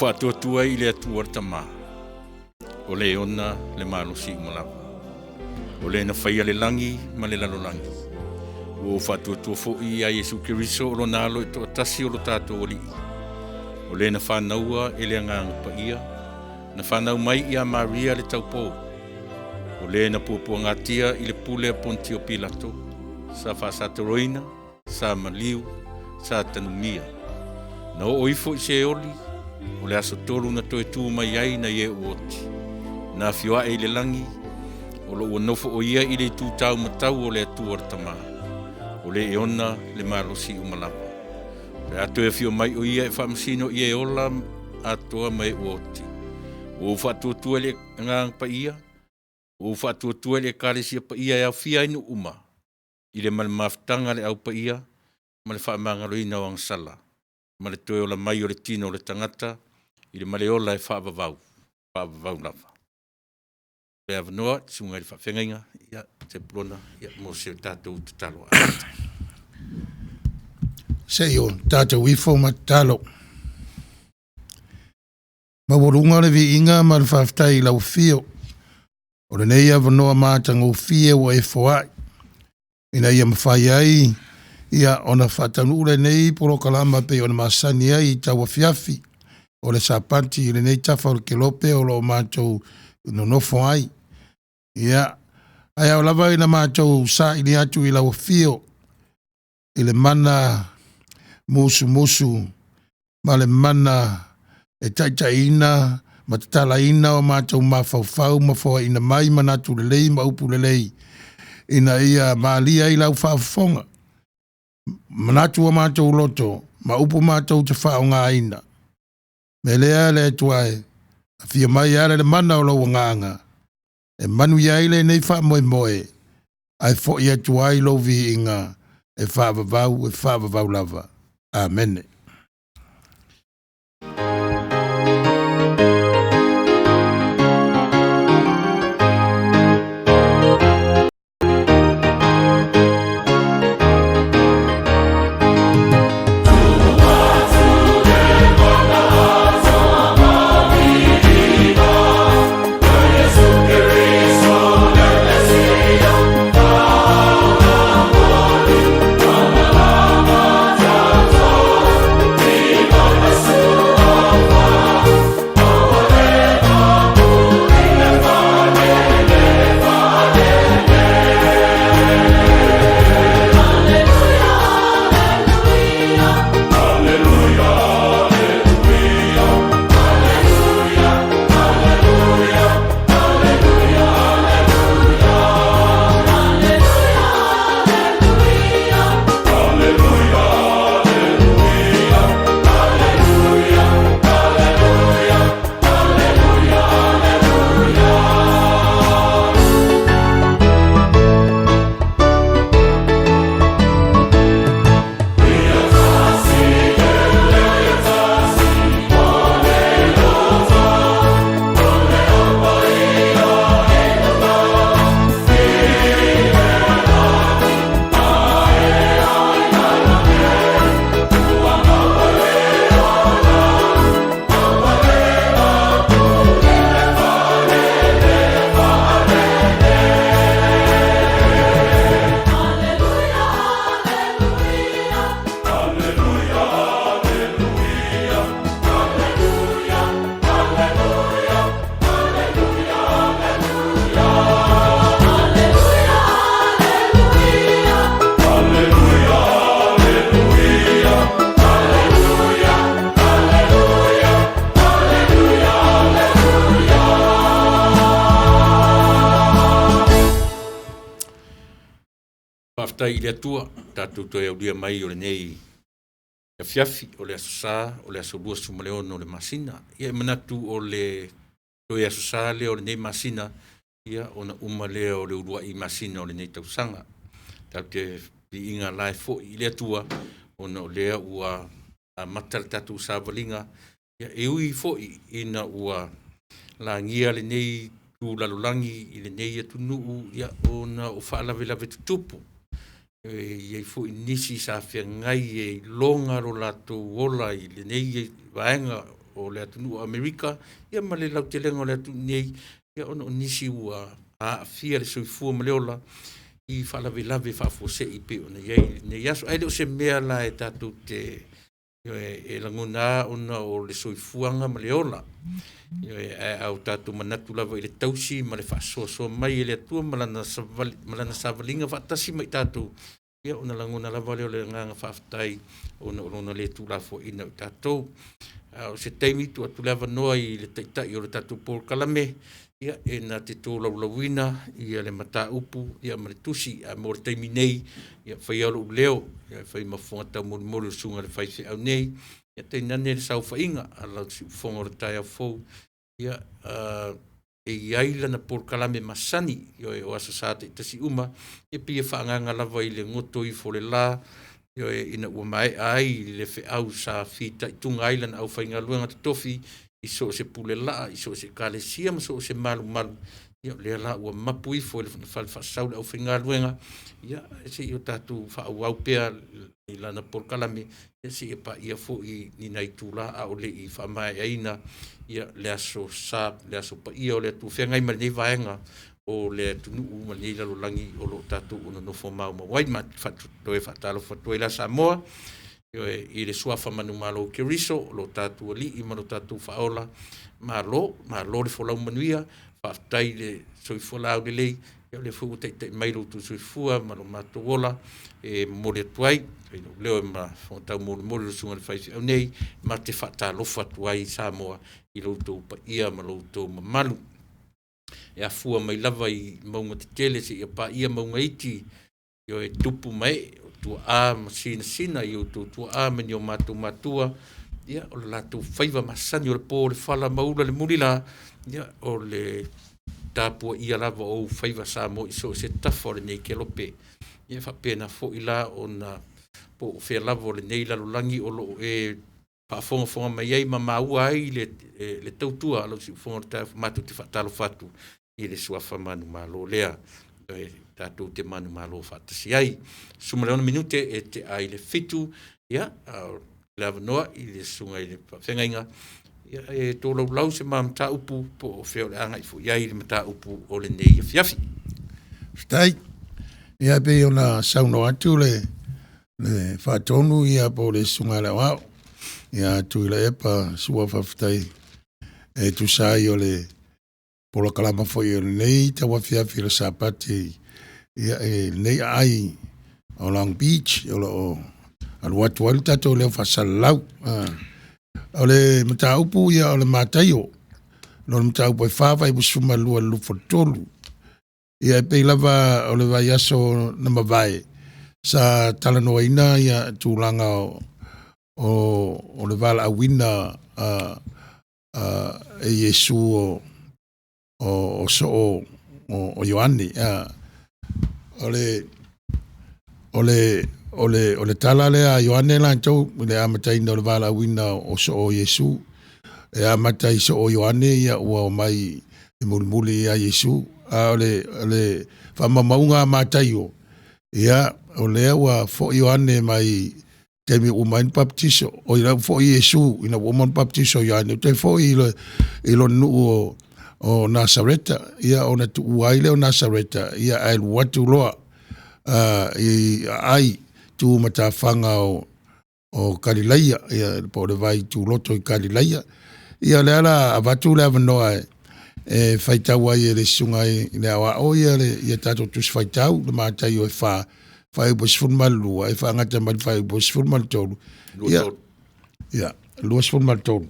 faatuatua ai i le Atua le Tama, o le e ona le malosi uma lava, o le na faia le lagi ma le lalolagi. Ua ou faatuatua foi ia Iesu Keriso o lona Alo e toatasi o lo tatou Alii, o le na fanaua e le Agaga Paia, na fanau mai ia Maria le taupou, o le na puapuagatia i le pule a Ponitio Pilato, sa faasatoloina, sa maliu, sa tanumia. Na oo ifo i Seoli, o le aso tolu na toe tu mai ai nai e ua oti. Na afio ae i le lagi, o lo ua nofo o ia i le itu taumatau o le Atua le Tama, o le e ona le malosi uma lava. O le a toe afio mai o ia e faamasino i e ola atoa ma e ua oti. Ua ou faatuatua i le Agaga Paia, ua ou faatuatua i le Ekalesia Paia e aofia ai nuu uma, i le ma le mafutaga a le Au Paia, ma le faamagaloina o agasala, ma le toe ola mai o le tino o le tagata i le maleola e faavavau, faavavau lava. Le avanoa i le susuga i le faafeagaiga ia Sepulona mo se tatou tatalo amata. Se i o tatou ifo ma tatalo. Maualuga le viiga ma le faafetai i lau afio, o lenei avanoa matagofie ua e foai, ina ia mafai ai ia ona faataunuu lenei polokalama e pei ona masani ai i tauafiafi o le Sapati i lenei tafa o le kelope o lo o matou nonofo ai. Ia, ae ao lava ina matou saili atu i lau afio i le mana musumusu ma le mana e taitaiina ma tatalaina o matou mafaufau ma foaiina mai manatu lelei ma upu lelei ina ia malie ai lau faafofoga, manatu o matou loto ma upu matou te faaaogaina. O le mea lea le Atua e, afio mai e ala i le mana o lou Agaga e manuia ai lenei faamoemoe ae foi atu ai lou viiga e faavavau, e faavavau lava. Amene. Faafetai i le Atua, tatou toe aulia mai o lenei afiafi o le Aso Sa, o le aso 26 o le masina. Ia e manatu o le toe Aso Sa lea o lenei masina, ia ona uma lea o le uluai masina o lenei tausaga. Tatou te viiga la e foi i le Atua, ona o lea ua amata le tatou savaliga, ia e ui foi ina ua lagia lenei itu lalolagi i lenei atunuu, ia ona o faalavelave tutupu. E i ai foi nisi sa feagai e iloga lo latou ola i lenei vaega o le atunuu o Amerika ia ma le lautelega o le atunuu nei, ia ona o nisi ua aafia le soifua ma le ola i faalavelave faafuasei e pei ona i ai lenei aso. Ae le o se mea la e tatou te e lagona ona o le soifuaga ma le ola. Ioe, ae a o tatou manatu lava i le tausi ma le faasoasoa mai e le Atua ma lana savali, ma lana savaliga faatasi ma i tatou, ia ona lagona lava lea o le agaga faafetai ona o lona le tuulafoaiina o i tatou. A o se taimi tuu atu le avanoa i le Taitai o le tatou polokalame, ia e na te tolaulauina le mataupu ma le tusi. Ae mo le taimi nei, ia faia lou leo e fai ma fofoga taumolimoli o le susuga i le faifeau nei, ia tainane le saofaiga a lau siufofoga o le taeao fou, ia e i ai lana polokalame masani, ioe, o Aso Sa taitasi uma, e pei e faaagaaga lava i le goto ifo o le la, ioe, ina ua maea ai le feau sa fitaituga ai lana aufaigaluega totofi i so o se pulelaa, i so o se ekalesia ma so o se malumalu, ia o lea la ua mapu ifo i le fogafale faasau le aufaigaluega, ia se i o tatou faaauau pea i lana polokalame, ia seia paia foi ni nai itula a o le i faamaeaina le Aso Sa, le Aso Paia o le Atua, feagai ma lenei vaega o le atunuu ma lenei lalolagi o lo o tatou nonofo maumau ai. Ma toe faatalofa atu ai la Samoa, ioe, i le suafa manumalo o Keriso o lo tatou Alii ma lo tatou Faaola, malo, malo le folau manuia, faafetai le soifua laulelei, ia o lea foi ua taitai mai lo outou soifua ma lo matou ola e momoli atu ai lou leo ma fofoga taumolimoli o le susuga i le faifeau nei, ma te faatalofa atu ai Samoa i lo outou paia ma lo outou mamalu. E afua mai lava i mauga tetele seia paia mauga iti, ioe, tupu ma ee, o tuaa ma sinasina i outou tuaa ma ni o matou matua, ia o le latou faiva masani o le po o le fala ma ula le mulila, ia o le tapuaia lava o ou faiva Samoa i so o se tafa o lenei kelope. Ia e faapena foi la ona po o fea lava o lenei lalolagi o lo o e faafogafoga mai ai ma maua ai le tautua a lau siufofoga o le taeao, matou te faatalofa atu i le suafa manumalo lea, e tatou te manumalo faatasi ai. 16 minute e tea i le 7, ia, a o le avanoa i le susuga i le faafeagaiga, ia, e tolaulau se ma mataupu po o fea o le a agai foi i ai le mataupu o lenei afiafi. Faafetai. Ia e pei ona saunoa atu le faatonu ia po o le susuga i le aoao ia Tuilaepa Su'a faafetai e tusa ai o le polokalama foi o lenei tauafiafi o le Sapati ia e lenei aai o Long Beach o lo o alu atu ai le tatou leo faasalalau. O le mataupu ia o le Mataio, o le mataupu e 4 fuaiupu 12 i le 23. Ia e pei lava o le vaiaso na mavae sa talanoaina ia tulaga o le valaauina e Iesu o soo o Ioane. O le tala lea a Ioane latou i le amataina o le valaauina o soo o Iesu. E amata i soo o Ioane ia ua omai e mulimuli ia Iesu. A o le faamaumauga a Mataio, ia o lea ua foi Ioane mai taimi ua uma ai ona papatiso, oi la ua foi Iesu ina ua uma ona papatiso e Ioane, toe foi i lona nuu o Nasareta, ia ona tuua ai lea o Nasareta, ia ae alu atu loa i aai tu matafaga o Kalilaia, ia po o le vai tuloto i Kalilaia. Ia o lea o le a avatu le avanoa e faitau ai e le susuga i le Aoao ia tatou Tusi Faitau, le Mataio e 4, fuaiupu e 12, e faagata mai le fuaiupu e 13, ia, ia, 23.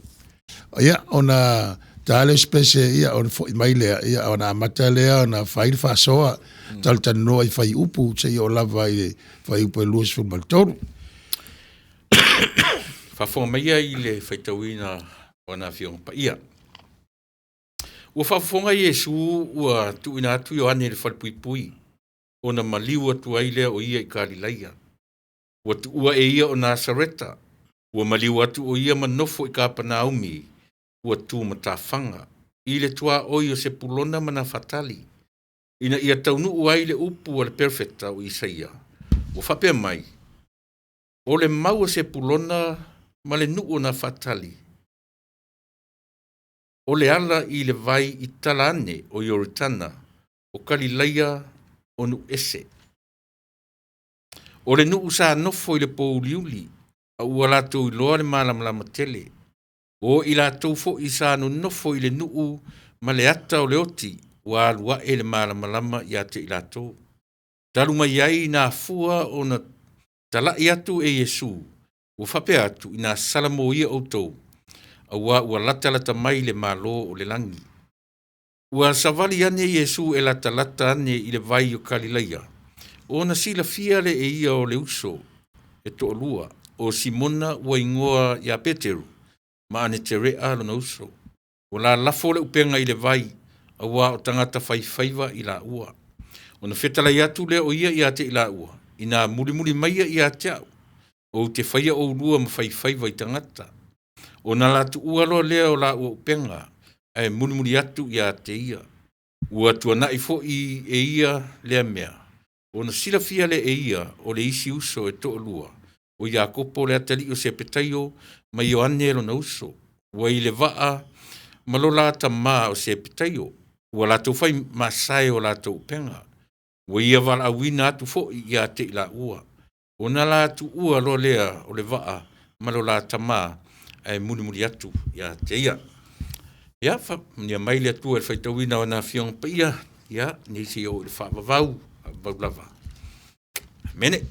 Ia, ona ta lea o se pese, ia, ona foi mai lea, ia, ona amata lea ona fai le faasoa, talatalanoa i fuaiupu seia oo lava i le fuaiupu e 23. Faafofoga maia i le faitauina o ana Afioga Paia. Ua faafofoga Iesu ua tuuina atu Ioane i le falepuipui, ona maliu atu ai lea o ia i Kalilaia. Ua tuua e ia o Nasareta, ua maliu atu o ia ma nofo i Kapanaumi, ua tumatafaga, i le tuaoi o Sepulona ma Nafatali, ina ia taunuu ai le upu a le perofeta o Isaia, ua faapea mai, O le mau a Sepulona ma le nuu o Nafatali, O le ala i le vai i tala ane o Ioritana o Kalilaia o nuu ese. O le nuu sa nofo i le pouliuli, a ua latou iloa le malamalama tele. O i latou foi sa nonofo i le nuu ma le ata o le oti, ua alu ae le malamalama ia te i latou. Talu mai ai na afua ona tala'i atu e Iesu, ua faapea atu, Ina salamoia outou, auā ua latalata mai le Malo o le lagi. Ua savali ane Iesu e latalata ane i le vai o Kalilaia, ona silafia lea e ia o le uso e toalua, o Simona ua igoa ia Peteru, ma Aneterea lona uso. Ua lalafo le upega i le vai, auā o tagata faifaiva i laua. Ona fetalai atu lea o ia ia te i laua, Ina mulimuli maia ia te a'u, ou te faia oulua ma faifaiva i tagata. Ona la tuua loa lea o laua upega, ae mulimuli atu ia te ia. Ua tuana'i foi e ia lea mea, ona silafia lea e ia o le isi uso e toalua, o Iakopo le atalii o Sepetaio ma Ioane lona uso, ua i le vaa ma lo la tamā o Sepetaio, ua latou faimasae o latou upega. Ua ia valaauina atu foi ia te i laua. Ona la tuua loa lea o le vaa ma lo la tamā, ae mulimuli atu ia te ia. Ia, faamanuia mai le Atua i le faitauina o ana Afioga Paia, ia, nei seia oo i le faavavau, faavavau lava. Amene.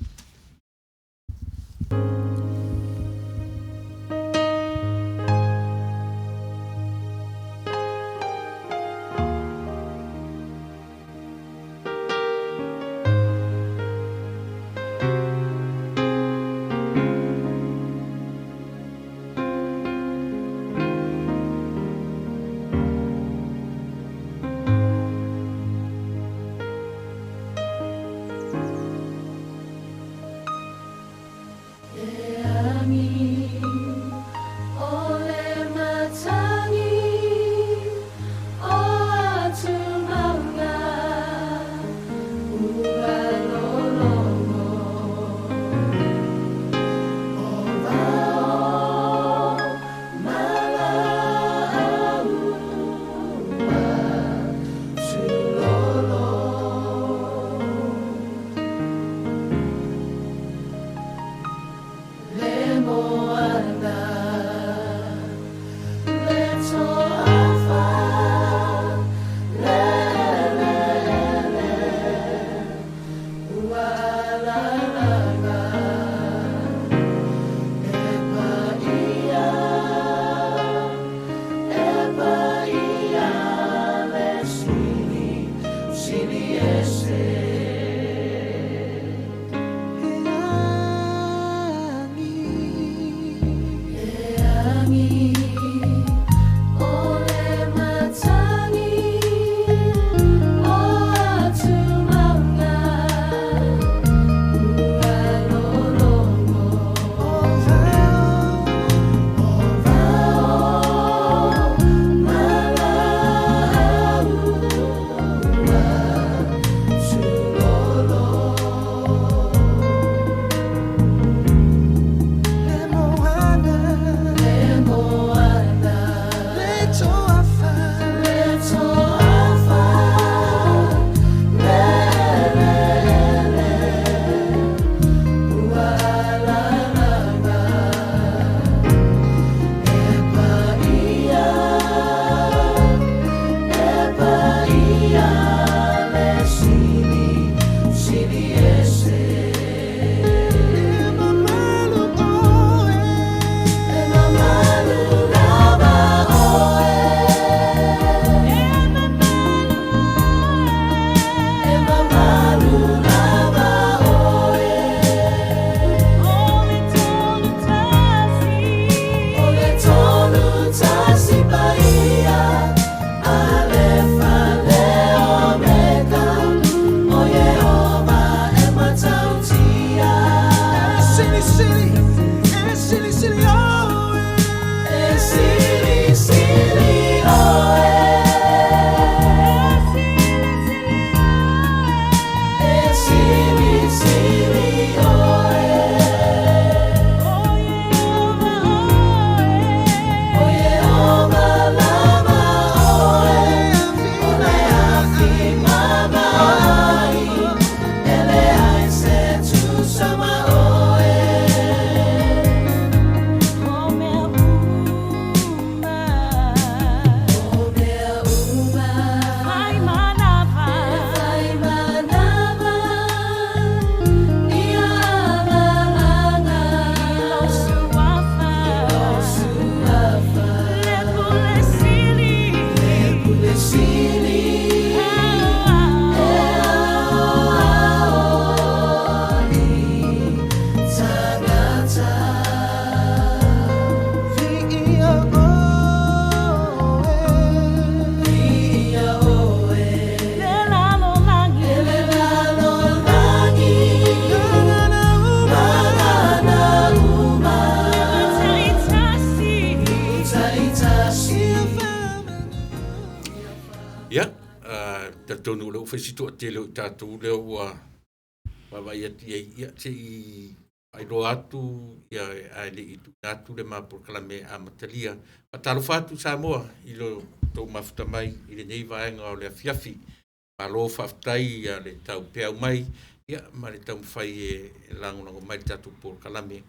Talitonu o lea ua fai si toatele o i tatou lea ua vaavaai atu i ai, ia se i faailoa atu ia ae le i tuuina atu le ma polokalame e amatalia. Faatalofa atu Samoa i lo outou mafuta mai i lenei vaega o le afiafi. Malo faafetai ia le taupeau mai ia ma le taumafai e lagolago mai le tatou polokalame.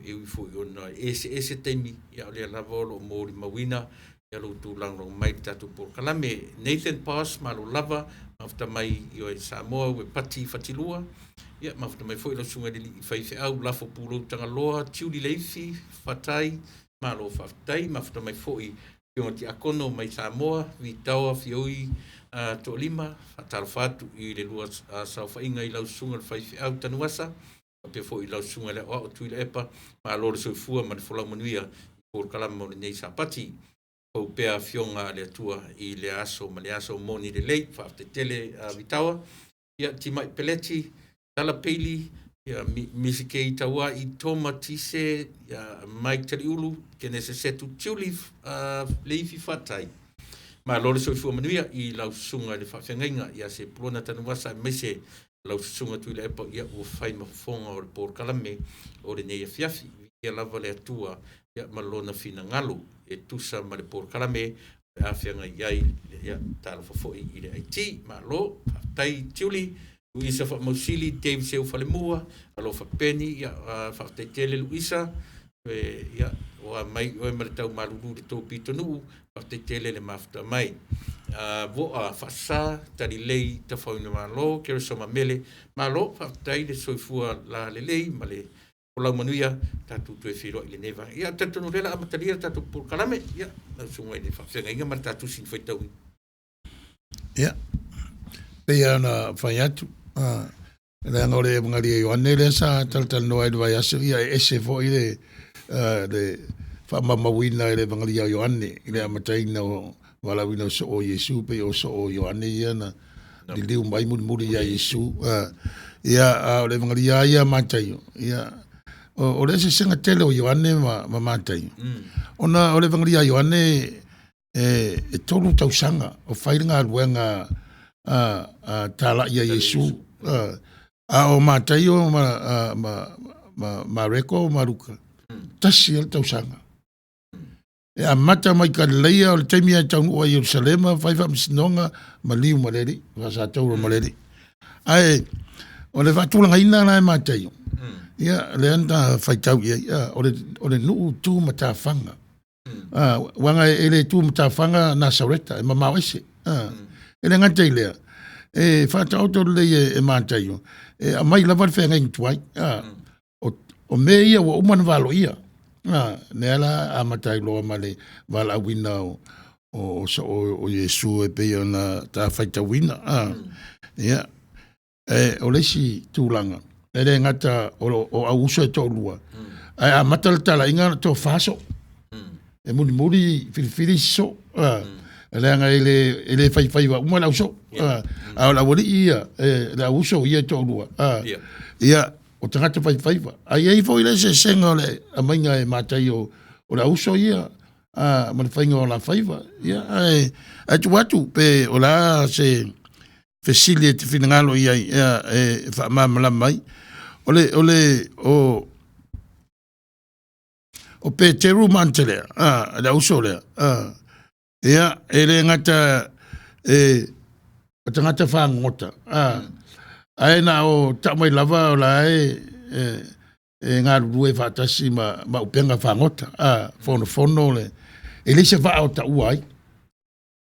E ui foi ona eseese taimi, ia o lea lava o lo o molimauina ia lo outou lagolago mai i le tatou polokalame. Nathan Pass, malo lava, mafuta mai i oe Samoa ua pati fatilua, ia mafuta mai foi lau susuga i le alii faifeau Lafo Pulou Tagaloa, Tiuli Leifi, Fatai, malo faafetai, mafuta mai foi Afioga Tiakono mai Samoa, Vitaoa Fioi Toalima, faatalofa atu i le lua saofaiga i lau susuga i le faifeau Tanuasa, faapea foi i lau susuga i le aoao Tuilaepa, malo le soifua ma le folau manuia i polokalame o lenei Sapati. Fou pea afioga a le Atua i le aso ma le aso moni lelei, faafetai tele Vitaoa, ia Timai Peleti, Tala Peili, ia Misikei Tauai, Toma Tise, ia Mike Taliulu, Kenese Setu Tiuli, Leifi Fatai. Malo le soifua manuia i lau susuga i le faafeagaiga ia Sepulona Tanuvasa aemaise lau susuga Tuilaepa ia ua fai ma fofoga o le polokalame o lenei afiafi. Viia lava le Atua ia ma lona finagalo e tusa ma le polokalame o le a feagai ai ia talofa foi i le IT. Malo, faafetai Tiuli, Luisa Faamausili, Dave Seu Falemua, alofa Peni, ia faafetai tele Luisa, ia ua mai oe ma le tau malulu i le tou pitonuu, faafetai tele le mafuta mai. Voa Faasa, Talilei Tafauina-Malo, Keresoma Mele, malo, faafetai le soifua lalelei ma le folau manuia, tatou toe feiloai i lenei vaega. Ia, talitonu o lea o le a amatalia le tatou polokalame, ia, lau susuga i le faafeagaiga ma le tatou Tusi Faitauina. Ia, pei lava ona fai atu, leaga o le Evagelia a Ioane lea sa talatalanoa ai i le vaiaso, ia e ese foi le, le faamaumauina e le Evagelia a Ioane i le amataina o valaauina o soo o Iesu, pei o soo o Ioane ia na liliu mai mulimuli ia Iesu. Ia, a o le Evagelia lava ia a Mataio, ia, o le eseesega tele o Ioane ma Mataio, ona o le Evagelia a Ioane e 3 tausaga o fai le galuega a talai a Iesu, a o Mataio ma Mareko ma Luka, tasi lava le tausaga. E amata mai Galileia o le taimi e taunuu ai i Ierusalema, fai faamasinoga, maliu ma le Alii, faasatauro ma le Alii. Ae o le faatulagaina la e Mataio, ia lea na faitau i ai, o le nuu tu matafaga. Uaga e le tu matafaga Nasareta, e mamao ese. E le gata i lea, e faataoto lelei e Mataio, e aumai lava le feagaiga tuai. O mea ia ua uma ona valoia. Lea la amata ai loa ma le valaauina o soo o Iesu e pei ona ta faitauina. Ia, o le isi tulaga, e le gata o au uso e toalua, ae amata le talaiga na tofa soo. E mulimuli filifili isi soo. Leaga e le faifaiva uma le au soo. A o le aualii ia, le au uso ia e toalua. Ia, o tagata faifaiva. Ae i ai foi le eseesega o le aumaiga e Mataio o le au uso ia, ma le faiga o la faiva. Ia, ae tuu atu pe o le a se fesili e te finagalo i ai e faamalamalama ai. O le, o le, o, o Peteru ma Antelea, le auso lea, ia, e le gata e o tagata fagogota, ae na o tau mai lava o la e galulue faatasi ma upega fagota, fonofono le, e leai se vaa o taua ai.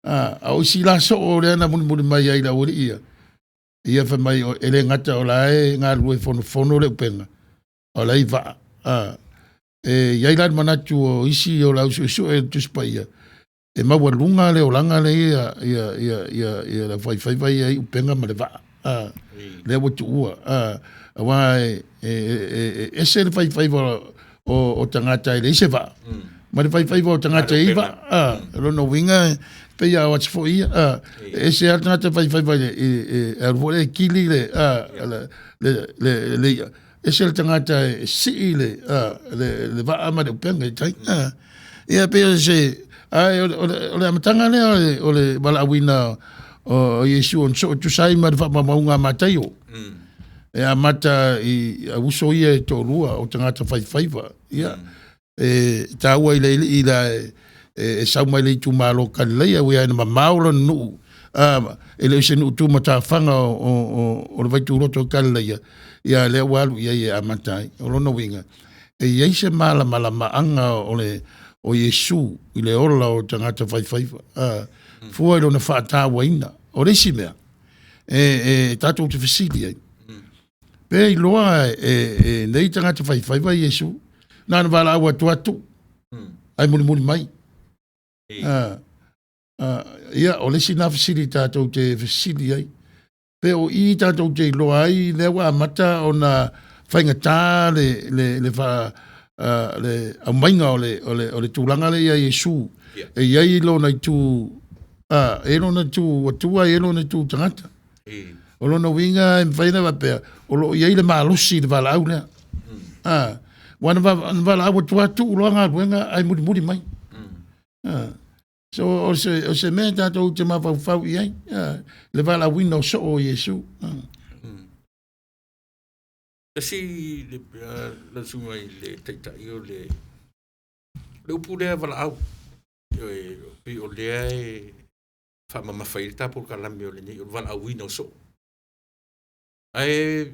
A o isi la soo lea na mulimuli mai ai i le aualii ia, ia fai mai e le gata o la e galulue fonofono le upega, o la e i vaa. E i ai la le manatu o isi o le au suesue o le Tusi Paia, e maualuga le olaga lea ia le faifaiva ia i upega ma le vaa. Lea ua tuua. Aua e ese le faifaiva o tagata e leai se vaa, ma le faifaiva o tagata e i vaa. Lona uiga e pei lava o atu foi ia. E ese lava le tagata faifaiva e alu foi lea e kili le ia, ese le tagata e sii le vaa ma le upega i tai. Ia pei o se, ae o le amataga lea o le valaauina o Iesu ona soo e tusa ai ma le faamaumauga a Mataio. E amata i uso ia e toalua o tagata faifaiva. Ia, e taua i le alii la e sau mai le itumalo Kalileia, ua ia na mamao lona nuu, e le o se nuu tumatafaga o le Vaituloto o Kalileia, ia lea ua alu i ai e amata ai. O lona uiga, e i ai se malamalamaaga o Iesu i le ola o tagata faifaiva, fua i lona faatauaina. O le isi mea, e tatou te fesili ai, pe iloa e nei tagata faifaiva Iesu, na ona valaau atu atu, ae mulimuli mai. Ia, o le isi na fesili tatou te fesili ai, pe o i tatou te iloa ai lea ua amata ona faigata le aumaiga o le tulaga lea ia Iesu. E i ai lona itu, e i lona itu Atua, e i ai lona itu tagata. O lona uiga e mafai ona faapea, o lo o i ai le malosi i le valaau lea. Ua na valaau atu lava tuu loa galuega ae mulimuli mai. So o se mea tatou te mafaufau i ai, le valaauina o soo o Iesu. Tasi le susuga i le Taitai o le upu lea valaau, pei o lea e faamamafa ai le ta polokalame o lenei, o le valaauina o soo. Ae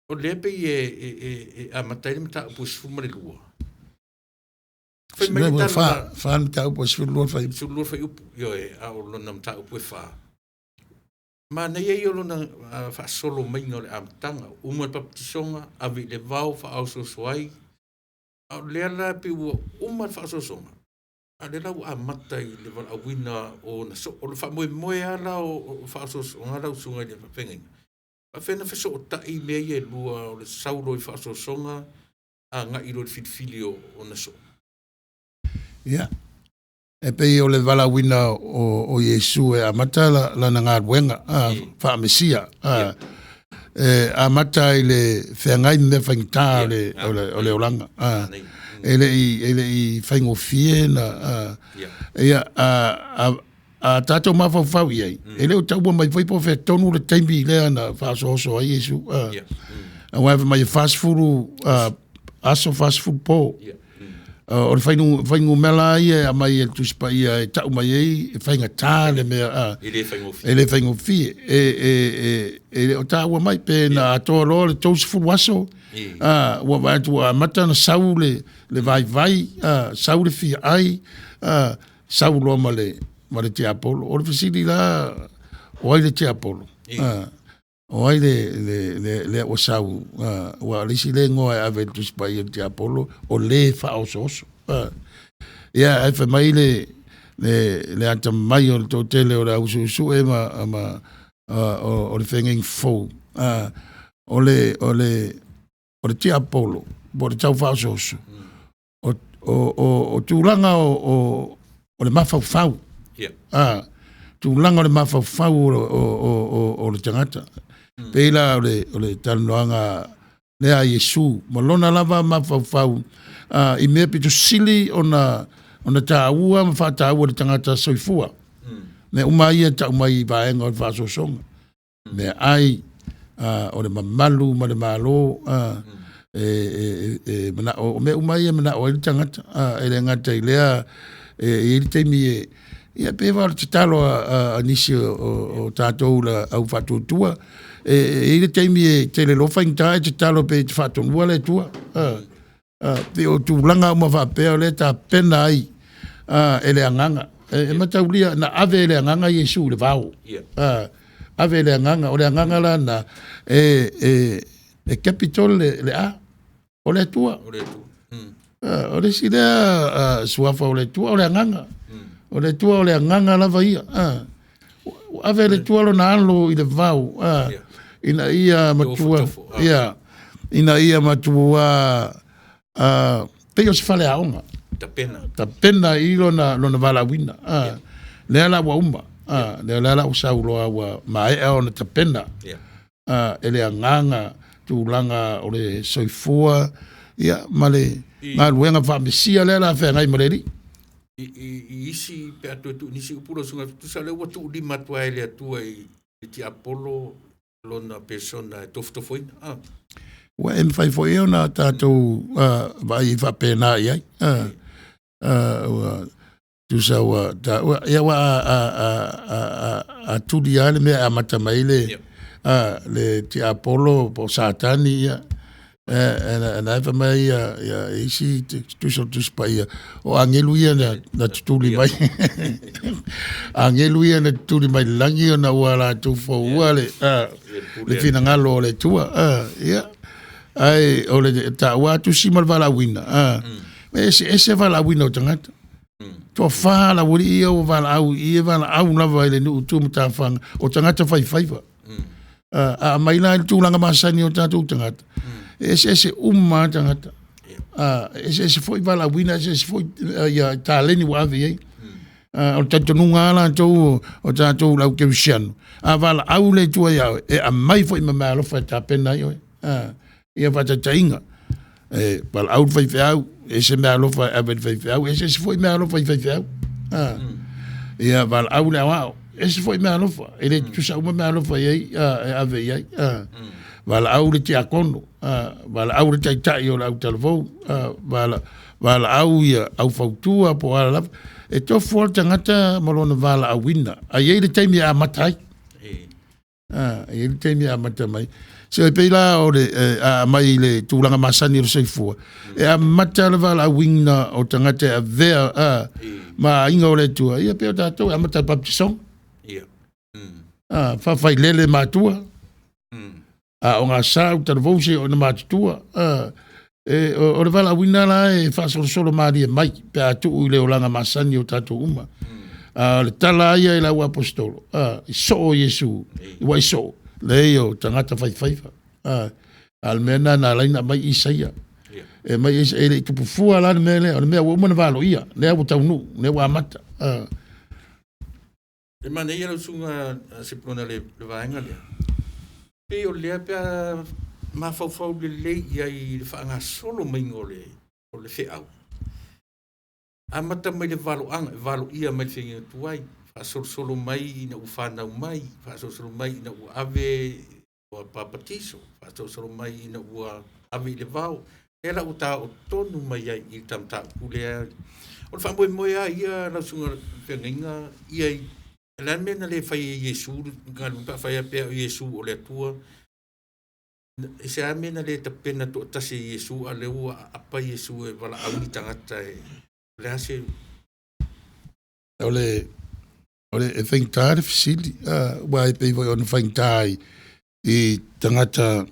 o lea pei e amata ai le mataupu 12. Fai mai le tala fa mataupu 12 fai. 12 fuaiupu, ioe, a o lona mataupu e 4. Manaia ia o lona faasolo maiga o le amataga, uma le papatisoga, ave i le vao, faaososo ai. A o lea la pei ua uma le faaososoga, a o lea la ua amata i le valaauina o ona soo. O le faamoemoe lava la o faaososoga lau susuga i le faafeagaiga. Faapefea ona fesootai mea ia e lua, o le sau loa i faaososoga, agai loa i le filifili o ona soo. Ia, e pei o le valaauina o Iesu e amata lana galuega faamesia. E amata i le feagai ma mea faigata o le olaga. E le i faigofie na ia a tatou mafaufau i ai, e le o taua mai foi po o fea tonu le taimi lea na faaosooso ai Iesu. Aua fai mai e 40 aso 40 po. O le fuainumera ia e aumai e le Tusi Paia e tau mai ai e faigata le mea. E le faigofie. E le faigofie. E le o taua mai pe na atoa loa le 30 aso, ua vaai atu ua amata ona sau le vaivai, sau le fiaai, sau loa ma le tiapolo. O le fesili la, o ai le tiapolo? O ai le ua sau? Ua o le isi le igoa e ave i le Tusi Paia le tiapolo, o le faaosooso. Ia, ae fai mai le atamamai o le toatele o le ausuesue ma o le feagaiga fou, o le tiapolo, po o le tau faaosooso, o tulaga o le mafaufau. Tulaga o le mafaufau o le tagata. Pei la o le talanoaga lea a Iesu, ma lona lava mafaufau i mea pito sili ona taua ma faataua le tagata soifua. Mea uma ia tau mai i vaega o le faaosoosoga. Mea ai, o le mamalu ma le malo, e manao, o mea uma ia manao ai le tagata. E le gata i lea, e i ai le taimi ia pe o le tatalo a nisi o tatou la au faatuatua, e i ai le taimi e tele loa faigata e tatalo pe te faatonua le Atua. Pe o tulaga uma faapea o lea tapena ai e le agaga. E mataulia na ave e le agaga Iesu i le vao. Ave e le agaga, o le agaga la na e capital le A, o le Atua. O le Atua. O le isi lea suafa o le Atua, o le agaga. O le Atua o le agaga lava ia. Ave le Atua lona alo i le vao, ina ia matua, ia, ina ia matua pei o se faleaoga. Tapena. Tapena i lona valaauina. Lea la ua uma. Lea la ua sau loa ua maea ona tapena. E le agaga tulaga o le soifua, ia, ma le galuega faamesia lea la feagai ma le Alii. I isi pe a toe tuu nisi upu lau susuga, tusa o lea ua tuulima atu lava e le Atua i le tiapolo lona persona e tofotofoina. Ua e mafai foi ona tatou vaai faapena i ai. Ua tusa ua taua, ia aua a tuli lava le mea e amata mai ai le le tiapolo po o Satani, ia, e la e fai mai ia isi tusa o le Tusi Paia, o agelu ia na tutuli mai. Agelu ia na tutuli mai le lagi ona ua latou foua le finagalo o le Atua. Ia, ae o le taua lava tusi ma le valaauina, e eseese valaauina o tagata. Toafa le aualii ia ua valaau i i, e valaau lava i le nuu tu ma matafaga, o tagata faifaiva. A aumai la i le tulaga masani o tatou tagata, e eseese uma lava tagata. E eseese foi valaauina, eseese foi ia taleni ua ave i ai. O le talitonuga lava latou o tatou o le au kerisiano, a valaau le Atua ia oe, e aumai foi ma meaalofa e tapena ai oe. Ia faataitaiga, e valaau le faifeau, ese meaalofa e ave i le faifeau, eseese foi meaalofa i faifeau. Ia valaau le aoao, ese foi meaalofa, e le tutusa uma meaalofa e i ai e ave i ai. Valaau le tiakono, valaau le taitai o le autalavou, valaau ia au fautua po o a lava. E tofu lava le tagata ma lona valaauina, ae i ai le taimi e amata ai. E i ai le taimi e amata mai. So e pei la o le a aumai i le tulaga masani o le soifua, e amata le valaauina o tagata e avea ma aiga o le Atua, ia pei o tatou e amata i le baptisoga. Faafailele matua, aoga sa autalavou seia oo ina matutua. O le valaauina la e faasolosolo malie mai pe a tuu i le olaga masani o tatou uma. A o le tala lava ia i le au aposetolo, i soo Iesu, ua i soo, leai o tagata faifaiva. A o le mea lena na ala ai ona aumai Isaia. E aumai Isaia, e le i tupu fua la le mea lea, o le mea ua uma ona valoia, lea ua taunuu, lea ua amata. E manaia lau susuga Sepulona le vaega lea. Pei o lea pe a mafaufau lelei i ai i le faagasolo maiga o le feau, amata mai le valoaga, e valoia mai le feagaiga tuai, faasolosolo mai ina ua fanau mai, faasolosolo mai ina ua ave ua papatiso, faasolosolo mai ina ua ave i le vao, lea la ua taoo tonu mai ai i le mataupu lea. O le faamoemoe lava ia lau susuga i le feagaiga ia i le a le mea na le fai e Iesu le galuega pe afai faapea o Iesu o le Atua, e se a mea na le tapena toatasi e Iesu a o lea ua aapa Iesu e valaau ni tagata e o le a se O le e faigata le fesili, aua e pei foi ona faigata i tagata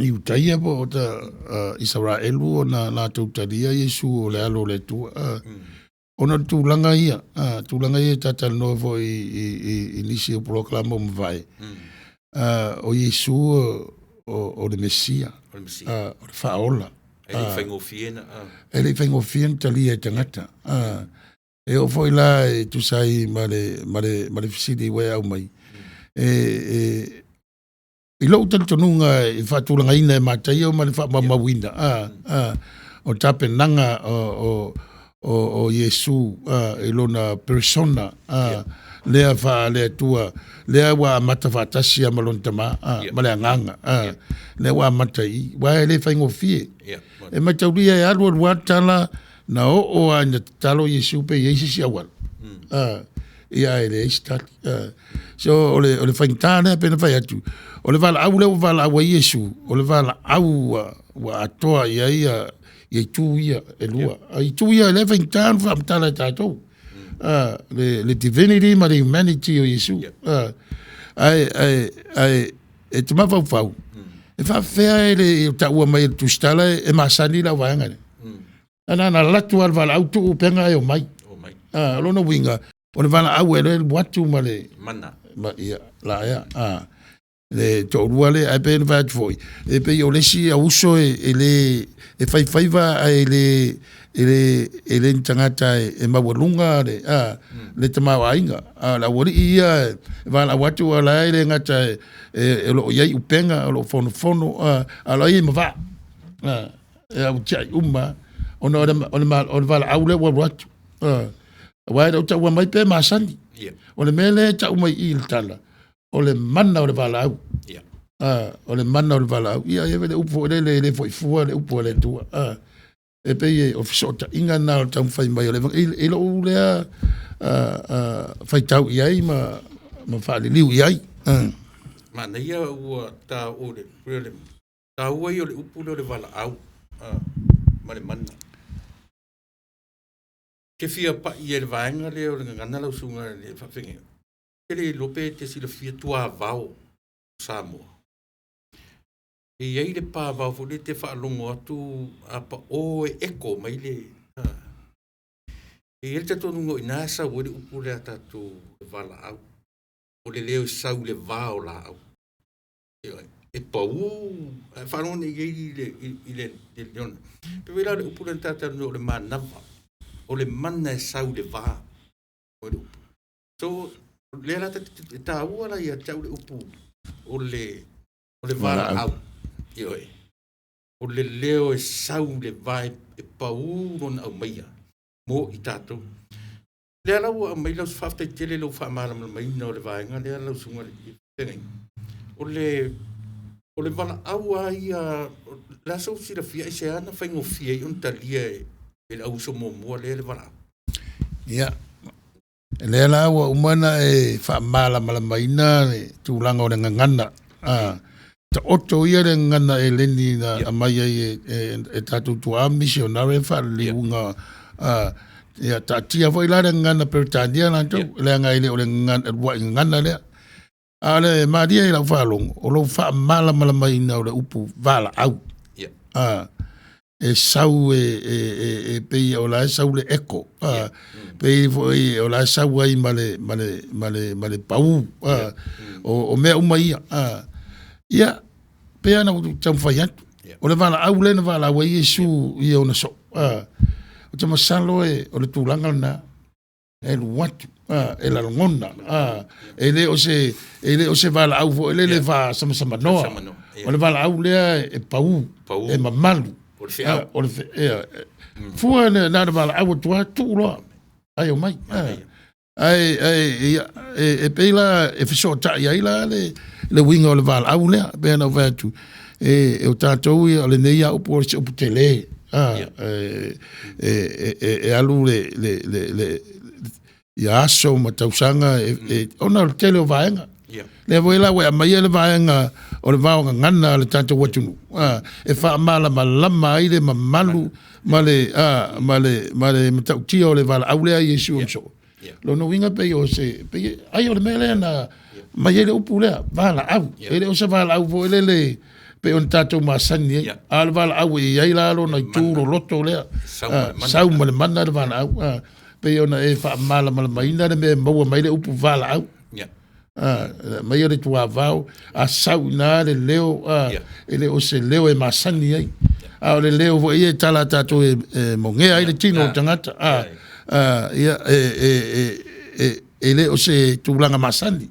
Iutaia po o Isaraelu ona latou talia Iesu o le alo o le Atua. Ona o le tulaga ia, tulaga ia e talatalanoa foi i nisi o polokalame ua mavae, o Iesu o le Mesia, o le Mesia, o le Faaola. E le i faigofie na. E le i faigofie ona talia e tagata. E oo foi la e tusa ai ma le fesili ua e aumai, e i lou talitonuga e faatulagaina e Mataio ma le faamaumauina o tapenaga o Iesu i lona persona lea faale-Atua, lea ua amata faatasi lava ma lona Tama ma le Agaga, lea ua amata i i, aua e le faigofie. E mataulia e alu alu lava tala, na oo lava ina tatalo Iesu pe i ai se isi auala, ia ae leai se tali. So o le faigata lea, pei ona fai atu, o le valaau lea ua valaau ai Iesu, o le valaau ua atoa i ai ia itu ia e lua. O itu ia lea e faigata ona faamatala e tatou, le divinity ma le humanity o Iesu. Ae e te mafaufau, e faapefea e le i taua mai e le Tusitala e masani le auvaega lea. Na ona alu atu lava o le valaau tuu upega ae omai. O lona uiga, o le valaau e alu atu ma le mana. Ma, ia, la ea. Le toalua lea, ae pei ona fai atu foi, e pei o le isi auuso e le e faifaiva ae e le ni tagata e maualuga le tamaoaiga. A o le aualii ia e valaau atu o la e le gata e o lo o i ai upega, o lo o fonofono, a o la e i ai ma vaa, e au tiai uma, ona o le valaau lea ua alu atu. Aua e le o taua mai pe masani. O le mea lea e tau mai i i le tala, o le mana o le valaau. O le mana o le valaau. Ia, e le upu foi lele e le foi fua le upu a le Atua. E pei o fesootaiga na o le taumafai mai o le i lou lea faitau i ai ma faaliliu i ai. Manaia ua ta o le le taua ia o le upu lea o le valaau ma le mana. Ke fia pai i le vaega lea o le gagana lau susuga i le faafeagaiga. Ke le iloa pe te silafia tuavao o Samoa. E i ai le pavao foi lea e te faalogo atu a pao e echo mai le e i ai le talitonuga o i ina e sau ai le upu lea a tatou valaau. O le leo e sau i le va o laau. E pau, ae faalogo nei i ai i le leona. Pe wei la le upu lea na tatou o le manava. O le mana e sau i le va o le upu. So, lea la e taua la ia te au le upu o le valaau. Ioe. O le leo e sau i le va e pau lona aumaia mo i tatou. Lea la ua aumai lau faafetai tele i lou faamalamalamaina o le vaega lea lau susuga i le feagaiga. O le valaau lava ia, o le a sou silafia aisea na faigofie ai ona talia e le au uso muamua lea le valaau? Ia, lea la ua uma ona e faamalamalamaina le tulaga o le gagana. Taoto ia le gagana eleni na aumai ai e tatou tuaa misionare faaliliuga. Ia taatia foi la le gagana Peretania latou, leaga e le o le gagana, uluai gagana lea. A o le malie i lau faalogo, o lou faamalamalamaina o le upu valaau. E sau e pei o la e sau le echo. Pei foi o la e sau ai ma le pau. O mea uma ia. Ia, pei lava ona ou taumafai atu. O le valaau lea na valaau ai Iesu i ona soo. Ou te masalo o le tulaga lena. E alu atu, e lagona, e le o se valaau foi lele faasamasamanoa. O le valaau lea e pau, e mamalu. O le feau. O le fua na o le valaau atu lava, tuu loa, ai omai. Ae e pei la e fesootai ai la le uiga o le valaau lea. Pei ona ou fai atu, e o tatou ia, o lenei lava upu o se upu tele. E alu le ia aso ma tausaga, ona o le tele o vaega. Lea foi la ua e aumaia le vaega o le vaogagana a le tatou atunuu, e faamalamalama ai le mamalu ma le matautia o le valaau lea a Iesu o le soo. Lona uiga pei o se, pei, ai o le mea lea na aumai ai le upu lea, valaau. E le o se valaau foi lele pei ona tatou masani ai. A o le valaau e i ai la lona itu loloto lea. Sau ma le mana le valaau. Pei ona e faamalamalamaina le mea e maua mai le upu valaau. Aumai le tuavao, a sau i ina le leo, e le o se leo e masani ai. A o le leo foi e tala a tatou e mogea ai le tino o le tagata. Ia, e le o se tulaga masani.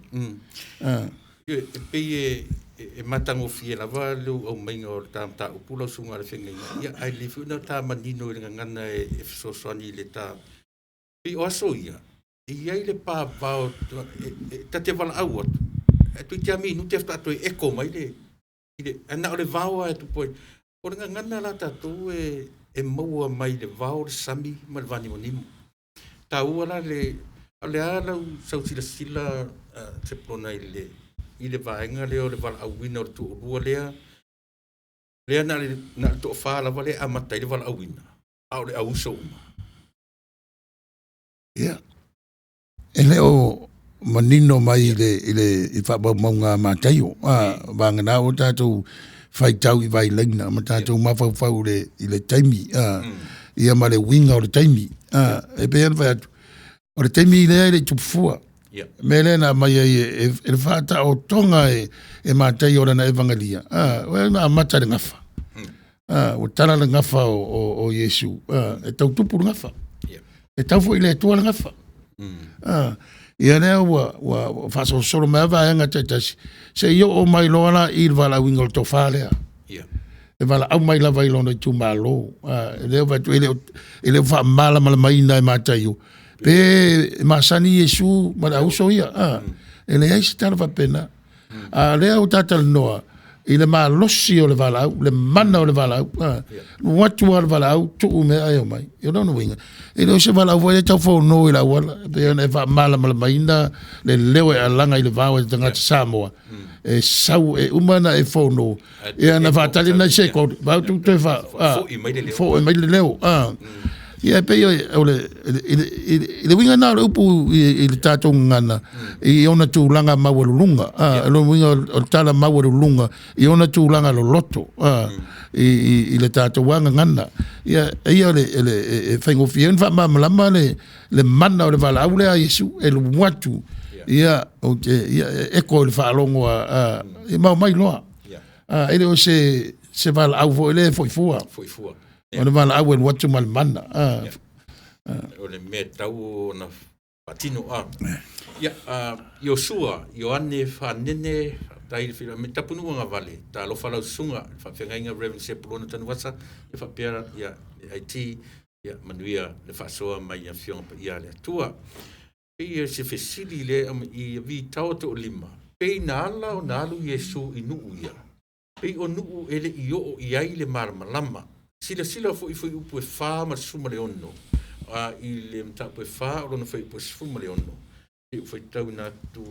E pei e matagofie lava le aumaiga o le ta mataupu lau susuga i le feagaiga. Ia, ae lelei foi ona ta manino i le gagana e fesoasoani i le ta. Pei o aso ia, e i ai le pavao, ta te valaau atu, e toeitiiti lava minute faatoa toe echo mai le, ae na o le vao lava e tupu ai. O le gagana la tatou e maua mai le vao, le sami ma le vanimonimo. Taua la le, o le a lau sau silasila Sepulona i le vaega lea o le valaauina o le toalua lea, lea na o le toafa lava lea e amata ai le valaauina, a o le auuso uma. Ia, e le o manino mai i le faamaumauga a Mataio, vagana ua tatou faitau i vailaina ma tatou mafaufau i le taimi, ia ma le uiga o le taimi. E pei ona fai atu, o le taimi lea e le i tupu fua. Mea lea na aumai ai e le faataotoga e Mataio o lana Evangelia, na amata le gafa. Ua tala le gafa o Iesu, e tau tupu le gafa. E tau foi le Atua le gafa. Ia lea ua faasolosolo mai lava vaega taitasi, seia oo mai loa la i le valaauina o le tofa lea. e valaau mai lava i lona itumalo. E le vaai atu e le o faamalamalamaina e Mataio pe masani Iesu ma le auuso ia. E leai se tala faapena. A o lea ua tatalanoa i le malosi o le valaau, le mana o le valaau. Alu atu lava le valaau tuu mea ae omai. O lona uiga, e le o se valaau foi lea e tau fono i le auala, e pei ona e faamalamalamaina le leo e alaga i le vao e le tagata Samoa, e sau, e uma ona e fono, ia ona faatali nai sekone, vaeatu toe foi mai le leo. Ia e pei o le i le uiga lena o le upu i le tatou gagana i ona tulaga maualuluga. O le uiga o le tala maualuluga i ona tulaga loloto i le tatou lava gagana. Ia, ia le e faigofie ai ona faamalamalama le mana o le valaau lea a Iesu e alu atu, ia, ou te, ia, e eko i le faalogo a, ma omai loa. E le o se valaau foi lea e foi fua. Foi fua. O le valaau e alu atu ma le mana. O le mea e tatau ona faatino. Ia, Iosua, Ioane Fanene, faafetai i le feiloai mai. Tapunuu agavale, talofa lau susuga i le faafeagaiga Reverend Sepulona Tanuvasa, ia faapea ia le IT, ia manuia le faasoa mai i Afioga Paia a le Atua. Pei o se fesili lea e aumai i Vitao toalima, pei na ala ona alu Iesu i nuu ia, pei o nuu e le i oo i ai le malamalama. Silasila foi i fuaiupu e 46, i le mataupu e 4 o lona fuaiupu e 16, se i ou faitauina atu,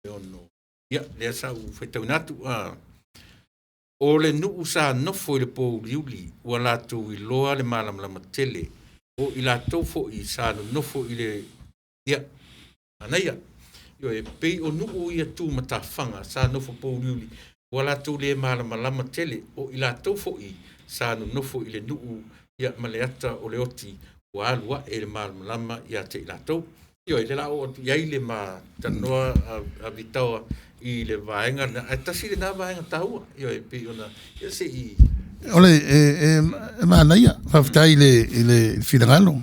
16. Ia, lea sa ou faitauina atu. O le nuu sa nofo i le pouliuli, ua latou iloa le malamalama tele, o i latou foi sa nonofo i le, ia, manaia. Ioe, pei o nuu ia tu matafaga sa nofo pouliuli, ua latou le malamalama tele, o i latou foi sa nonofo i le nuu, ia, ma le ata o le oti, ua alu ae le malamalama ia te i latou. Ioe, lea la oo atu i ai le ma talanoa a Vitaoa i le vaega lena, ae tasi lena vaega taua, ioe, pei ona, ia se i... O le, e manaia, faafetai i le finagalo.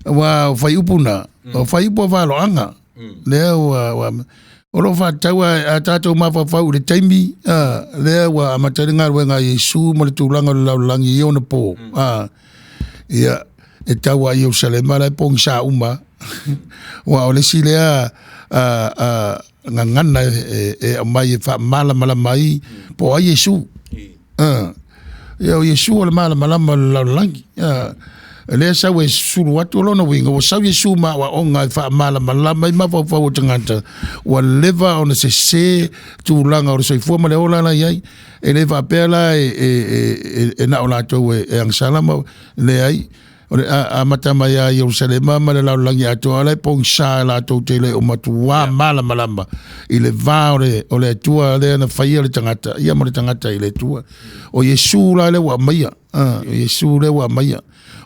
Aua o fuaiupu na, o fuaiupu o valoaga, lea ua, o lo o faatatau a tatou mafaufau i le taimi lea ua amata ai le galuega a Iesu ma le tulaga o le lalolagi i ona po. Ia, e tau a Ierusalema la e pogisa uma. Aua o le isi lea gagana e aumai e faamalamalama ai po o ai Iesu. Ia, o Iesu o le malamalama o le lalolagi. Lea sau e sulu atu, o lona uiga, ua sau Iesu ma aoaoga e faamalamalama ai mafaufau o tagata, ua leva ona sese tulaga o le soifua ma le ola la i ai. E le faapea la e na o latou e agasala ma leai. O le amata mai a Ierusalema ma le lalolagi atoa, la e pogisa latou te le o matua malamalama i le va o le Atua lea na faia le tagata, ia ma le tagata i le Atua. O Iesu la lea ua aumaia, o Iesu lea ua aumaia.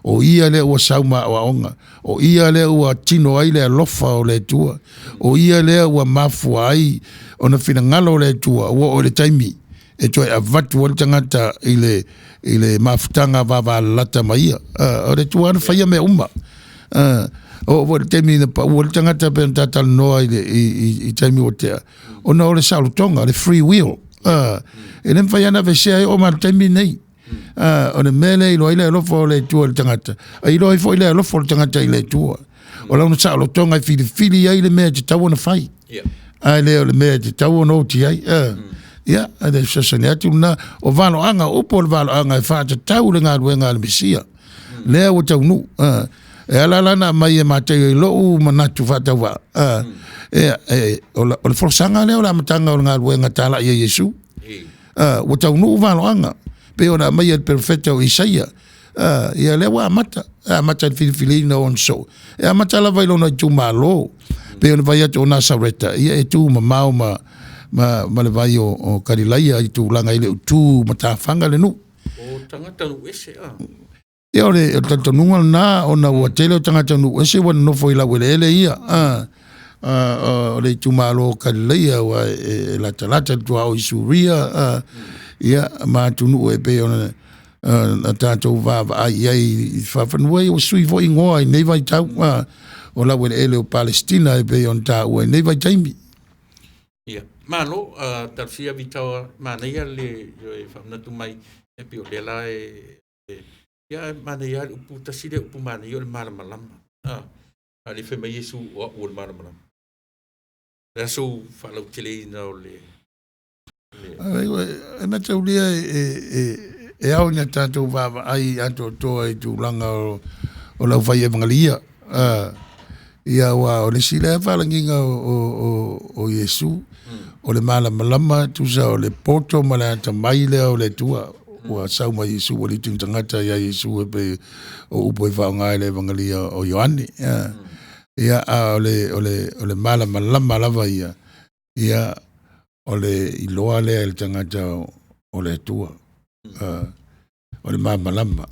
O ia lea ua sau ma aoaoga, o ia lea ua tino ai le alofa o le Atua, o ia lea ua mafua ai ona finagalo o le Atua, ua oo i le taimi e toe avatu ai le tagata i le mafutaga vavalalata ma ia. O le Atua na faia mea uma. O oo foi i le taimi na pau ai le tagata pei ona tatalanoa i taimi ua tea, ona o le saolotoga, le free will. E le mafai ona aveesea ai oo mai le taimi nei. O le mea lea e iloa ai le alofa o le Atua i le tagata, e iloa ai foi le alofa o le tagata i le Atua. O lona saolotoga e filifili ai le mea e tatau ona fai, ae le o le mea e tatau ona oti ai. Ia, e le fesoasoani atu lena. O valoaga, o upu o le valoaga e faatatau le galuega a le Mesia. Lea ua taunuu. E ala la ona aumai e Mataio i lou manatu faatauvaa. O le folasaga lea o le amataga o le galuega talai a Iesu. Ua taunuu valoaga, pei ona aumai e le perofeta o Isaia. Ia lea ua amata, e amata i le filifiliina o ona soo. E amata lava i lona itumalo, pei ona fai atu o Nasareta, ia e tu mamao ma le vai o Kalilaia i tulaga i le utu matafaga le nuu. O tagata nuu ese a. Ia o le talitonuga lena, ona ua tele o tagata nuu ese ua nonofo i laueleele ia. O le itumalo o Kalilaia ua e latalata i le tuaoi i Suria, ia, ma atunuu e pei ona tatou vaavaai i ai i faafanua ia ua sui foi igoa i nei vaitau, o laueleele o Palestina e pei ona taua i nei vaitaimi. Ia, malo, talosia Vitaoa, manaia le faamanatu mai, e pei o lea la e, ia manaia lava le upu, tasi lea upu manaia o le malamalama. A le fai mai Iesu o au o le malamalama. O le a sou faalauteleina o le... E mataulia e ao ina tatou vaavaai atoatoa i tulaga o le aufai evagalia. Ia aua o le isi lea faalagiga o Iesu, o le malamalama tusa o le poto ma le atamai lea o le Atua ua sau ma Iesu ua liki na tagata ia Iesu e pei o upu e faaaoga i le Evagalia o Ioane. Ia, a o le malamalama lava ia, ia o le iloa lea e le tagata o le Atua. O le malamalama.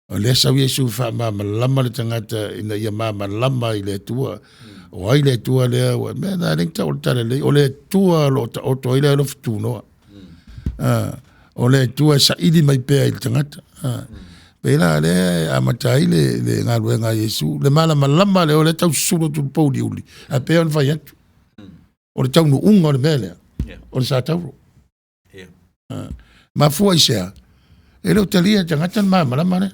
O lea sau Iesu e faamalamalama le tagata ina ia malamalama i le Atua. O ai le Atua lea? Ua mea na le tau o le talalelei. O le Atua o lo o taoto ai le alofa tunoa. O le Atua e saili mai pea i le tagata. Pei la lea e amata ai le galuega a Iesu, le malamalama lea o lea tau susulu atu i le pouliuli, ae pei ona fai atu, o le taunuuga o le mea lea, o le satauro. Mafua i se a? E le o talia e tagata le malamalama lea.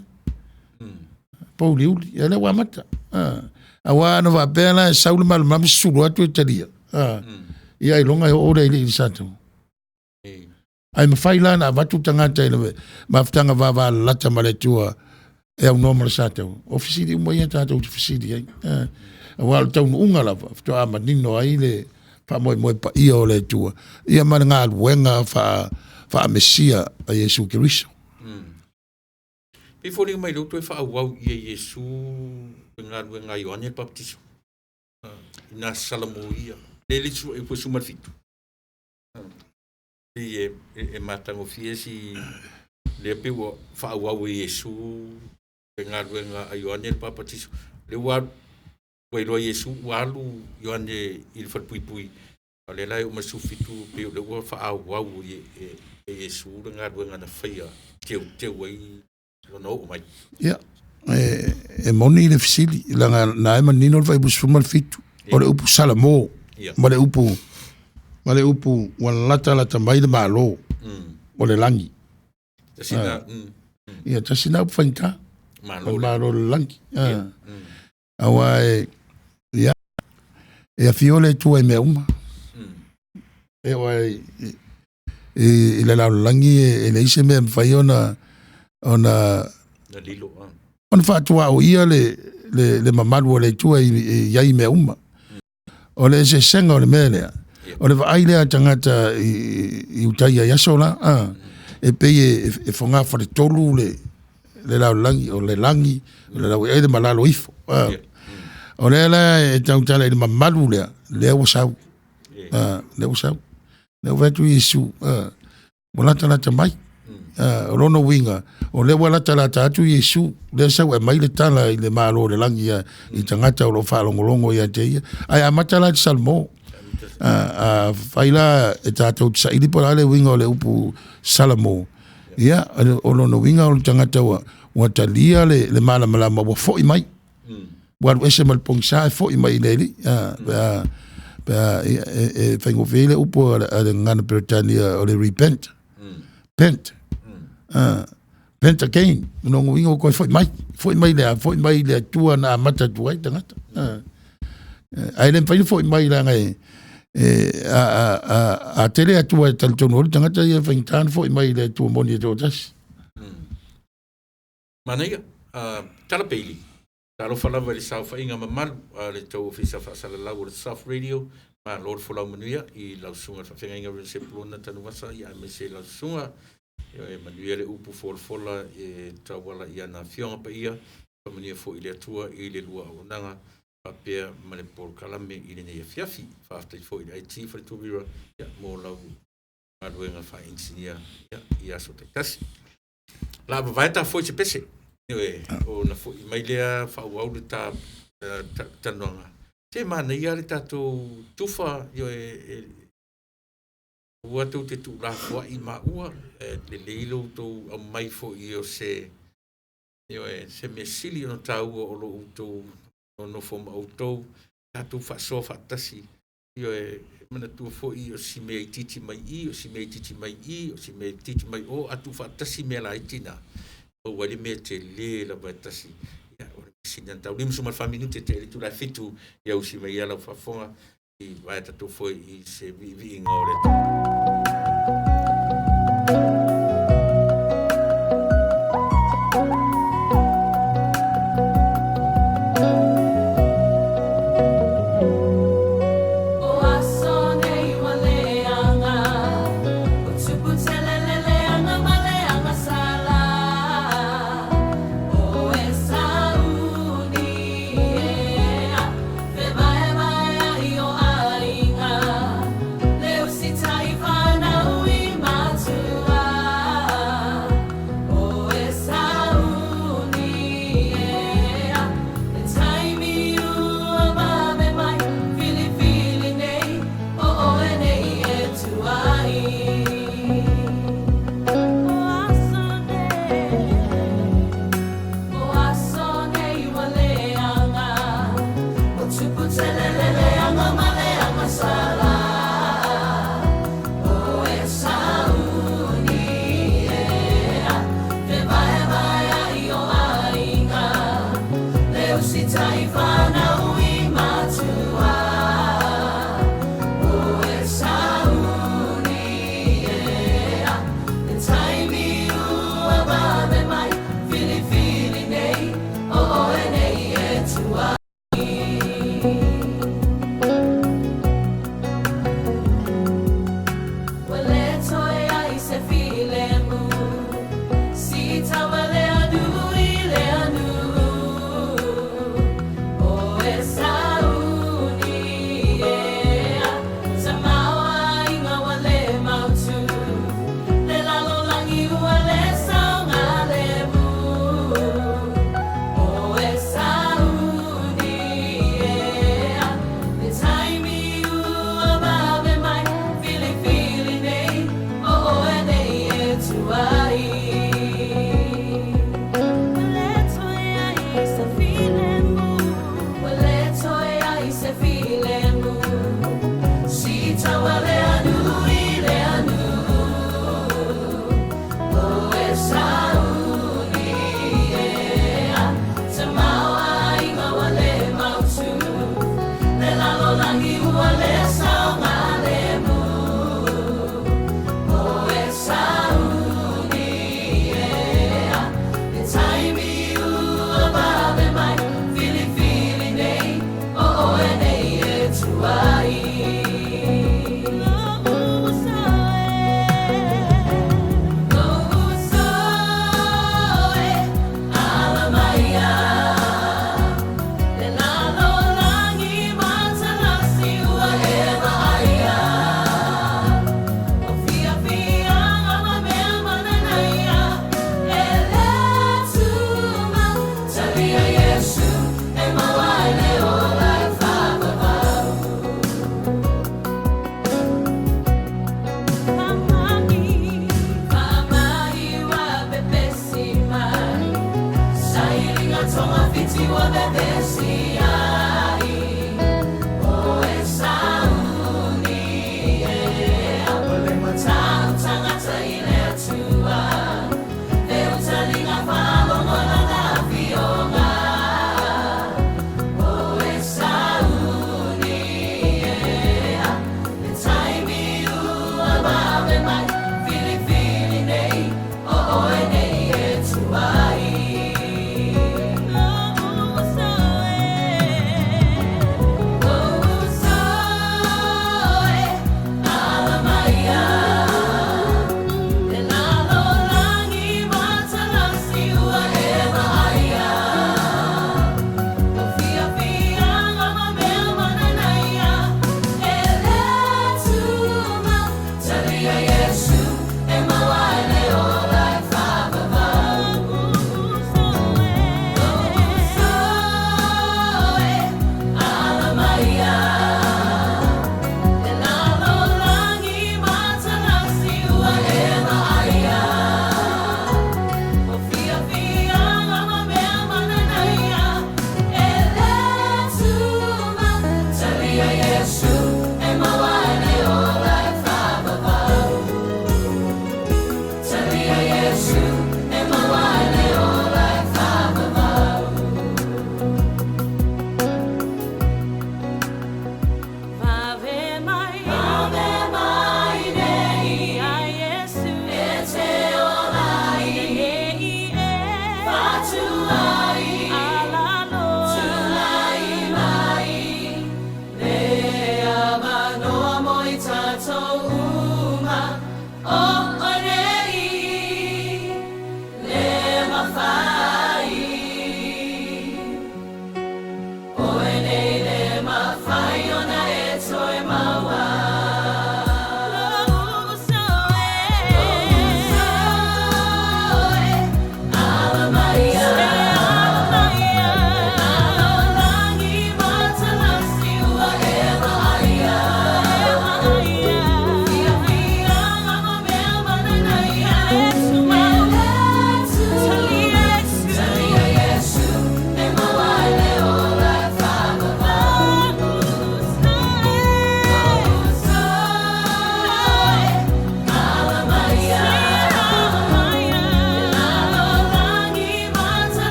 Pouliuli, ia lea ua amata. Aua ana faapea la e sau le malamalama susulu atu e talia, ia ailoga e oo le alii i le satauro. Ae mafai la ona avatu tagata i le mafutaga vavalalata ma le Atua e aunoa ma le satauro? O fesili uma ia tatou te fesili ai. Aua o le taunuuga lava, faatoa manino ai le faamoemoe paia o le Atua, ia ma le galuega faa-Mesia a Iesu Keriso. Pei foliga mai lea ua toe faaauau ia Iesu le galuega a Ioane le Papatiso, ina salamoia, le 17. Pei e matagofie si lea pei ua faaauau e Iesu le galuega a Ioane le Papatiso. Lea ua iloa Iesu ua alu Ioane i le falepuipui, a o lea la e oo mai i le 17 pei o lea ua faaauau e Iesu le galuega na faia teuteu ai lona oo mai. Ia, e moni le fesili, leaga na e manino le fuaiupu 17, o le upu Salamo ma le upu ua latalata mai le Malo o le lagi. Ia, tasi na upu faigata, o le Malo o le lagi. Aua ia, e afio le Atua i mea uma. E oo lava i le lalolagi e leai se mea e mafai ona faatuaoia le mamalu o le Atua e i ai i mea uma. O le eseesega o le mea lea, o le vaai lea a tagata i Iutaia i aso la, e pei e fogafaletolu le lalolagi, o le lagi, o le laueleele ma lalo ifo. O lea la e tautala i le mamalu lea, lea ua sau. Lea ua sau. Lea ua fai atu Iesu, ua latalata mai. O lona uiga, o lea ua latalata atu Iesu, lea sau e aumai le tala i le Malo o le lagi i tagata o lo o faalogologo ia te ia. Ae amata la i le Salamo. Fai la e tatou te saili po o le a le uiga o le upu Salamo. Ia, o lona uiga o le tagata ua talia le malamalama ua foi mai. Ua alu ese ma le pogisa e foi mai i le Alii. E faigofie ai le upu a le gagana Peretania o le repent. Pent. Pent again. O lona uiga ua toe foi mai. Foi mai le a? Foi mai le Atua na amata atu ai tagata. Ae le mafai ona foi mai leaga a tele Atua e talitonu ai le tagata ia e faigata ona foi mai i le Atua moni e toatasi. Manaia, tala peili. Talofa lava i le saofaiga mamalu a le tou Ofisa Faasalalau o le Soft Radio. Malo le folau manuia i lau susuga i le faafeagaiga Rev. Sepulona Tanuvasa, ia aemaise lau susuga e manuia le upu folafola e tauala i ana afioga paia, faamanuia foi i le Atua i le lua auaunaga faapea ma le polokalame i lenei afiafi. Faafetai foi i le IT Faletuavira mo lau galuega faa-inisinia i aso taitasi. La vavae ta foi se pese. Ona foi mai lea faaauau le ta talanoaga. Se manaia le tatou tufa, aua tou te tuulafoai maua, lelei lo outou aumai foi o se se mea sili ona taua o lo outou nonofo ma outou, tatou faasoa faatasi. Ioe, e manatua foi o si mea itiiti mai i, o si mea itiiti mai i, o si mea itiiti mai o, a tuufaatasi mea laiti na, maua ai le mea tele lava e tasi. Ia, o le measili lena. Tau 54 minute tea i le itula e 7, ia usi mai ia lau faafofoga i vaea tatou foi i se viiviiga o le O aso nei ua leaga, o tupu tele le leaga ma leaga sala. O e sauni ea, fevaevae ai o aiga, le usitai fanau i matua. O e sauni ea, le taimi ua vave mai, filifili nei, o oe nei e tuai. O aso nei, o aso nei ua leaga, o tupu tele le leaga ma leaga sala. O e sauni ea, fevaevae ai o aiga, le usitai fanau i matua. O e sauni ea, le taimi ua vave mai, filifili nei, o oe nei e tuai. Ua le toe ai se filemu, si taua le anu i le anu. O e sauni ea, tamaoaiga ua le mautu, le lalolagi ua le saogalemu. O e sauni ea, le taimi ua vave mai, filifili nei, o oe nei e tuai. Ua le toe ai se filemu, ua le toe ai se filemu, si taua le anu i le anu. O e sauni ea, tamaoaiga ua le mautu, le lalolagi ua le saogalemu. O e sauni ea, le taimi ua vave mai, filifili nei, o oe nei e tuai. Lou uso e, ala maia, le lalolagi matalasi ua e vaaia. O fiafiaga ma mea mananaia, e le tumau, talia Iesu e maua ai le ola e faavavau. Faamai ua pepesi mai, sailiga togafiti ua vevesi ai. O e sauni ea, o le matau tagata i le Atua, feutaliga faalogo lana afioga. O e sauni ea, le taimi ua vave mai, filifili nei, o oe nei e tuai. Lou uso e, lou uso e, ala maia, le lalolagi matalasi ua e vaaia. O fiafiaga ma mea mananaia, e le tumau, talia Iesu.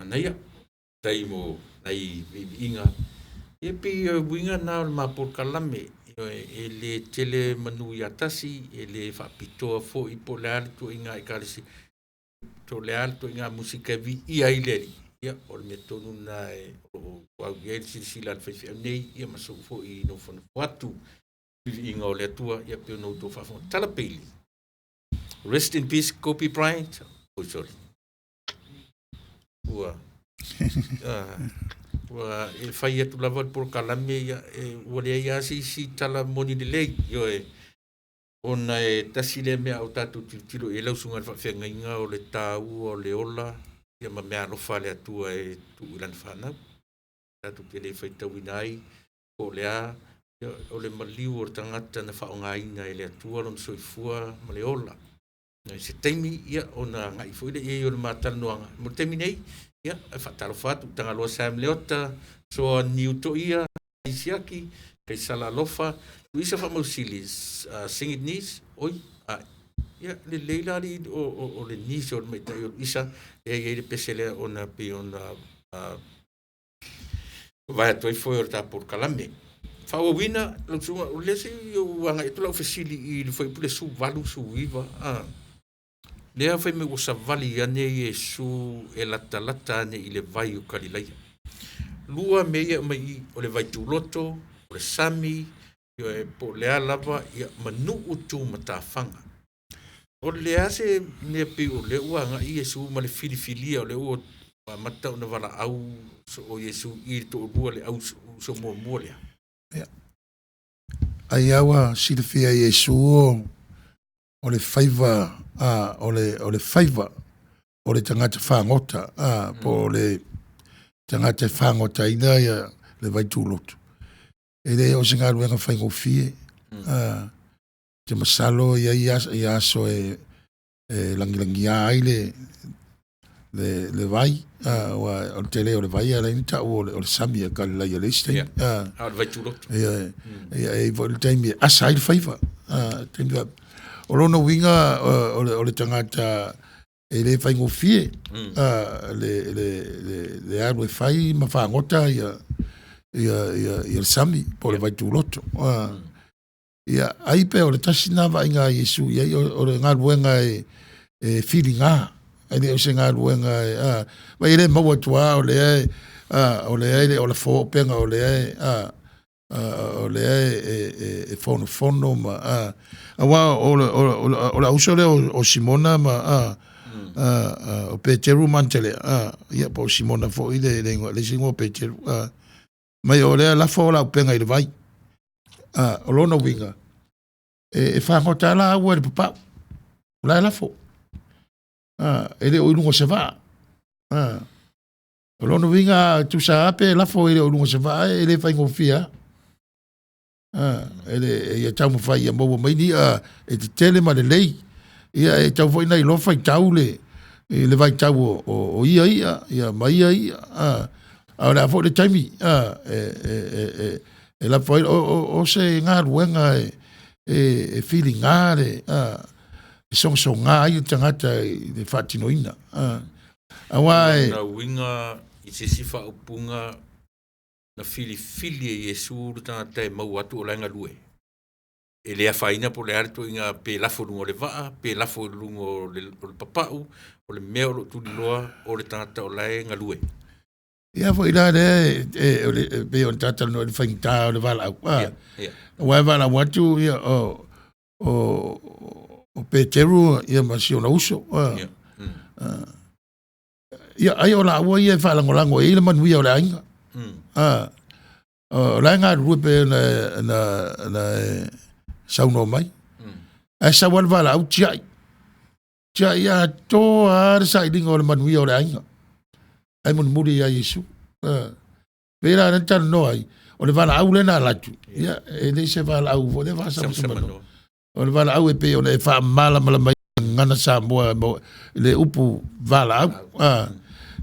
Manaia, faafetai mo nai viiviiga. Ia pei o uiga na o le ma polokalame, ioe, e le tele manu ia tasi, e le faapitoa foi po o le a le ituaiga ekalesia, po o le a le ituaiga musika e viia ai le Alii, ia o le mea tonu lena o lo o au i ai le silasila a le faifeau nei, ia ma sou foi nofonofo atu. Viiga o le Atua, ia pei ona outou faafofoga. Tala Peili, rest in peace Kobe Bryant. Oi sorry. Ua ua e fai atu lava le polokalame, ia, ua leai lava se isi tala moni lelei, ioe, ona e tasi lea mea a o tatou tilotilo i ai lau susuga i le faafeagaiga, o le taua o le ola, ia ma meaalofa a le Atua e tuu i lana fanau. Tatou te le faitauina ai po o le a, ia, o le maliu o le tagata na faaaogaina e le Atua lona soifua ma le ola. I se taimi, ia, ona agai foi lea i ai o le ma talanoaga. Mo le taimi nei, ia, e faatalofa atu i Tagaloa Sam Leota, Soa Niu Toia, Siaki, Kaisala Alofa, Tuisa Faamausili, Singit Nis, oi, ia, lelei la alii o le niece o le maitai o Luisa, lea e i ai le pese lea ona pei ona vae atu ai foe o le ta polokalame. Faaauauina, lau susuga, o lea se i ou agai atu lau fesili i le fuaiupu le 18, 19, lea fai mai ua savali ane Iesu e latalata ane i le vai o Kalilaia. Lua mea ia e aumai i i, o le vai tuloto, o le sami, ioe, po o le a lava, ia, ma nuu tumatafaga. O le a se mea pei o lea ua agai Iesu ma le filifilia o lea ua amata ona valaau o Iesu i le toalua le au uso muamua lea? Ia. Ai lava ua silafia e Iesu o le faiva o le faiva o le tagata fagota po o le tagata e fagotaina ia le vai tuloto. E le o se galuega faigofie. Te masalo e i ai aso e lagilagia ai le vai, aua o le tele o le vai ala ai ona taua o le sami a Kalilaia i le isi taimi. A o le vai tuloto. Ia, e i ai foi le taimi e asa ai le faiva. O lona uiga o le tagata e le faigofie le alu e fai ma fagota ia le sami po o le vai tuloto. Ia, ai pe o le tasi lena vaaiga a Iesu i ai, o le galuega e filiga, e le o se galuega e, vai e le maua atu lava o lea e, o lea e le o lafo upega, o lea e, o lea e fonofono ma, aua o le auso lea o Simona ma o Peteru ma Antelea, ia po o Simona foi le isi igoa o Peteru, mai o lea lafo la upega i le vai. O lona uiga, e fagota la aua i le papau, o la e lafo. E le o i luga o se vaa. O lona uiga, tusa lava pe lafo e le o i luga o se vaa, e le faigofie lava. E le, ia taumafai ia maua mai ni i'a e tetele ma lelei. Ia e tau foi na iloa faitau le vaitau o ia i'a, ia ma ia i'a. A o le a foi le taimi e lafo ai, o se galuega e filiga le, e sogasoga ai le tagata i le faatinoina. Aua e Lona uiga i se isi faaupuga na filifili e Iesu le tagata e maua atu o la e galue. E le afaina po o le a le ituaiga pe lafo i luga o le vaa, pe lafo i luga o le papau, o le mea o lo o tuliloa o le tagata o la e galue. Ia foi la lea e pei ona tatalanoa i le faigata o le valaau. Aua e valaau atu ia o Peteru ia ma si ona uso. Ia ai o laua ia e faalagolago ai le manuia o le aiga. O la e galulue pe na saunoa mai. Ae sau lava le valaau tiai. Tiai atoa lava le sailiga o le manuia o le aiga. Ae mulimuli ia Iesu. Pei la lea na talanoa ai, o le valaau lea na alu atu, ia, e le se valaau foi lea faasamsamanoa. O le valaau e pei ona e faamalamalama ai gagana Samoa le upu valaau.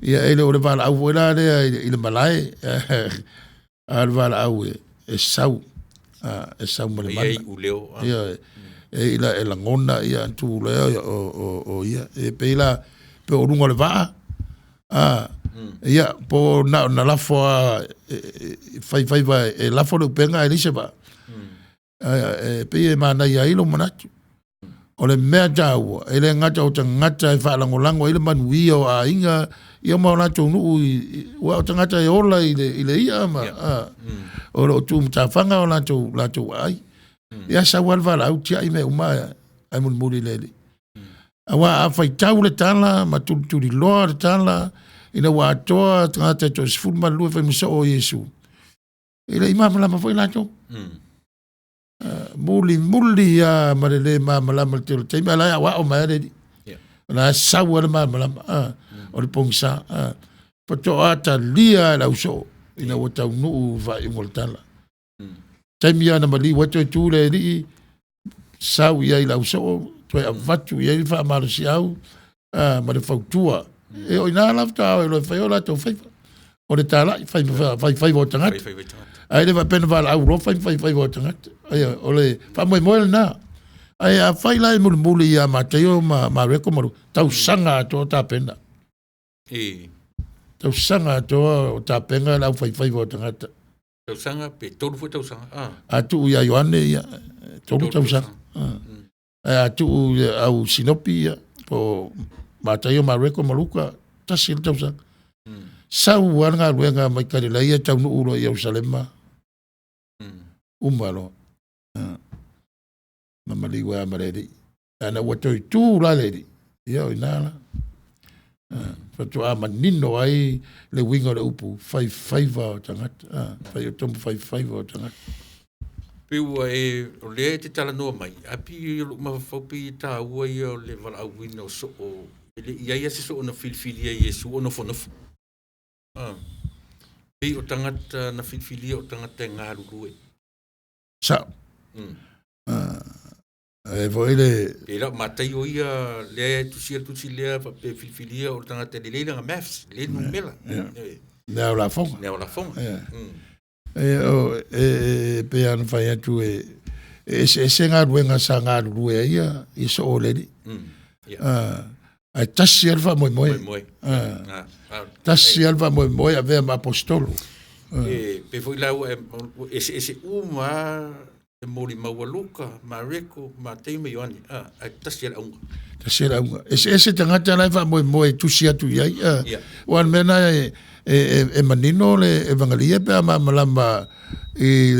Ia e le o le valaau foi la lea i le malae, a o le valaau e sau, e sau ma le mana. Ia i uleo. Ia, e ila e lagona ia tu lea o ia. E pei la, pe o luga o le vaa, Ia, po na o na lafo lava faifaiva e lafo le upega ae leai se vaa. E pei e manaia ai lou manatu. O le mea taua, e le gata o tagata e faalagolago ai le manuia o aiga ia ma o latou nuu aua o tagata e ola i le i'a ma o lo o tumatafaga o latou aai. Ia sau lava le valaau tiai mea uma ae mulimuli i le Alii. Aua a faitau le tala ma tulituliloa le tala ina ua atoa tagata e toa-12 e fai ma soo o Iesu, e le i malamalama foi latou. Mulimuli lava ma le le malamalama i le tele o taimi, a o la e aoao mai lava le Alii. O la e sau lava le malamalama o le pogisa. Faatoa talia lava e le ausoo ina ua taunuu i le faaiuga o le tala. Taimi lava na maliu ai toe tu le Alii, sau i ai i le ausoo, toe avatu i ai le faamalosiau ma le fautua. E o i ina la faatoa o ai loa e fai o latou faiva. O le talai, fai ma faifaiva o tagata. Ae le faapea na valaau loa fai ma faifaiva o tagata. O le faamoemoe lena. Ae afai la e mulimuli ia Mataio ma Mareko ma Luka, tausaga atoa o tapena. Tausaga atoa o tapena le aufaifaiva o tagata. Tausaga pe 3 foi tausaga. A tuu ia Ioane, ia, 3 tausaga. Ae a tuu i au Sinopi, ia, po Mataio, Mareko ma Luka, 1 le tausaga. Sau lava le galuega mai Kalilaia taunuu loa i Ierusalema, uma loa. Ma maliu ai ma le Alii. Ana ua toe tu la le Alii, ia o ina la. Faatoa manino ai le uiga o le upu, faifaiva o tagata. Fai o tomu faifaiva o tagata. Pei ua e, o lea e te talanoa mai, ae pei o lou mafaufau pei e taua ia o le valaauina o soo, e le i ai lava se soo na filifilia e Iesu o nofonofo. Pei o tagata na filifilia o tagata e galulue. Sao. E foi le Pei la o Mataio ia lea e tusia le tusi lea faapea filifilia o le tagata e lelei lana maths, lelei numera. Le ao lafoga. Le ao lafoga. E pei ona fai atu e eseese galuega sa galulue ai ia soo o le Alii. Ae tasi lava le faamoemoe. Tasi lava le faamoemoe avea ma aposetolo. E pei foi la ua eseese uma lava le molimau a Luka, Mareko, Mataio ma Ioane, ae tasi lava le auga. Tasi le auga. Eseese tagata la e faamoemoe e tusi atu i ai. Aua o le mea lena e manino le Evangelia pe a malamalama i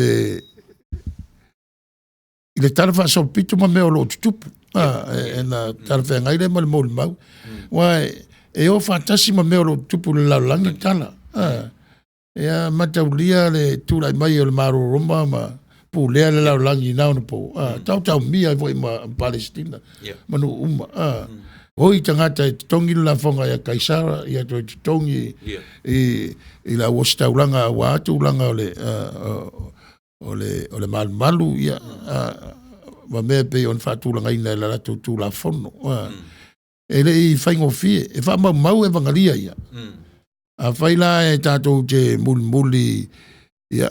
le tala faasolopito ma mea o lo o tutupu. E na talafeagai lea ma le molimau. Aua e o faatasi ma mea o lo o tutupu i le lalolagi tala. Ia mataulia le tulai mai o le Malo o Roma ma pulea le lalolagi i na ona po. Taotaomia ai foi ma Palesitina ma nuu uma. Oi tagata e totogi le lafoga ia Kaisara, ia toe totogi i le auositaulaga aua tulaga o le o le malumalu ia ma mea pei ona faatulagaina e le latou Tulafono. E le i faigofie, e faamaumau Evangelia ia. Afai la e tatou te mulimuli ia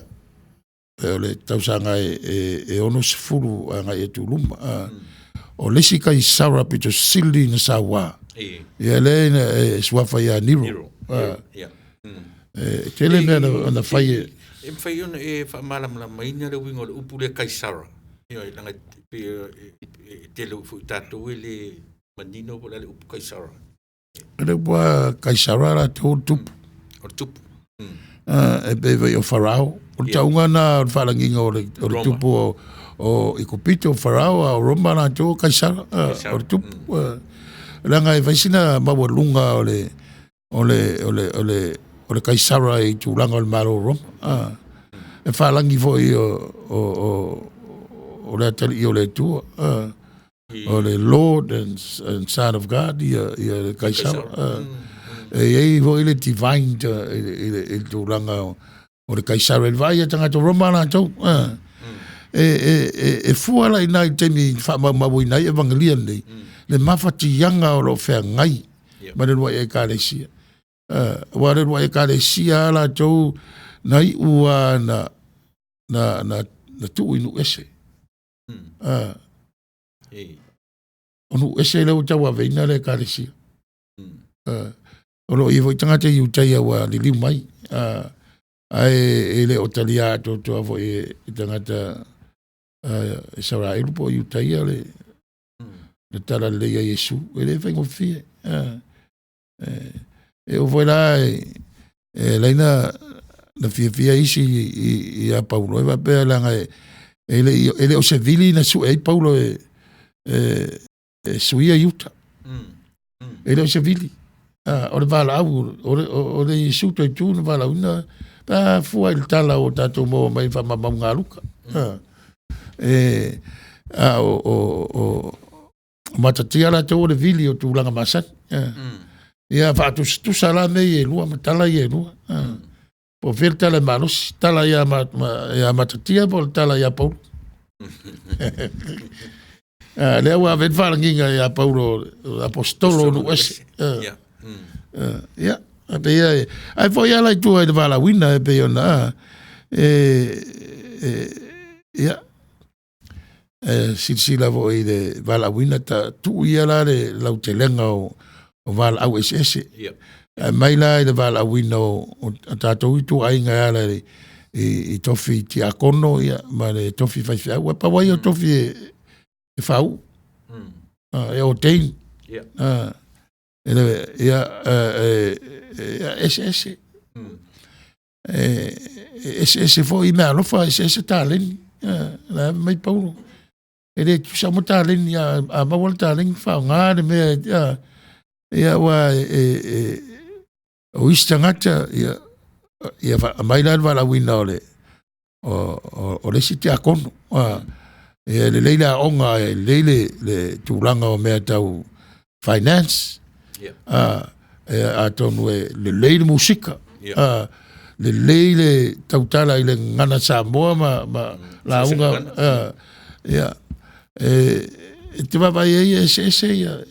o le tausaga e 60 agai atu i luma. O le isi Kaisara pito sili na sauā. Ia lea e suafa ia Nero. E tele mea na fai e. E mafai ona e faamalamalamaina le uiga o le upu lea Kaisara. Ia, leaga e tele foi tatou e le manino po o le a le upu Kaisara. O le upu a Kaisara latou o le tupu. O le tupu. E pei foi o Farao. O le tauga na o le faalagiga o le tupu o Ikopito, o Farao, a o Roma latou o Kaisara, o le tupu. Leaga e fai sina maualuga o le o le Kaisara i tulaga o le Malo o Roma. E faalagi foi o le atalii o le Atua. O le Lord and Son of God ia le Kaisara. E i ai foi le divine i le tulaga o le Kaisara i le vaai a tagata Roma latou. E fua la i nai taimi faamaumauina ai Evangelia nei, le mafatiaga o lo o feagai ma le uluai Ekalesia. Aua o le uluai Ekalesia lava latou na iu lava na tuu i nuu ese. O nuu ese lea ua tauaveina le Ekalesia. O lo o i ai foi tagata Iutaia ua liliu mai, ae e le o talia atoatoa foi e tagata Isaraelu po o Iutaia le tala lelei a Iesu. E le faigofie. E oo foi la e laina na fiafia isi ia Paulo e faapea leaga e le o se vili na sue ai Paulo e suia Iuta. E le o se vili. O le valaau, o le Iesu toetu na valaauina, pe a fua i le tala ua tatou maua mai faamaumauga a Luka. A o matatia latou o le vili o tulaga masani. Ia faatusatusa la mea ia e lua ma tala ia e lua. Po o fea le tala e malosi, tala ia Matatia po o le tala ia Paulo. Lea ua ave ai le faalagiga ia Paulo, aposetolo o nuu ese. Ia, pei e, ae foi ala i tua i le valaauina e pei ona, ia, silasila foi i le valaauina, ta tuu ia la le lautelega o valaau eseese. Ae mai la i le valaauina o tatou ituaiga e ala i tofi tiakono ia, ma le tofi faifeau. Aua pau lava ia o tofi e faauu, e ordain. Ia, eseese. E eseese foi meaalofa, eseese taleni. La e mai Paulo, e le tutusa uma taleni, a maua le taleni faaaoga le mea. Ia aua o isi tagata, ia aumai la le valaauina o le o le isi tiakono. Ia lelei le aoga, e lelei le tulaga o mea tau finance. Atonu e lelei le musika. Lelei le tautala i le gagana Samoa ma lauga. Ia, e te vaavaai ai e eseese ia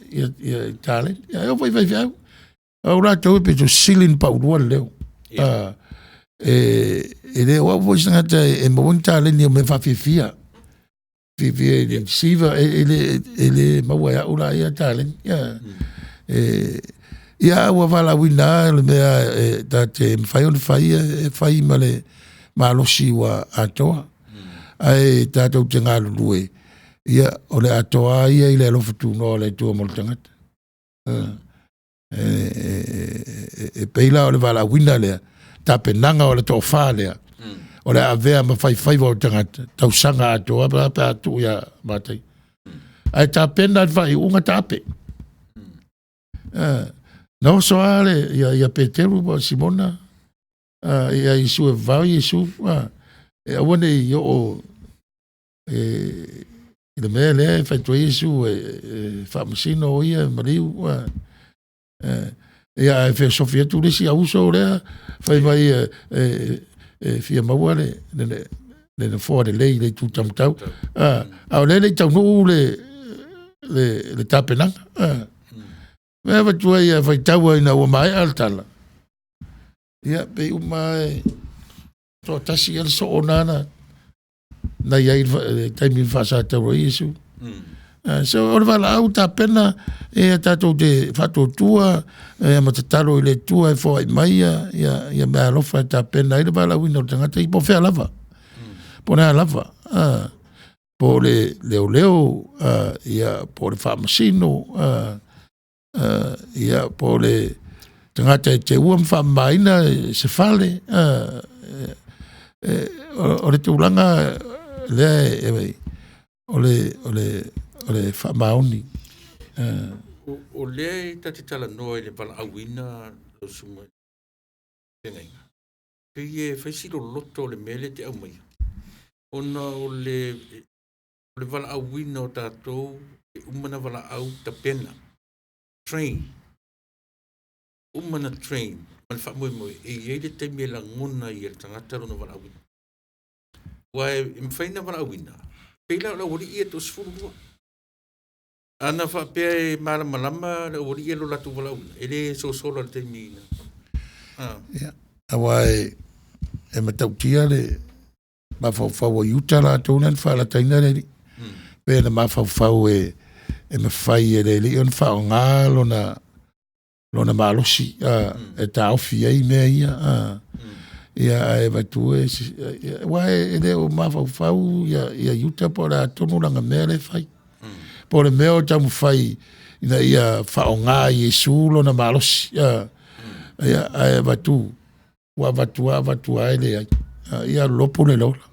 taleni. Ia, e oo foi i faifeau. O latou e pito sili ona paulua le leo. E le o au foi se tagata e maua ni taleni o mea faafiafia. Fiafia i le siva, e le maua e au la ia taleni. Ia, ua valaauina le mea e ta te mafai ona fai, e fai ma le malosi ua atoa. Ae tatou te galulue, ia, o le atoa ia i le alofa tunoa o le Atua mo le tagata. E pei la o le valaauina lea, tapenaga o le tofa lea, o le a avea ma faifaiva o tagata, tausaga atoa pe a tuu ia Mataio. Ae tapena le faaiuga taape. Na oso lava ia Peteru ma Simona, ia Iesu e vavao Iesu, e aua ne i oo i le mea lea e fai atu ai Iesu e faamasino o ia e maliu. Ia ae fesofi atu le isi auuso lea, fai mai e fia maua le nofoa lelei i le itu taumatau. A o lea e le i taunuu le tapenaga. Mea avatu ai a faitau ina ua maea le tala, ia pei uma e toatasi ia le soo nana na i ai le taimi faasatauro ai Iesu. So o le valaau tapena e tatou te faatuatua ma tatalo i le Atua e foai mai ia mea alofa e tapena ai le valaauina o le tagata i po o fea lava. Po o le a lava. Po o le leoleo, ia, po o le faamasino, ia, po o le tagata e teua ma faamamaina se fale. O le tulaga lea o le faamaoni. O lea e ta te talanoa i le valaauina lau susuga feagaiga, pei e fai si loloto o le mea lea e te aumaia, ona o le valaauina o tatou, e uma ona valaau tapena, train, uma ona train ma le faamoemoe, e i ai le taimi e lagona ai e le tagata lona valaauina. Aua e mafai ona valaauina, pei la o le aualii ia e toa-12. Ana faapea e malamalama le aualii ia i lo latou valaauina, e le sosola i le taimi. Ia, aua e matautia le mafaufau o Iuta latou lea na faalataina le alii. Pe na mafaufau e mafai e le alii ona faaaoga lona lona malosi e taofi ai mea ia. Ia ae avatu e aua e le o mafaufau ia Iuta po o le a tonu lana mea lea e fai. Po o le mea o taumafai ina ia faaaoga e Iesu lona malosi. Ia ae avatu ua avatu lava avatu lava e leai. Ia alu loa pule i le ola.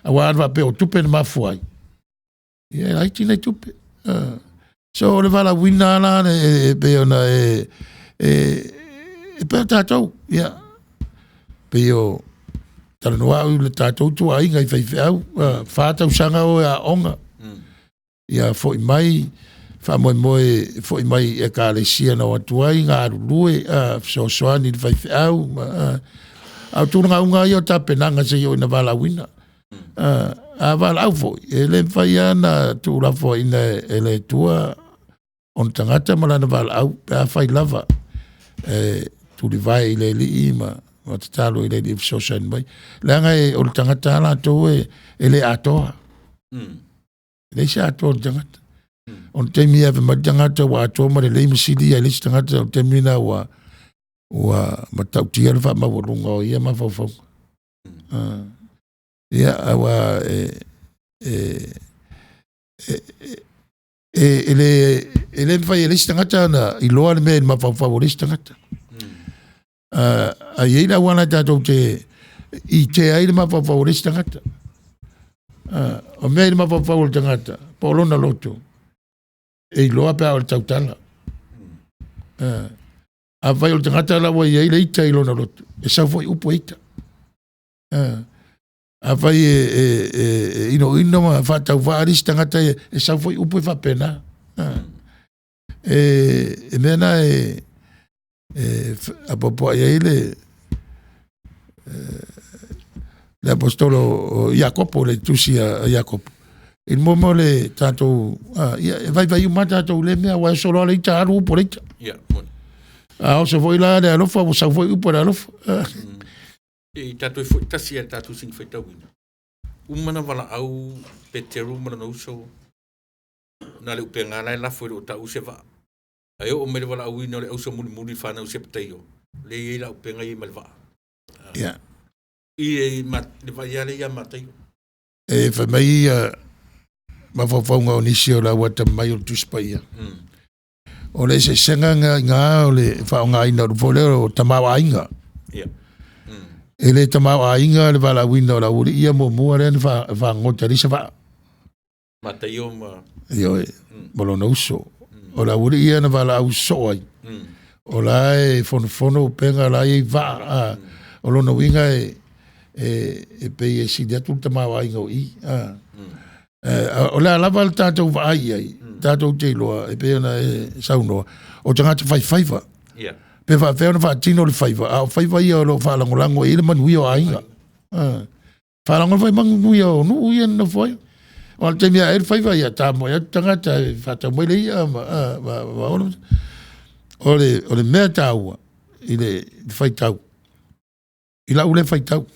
Aua ana faapea o tupe na mafua ai, ia e laiti nai tupe. So o le valaauina lava la e pei ona e pei o tatou, ia, pei o talanoa au i le tatou ituaiga i faifeau, 4 tausaga o e aooga, ia foi mai, faamoemoe foi mai i ekalesia na o atu ai, galulue, fesoasoani i le faifeau, a o tulaga uma lava ia o tapenaga seia oo ina valaauina. A valaau foi, e le mafai lava ona tuulafoaiina e le Atua ona tagata ma lana valaau pe afai lava e tulivae i le Alii ma tatalo i le Alii e fesoasoani mai. Leaga o le tagata lava latou e le atoa. E leai se atoa o le tagata. O le taimi e ave mai le tagata ua atoa ma lelei ma sili ia i le isi tagata, o le taimi lena ua matautia le faamaualuga o ia mafaufauga. Ia, aua e le mafai e le isi tagata ona iloa le mea i le mafaufau o le isi tagata. A i ai le auala tatou te itea ai le mafaufau o le isi tagata. O mea i le mafaufau o le tagata, po o lona loto, e iloa pe a o le tautala. Afai o le tagata la ua i ai le ita i lona loto, e sau foi upu e ita. Afai e inoino ma faatauvaa le isi tagata, e sau foi upu e faapena. E mea na e apoapoai ai le apostolo o Iakopo, le tusi a Iakopo, i le mea o le tatou, ia, e vaivai uma tatou i lea mea, aua e oso loa le ita, alu upu a le ita. A oso foi la le alofa, ua sau foi upu a le alofa. E tatou foi tasi a tatou sing faitauina. Uma na valaau Peteru ma lona uso, na le upenga la e lafo i le o tau se vaa. Ae oo mai le valaauina o le auso mulimuli whanau Septeio, le iai la upenga i ma le vaa. Ia. I e ma, le vai ia le ia Mataio. E fai mai ia mafaufauga o nisi o le au atamamai o le Tusi Paia. O le eseesega nga o le faaaogaina o le upu lea o tamaoaiga. Ia. E le tamaoaiga le valaauina o le aualii ia muamua lea na fagota i le isi vaa. Mataio ma Ioe, ma lona uso. O le aualii ia na valaau soo ai. O la e fonofono upega la e i vaa. O lona uiga e pei e sili atu le tamaoaiga o i. O le a lava le tatou vaai ai, tatou te iloa, e pei ona e saunoa, o tagata faifaiva. Ia. Pe faapefea ona faatino le faiva, a o faiva ia o lo o faalagolago i ai le manuia o aiga. Faalagolago foi manuia o nuu ia na nofo ai. O le taimi a e le faiva ia, tamoe atu tagata e faatau mai le ia ma ola. O le mea taua i le faitau, i lau le faitau,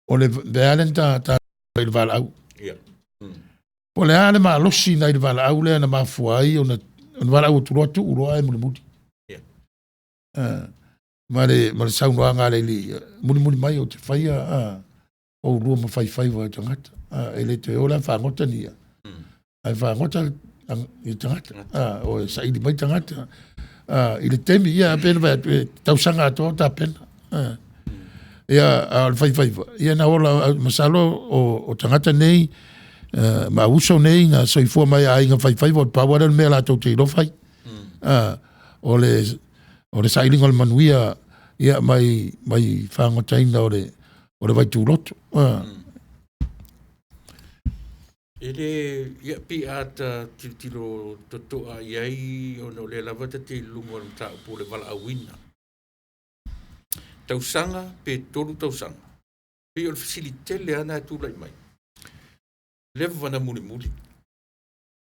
o le mea lea na ta i le valaau. Ia. O le a le malosi na i le valaau lea na mafua ai ona valaau atu loa tuu loa e mulimuli. Ia. Ma le saunoaga a le alii, mulimuli mai o te faia o ulua ma faifaiva e tagata. E le toe o la fagota ni ia. Ai fagota i tagata. O e saili mai tagata. I le taimi ia pe na vai atu, e tausaga atoa o tapena. Ia, a o le faifaiva, ia na ola, masalo o tagata nei, ma uso nei, na soifua mai aiga faifaiva, o le pau lea o le mea latou te iloa fai. O le sailiga o le manuia, ia, mai fagotaina o le vaituloto. E le, ia, pi ata tilotilo totoa i ai, ona o le lava ta te luga o le mataupu o le valaauina. Tausaga pe 3 tausaga. Pei o le fesili tele lava na e tulai mai. Leva na mulimuli.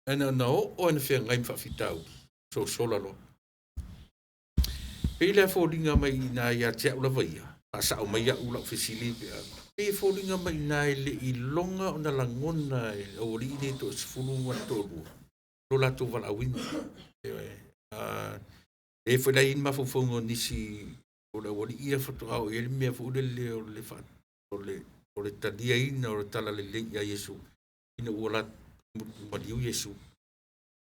Ana na oo ana feagai ma faafitauli, sosola loa. Pei le foliga mai ina ia te au lava ia, faasao mai au lau fesili pe a. Pei e foliga mai ina e le iloga ona lagona e aualii nei toasefulu ma le toalua, lo latou valaauina. Ioe. E foi lai mafaufauga o nisi o le aualii ia faatoa oo i ai le mea foi lele o le o le taliaina o le talalelei ia Iesu ina ua latou maliu Iesu.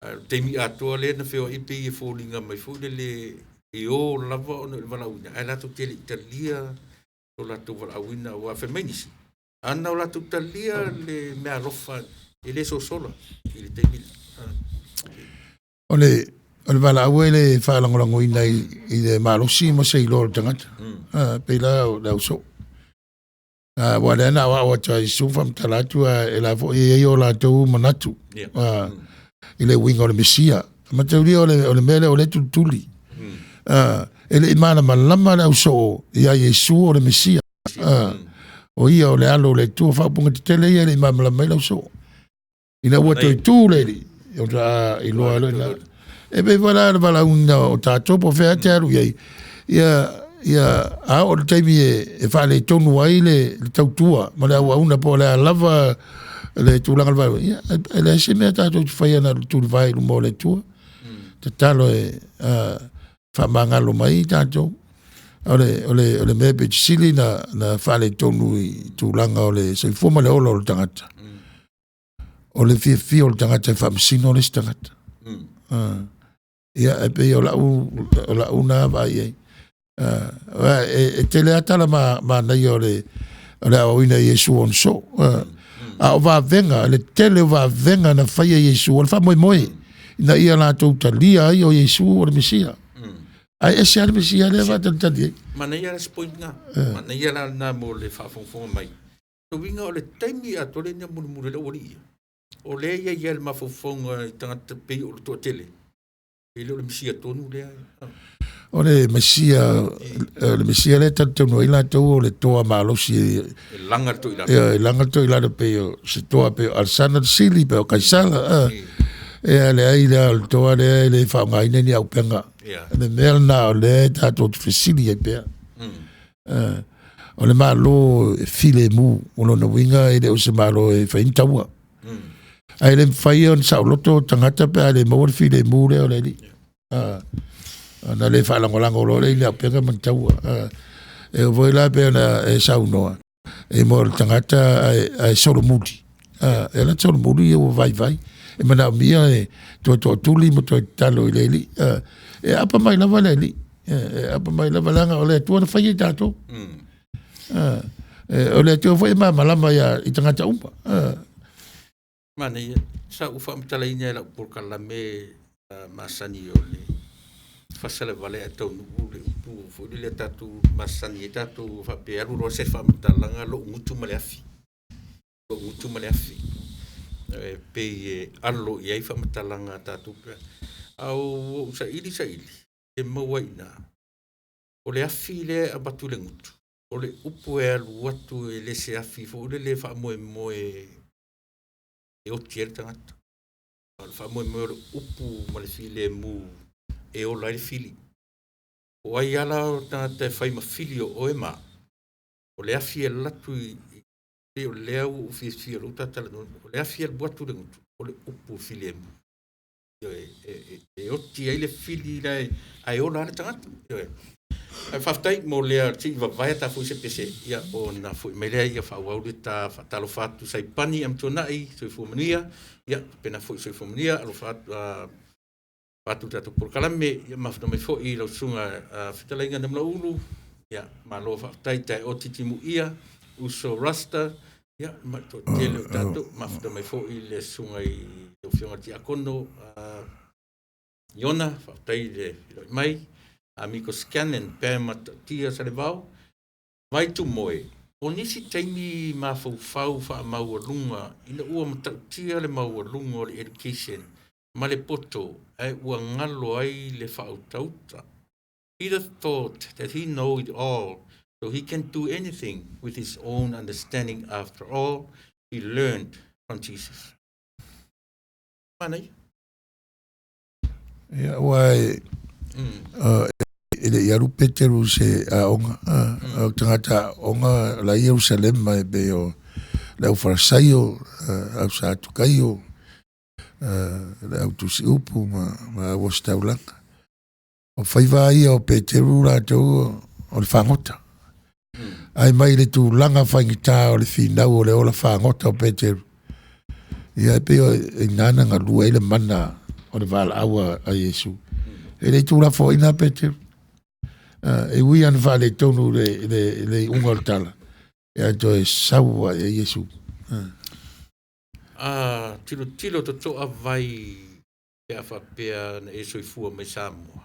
Ae o le taimi atoa lea na feoai e pei e foliga mai foi lele e o lava ona o le valaauina, ae latou te le i talia lo latou valaauina, aua fai mai nisi, ana o latou talia le meaalofa e le sosola i le taimi lea. O le o le valaau e le faalagolagoina i le malosi ma se iloa o le tagata. Pei la o le ausoo. Aua lea na aoao atu ai Iesu faamatala atu e la foi e i ai o latou manatu i le uiga o le Mesia. Mataulia o le mea lea o lea e tulituli. E le i malamalama le ausoo ia Iesu o le Mesia. O ia o le Alo o le Atua, faaupuga tetele ia e le i malamalama ai le ausoo. Ina ua toe tu le alii, o ta iloa loa ina. E pei foi la le valaauina o tatou po o fea e te alu i ai, ia a oo i le taimi e faaletonu ai le tautua ma le auauna po o le a lava le tulaga o le valaauina, ia e leai se mea tatou te faia na o le tulivae i luma o le Atua. Tatalo e faamagalo mai tatou. O le mea pito sili na faaletonu i tulaga o le soifua ma le ola o le tagata, o le fiafia o le tagata e faamasino le isi tagata. Ia e pei o lau na vaai i ai. E tele lava tala manaia o le aoaoina e Iesu o ona soo. A o vavega, le tele o vavega na faia e Iesu, o le faamoemoe ina ia latou talia ai o Iesu o le Mesia. Ae ese lava le Mesia lea e faatalitali ai. Manaia la se point na. Manaia la lena mo le faafogafoga mai. O uiga o le taimi atoa lea na mulimuli ai le aualii ia, o lea e i ai lava le mafaufauga i tagata pei o le toatele, e le o le Mesia tonu lea. O le Mesia, o le Mesia lea e talitonu ai latou o le toa malosi e laga le toilalo. E laga le toilalo pei o se toa pei o Alesana le Sili, pei o Kaisara. E leai lea o le toa lea e le faaaogaina ni auupega. Le mea lena o lea e tatou te fesili ai pea. O le Malo e filemu, o lona uiga e le o se Malo e fai ni taua. Ae le mafai ona saoloto tagata pe a le maua le filemu lea o le alii. Ona le faalagolago loa lea i le auupega ma ni taua. E oo foi la pei ona e saunoa, e mo le tagata ae solomuli. E ala ona solomuli ua vaivai. E manaomia e toe tootuli ma toe tatalo i le alii. E aapa mai lava le alii. E aapa mai lava leaga o le Atua na faia i tatou. O le Atua foi e malamalama i tagata uma. Manaia, sa ou faamatalaina e lau polokalame masani o le fasa le vale ae taunuu le upu foi lele tatou masani ai tatou faapea alu loa se faamatalaga lou gutu ma le afi. Lou gutu ma le afi. E pei e alo i ai faamatalaga a tatou pe. A ou saili saili, e maua ai i ina. O le afi lea e avatu i le gutu, o le upu e alu atu e le se afi foi lele e faamoemoe e oti ai le tagata. O le faamoemoe o le upu ma le filemu e ola ai le fili. O ai ala o tagata e fai ma fili o oe ma, o le afi e alu atu i pei o lea ua ou fiafia lou tatalanoaina, o le afi e alu atu i le gutu, o le upu filemu. E oti ai le fili ae ola lava le tagata. Ae faafetai mo lea se i vavae ta foi se pese, ia ona foi mai lea ia faaauau le ta faatalofa atu Saipani Amituanai, soifua manuia, ia faapena foi soifua manuia, alofa atu atu le tatou polokalame, ia mafuta mai foi lau susuga Fetalaiga Namulauulu, ia malo faafetai Taeoti Timuia, Uso Rasta, ia ma le toatele o tatou, mafuta mai foi le susuga i lau Afioga i le Tiakono Iona, faafetai le filai mai, Amigo Scanlan, Pam Matautia Salevao, Vai Tumoe, o nisi taimi mafaufau faamaualuga ina ua matautia le maualuga o le education ma le poto ae ua galo ai le faautauta. Peter thought that he know it all, so he can do anything with his own understanding. After all, he learned from Jesus. Manaia. Ia, ua e, e le i alu Peteru i se aoga, o tagata aoga la i Ierusalema e pei o le au Farisaio, au Satukaio, Le au tusiupu ma au ositaulaga. O faiva lava ia o Peteru latou o le fagota. Ae mai le tulaga faigata o le finau o le ola fagota o Peteru, ia e pei o i ina na galue ai le mana o le valaau a Iesu. E le i tuulafoaiina Peteru. E ui lava ina faaletonu le iuga o le tala, ae toe sau lava i ai Iesu. A tilotilo totoa vai pe a faapea na e soifua mai Samoa,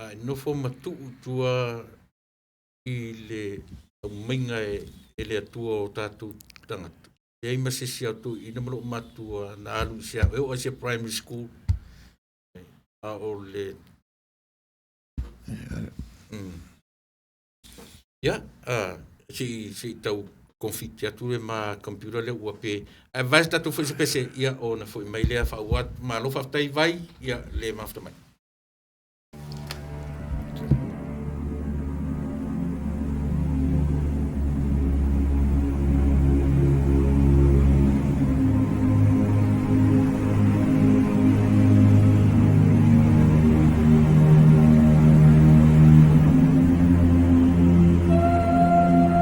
a e nofo ma tuu i tua i le aumaiga e le Atua o tatou tagata, leai ma se isi o toeaiina ma loomatua na alu i se e oo lava i se primary school, a o le Ia, se i tau confit atu le ma computer lea ua pe ae vae se tatou foi se pese, ia ona foi mai lea faaauau atu. Malo faafetai vai, ia le mafuta mai.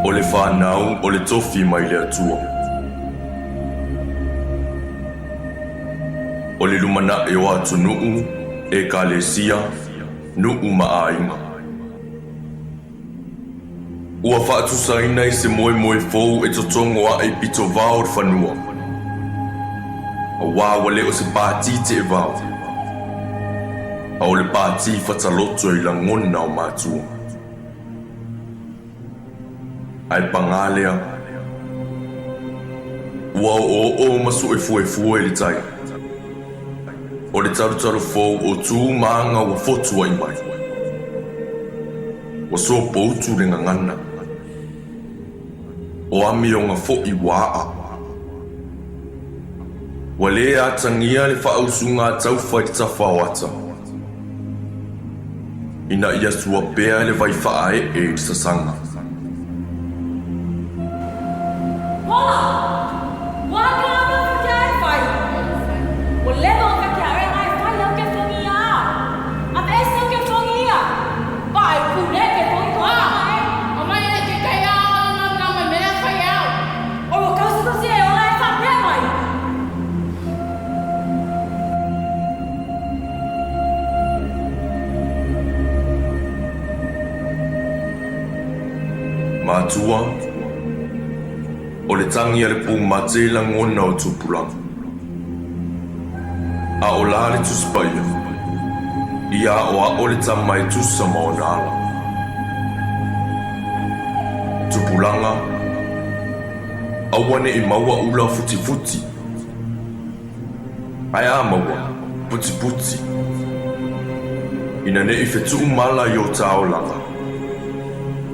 O le fanau o le tofi mai le Atua. O le lumanai o atunuu, ekalesia, nuu ma aiga. Ua faatusaina i se moemoe fou e totogo ae i pitovao o le fanua. Auā ua le o se pati teevao, a o le pati fataloto i lagona o matua. Ae pagā lea, ua oooo ma suefuefue le tai. O le talutalu fou o tu ma aga ua fotuai mai. Ua sopoutu le gagana. O amioga foi ua aa. Ua lē atagia le faausuga a taufa i le tafa o ata. Ina ia sua pea le vai faaee i le sasaga. Hola! Ua ake la mea whakia e whai. Ua leva o whakia e ngai whai au ke whangi ia. A me ese au ke whangi ia. Pa e pune ke whangi ko a e. O mai e ke kai a o na na mai mea whai au. O ua kausi kausi e ola e whapea mai. Matua, o le tagi a le pumate i lagona o tupulaga. A o la le Tusi Paia, ia aʻoaʻo le tama e tusa ma ona ala. Tupulaga, aua ne i maua ula futifuti. Ae a maua, putiputi. Ina ne i fetuu mala i o tā olaga,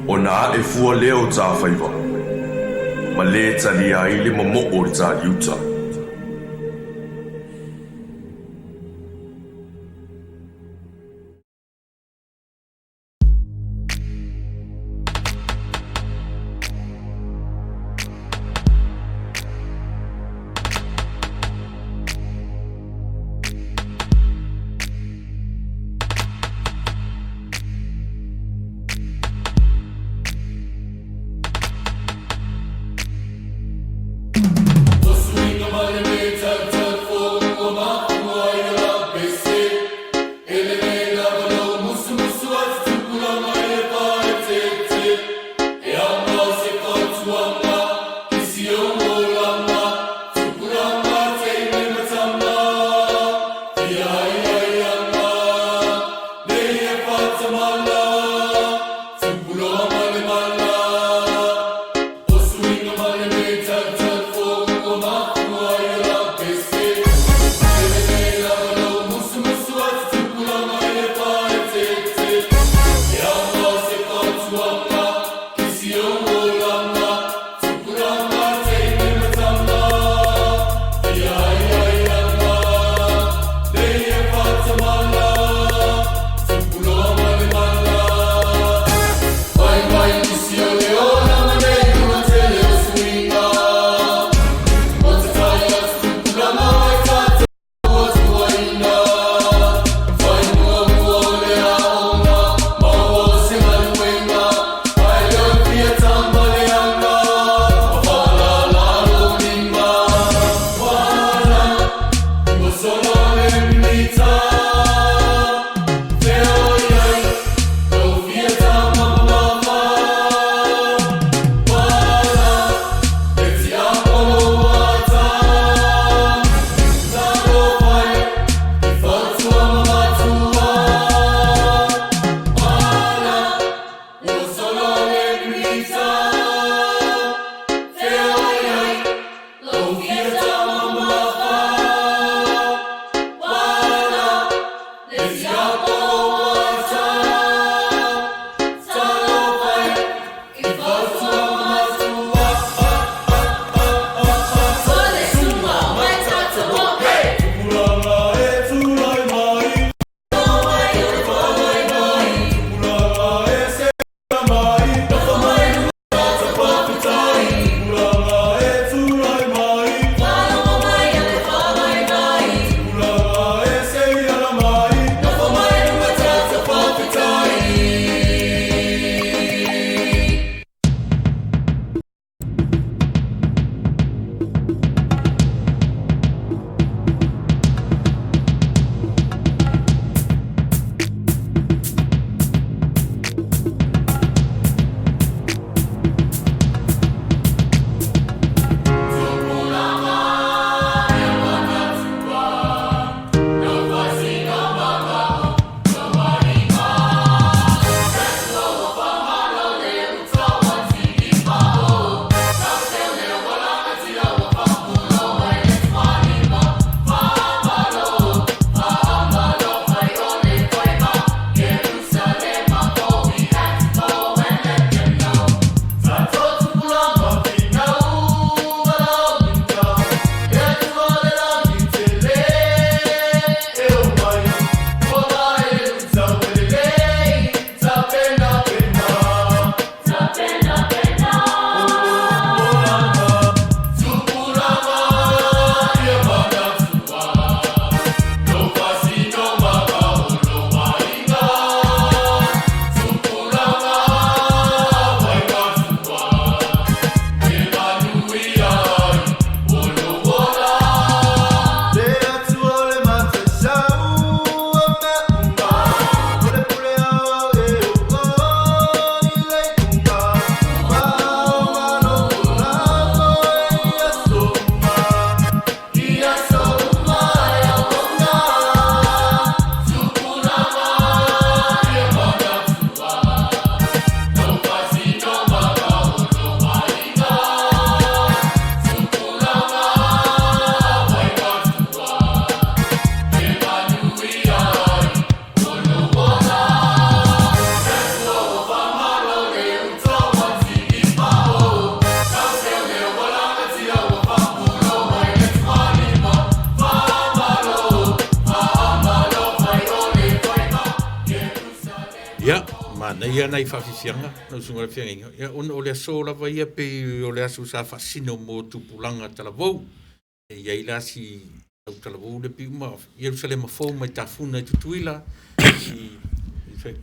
ona ae fua lea o tā faiva, ma lē talia ai le momoo o le tāliuta. Manaia nai faafiafiaga lau susuga i le feagaiga, ia ona o le aso lava ia pei o le aso sa faasino mo tupulaga talavou. E i ai la si au talavou le pei uma Ierusalema fou mai Tafuna i Tutuila i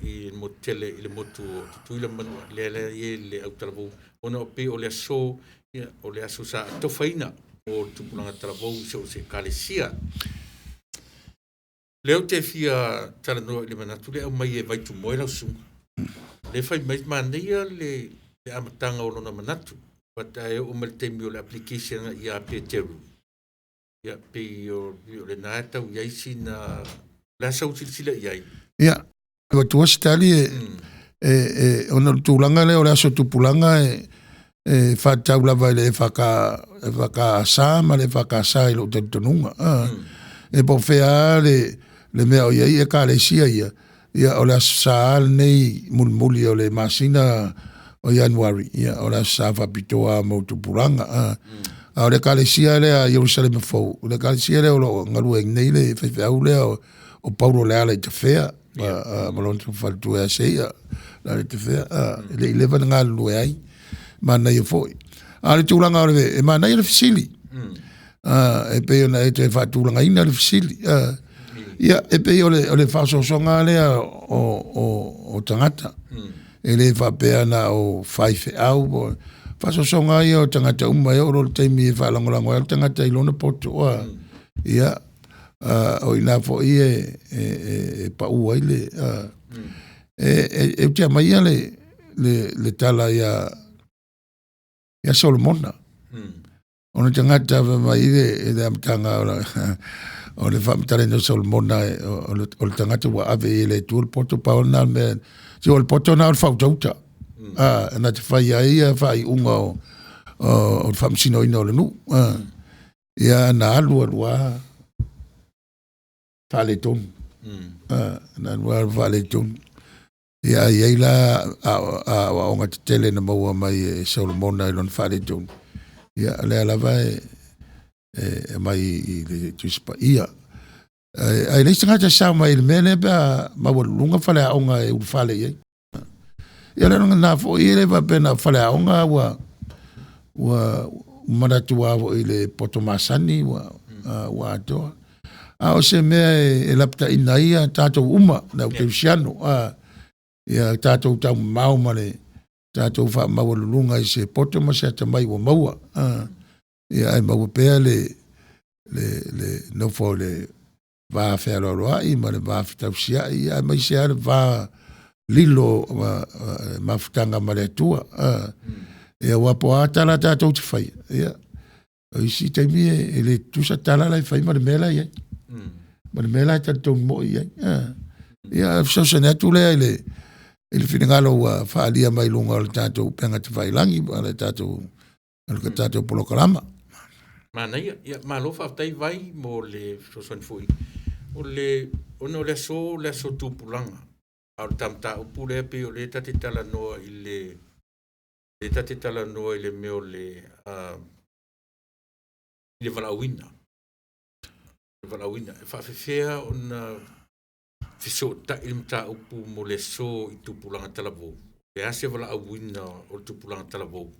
i le motu tele i le motu o Tutuila ma Manua lea la e i ai le au talavou ona pei o le aso ia o le aso sa atofaina mo le tupulaga talavou i so o se ekalesia. Lea ou te fia talanoa i le manatu lea e aumai e Vaitumoe lau susuga. Lea e fai mai manaia le amataga o lona manatu, but ae oo mai i le taimi o le application ia Peteru, ia pei o lena e tau i ai sina, o le a sau silasila i ai? Ia, avatua se tali e, e, e, ona o le tulaga lea o le aso tupulaga e, e faatatau lava i le EFK, EFKS ma le EFKS i lou talitonuga. E po o fea lava le, le mea o i ai ekalesia ia, ia o le Aso Sa lenei mulimuli o le masina o Ianuari, ia o le Aso Sa faapitoa lava mo tupulaga. A o le ekalesia lea a Ierusalema Fou, o le ekalesia lea o lo o galue ai nei le faifeau lea o Paulo Lealaitafea, ma lona faletua ia Seia Lealaitafea, e le i leva ona galulue ai, manaia foi. A o le tulaga o le, e manaia le fesili, e pei ona e toe faatulagaina le fesili. Ia, e pei o le faaosoosoga lea o tagata, e le faapea na o faifeau, faaosoosoga lava ia o tagata uma, e oo loa i le taimi e faalagolago ai le tagata i lona poto, ia, o i ina foi e pau ai le... Ou te aumaia le tala ia Solomona, o le tagata fai mai i le amataga o le faamatalaina o Solomona, o le tagata ua ave i ai e le Atua le poto, pau lena o le mea, se o le poto lena o le faautauta, na te faia ai faaiuga o le faamasinoina o le nuu. Ia na alu alu lava faaletonu, na alu alu faaletonu. Ia ae i ai la aoaoga tetele na maua mai e Solomona i lona faaletonu, ia o lea lava e aumai i le Tusi Paia. Ae leai se tagata e sao mai i le mea lea pe a maualuluga faleaoga e ulufale i ai. Ia o le agaga lena foi e le faapea na o faleaoga ua manatu lava foi i le poto masani ua atoa. A o se mea e lapataiina ai a tatou uma, le au kerisiano, ia tatou taumamao ma le tatou faamaualuluga i se poto ma se atamai ua maua, ia ae maua pea le nofo i le va fealoaloai ma le va fetausiai, aemaise lava le va lilo ma mafutaga ma le Atua. Ia aua po o a tala tatou te faia, ia, o isi taimi e le tutusa tala la e fai ma le mea la e i ai, ma le mea la e talitonu moi i ai. Ia, fesoasoani atu lea i le finagalo ua faaalia mai luga o le tatou upega tafailagi ma le tatou o le tatou polokalama. Manaia, ia malo faafetai Vai mo le fesoasoani foi. O le ona o le aso, o le aso tupulaga, a o le ta mataupu lea pei o lea ta te talanoa i le lea ta te talanoa i le mea o le i le valaauina. Le valaauina, e faafefea ona fesootai le mataupu mo le aso i tupulaga talavou? O le a se valaauina o le tupulaga talavou?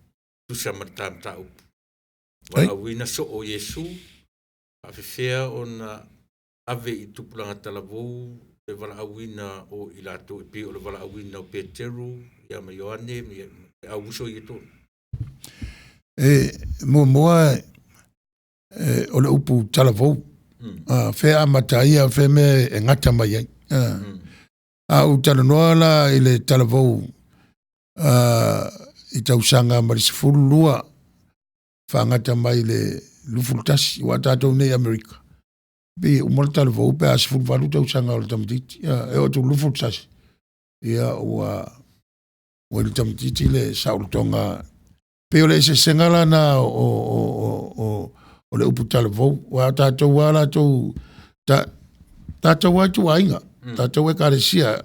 Tusa ma le ta mataupu. Valaauina soo o Iesu, faafefea ona ave i tupulaga talavou le valaauina o i latou e pei o le valaauina o Peteru ia ma Ioane ma le au uso ia e toalua. E muamua o le upu talavou, fea e amata ai, a o fea mea e gata mai ai. A ou talanoa la i le talavou i tausaga mai le 12 faagata mai le 21, aua tatou nei i Amerika, pei e uma le talavou pe a 18 tausaga o le tamaitiiti, e oo atu i le 21, ia ua i le tamaitiiti le saolotoga. Pei o le eseesega la lena o le upu talavou, aua o tatou lava latou, tatou lava ituaiga, tatou ekalesia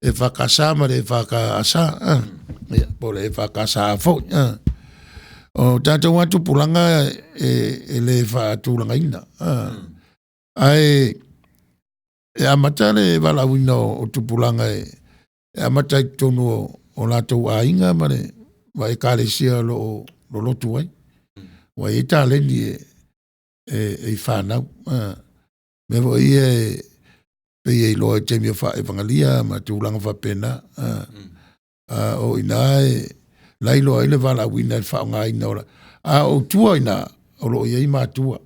EFKS ma le EFKS, ia, po o le EFKSA foi. O tatou lava tupulaga e le faatulagaina, ae e amata le valaauina o tupulaga e E amata i totonu o latou aiga ma le ma ekalesia o lo o lolotu ai. Ua i ai taleni e i fanau. Mea foi ia e pei e iloa i taimi o faaevagalia ma tulaga faapena. O i ina e la e iloa ai le valaauina e le faaaogaina o a o tua i ina o lo o i ai matua.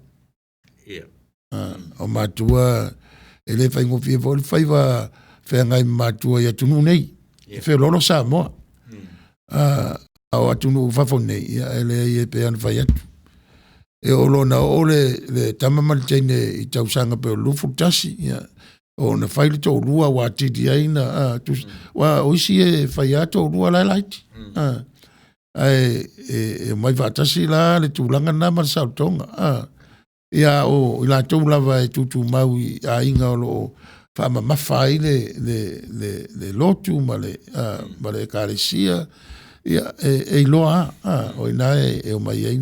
O matua e le faigofie foi le faiva feagai ma matua i atunuu nei. E feoloolo Samoa. A o atunuu i fafo nei, ia e leai e pei ona fai atu. E oo loa ina oo le tama ma le teine i tausaga pei o le 21, ia, ona fai le toalua ua atili ai na aua o isi e fai lava toalua la e laiti. Ae e omai faatasi la le tulaga lena ma le saolotoga. Ia o i latou lava e tutumau i aiga o lo o faamamafa ai le lotu ma le ekalesia, ia e iloa lava, o i ina e omai ai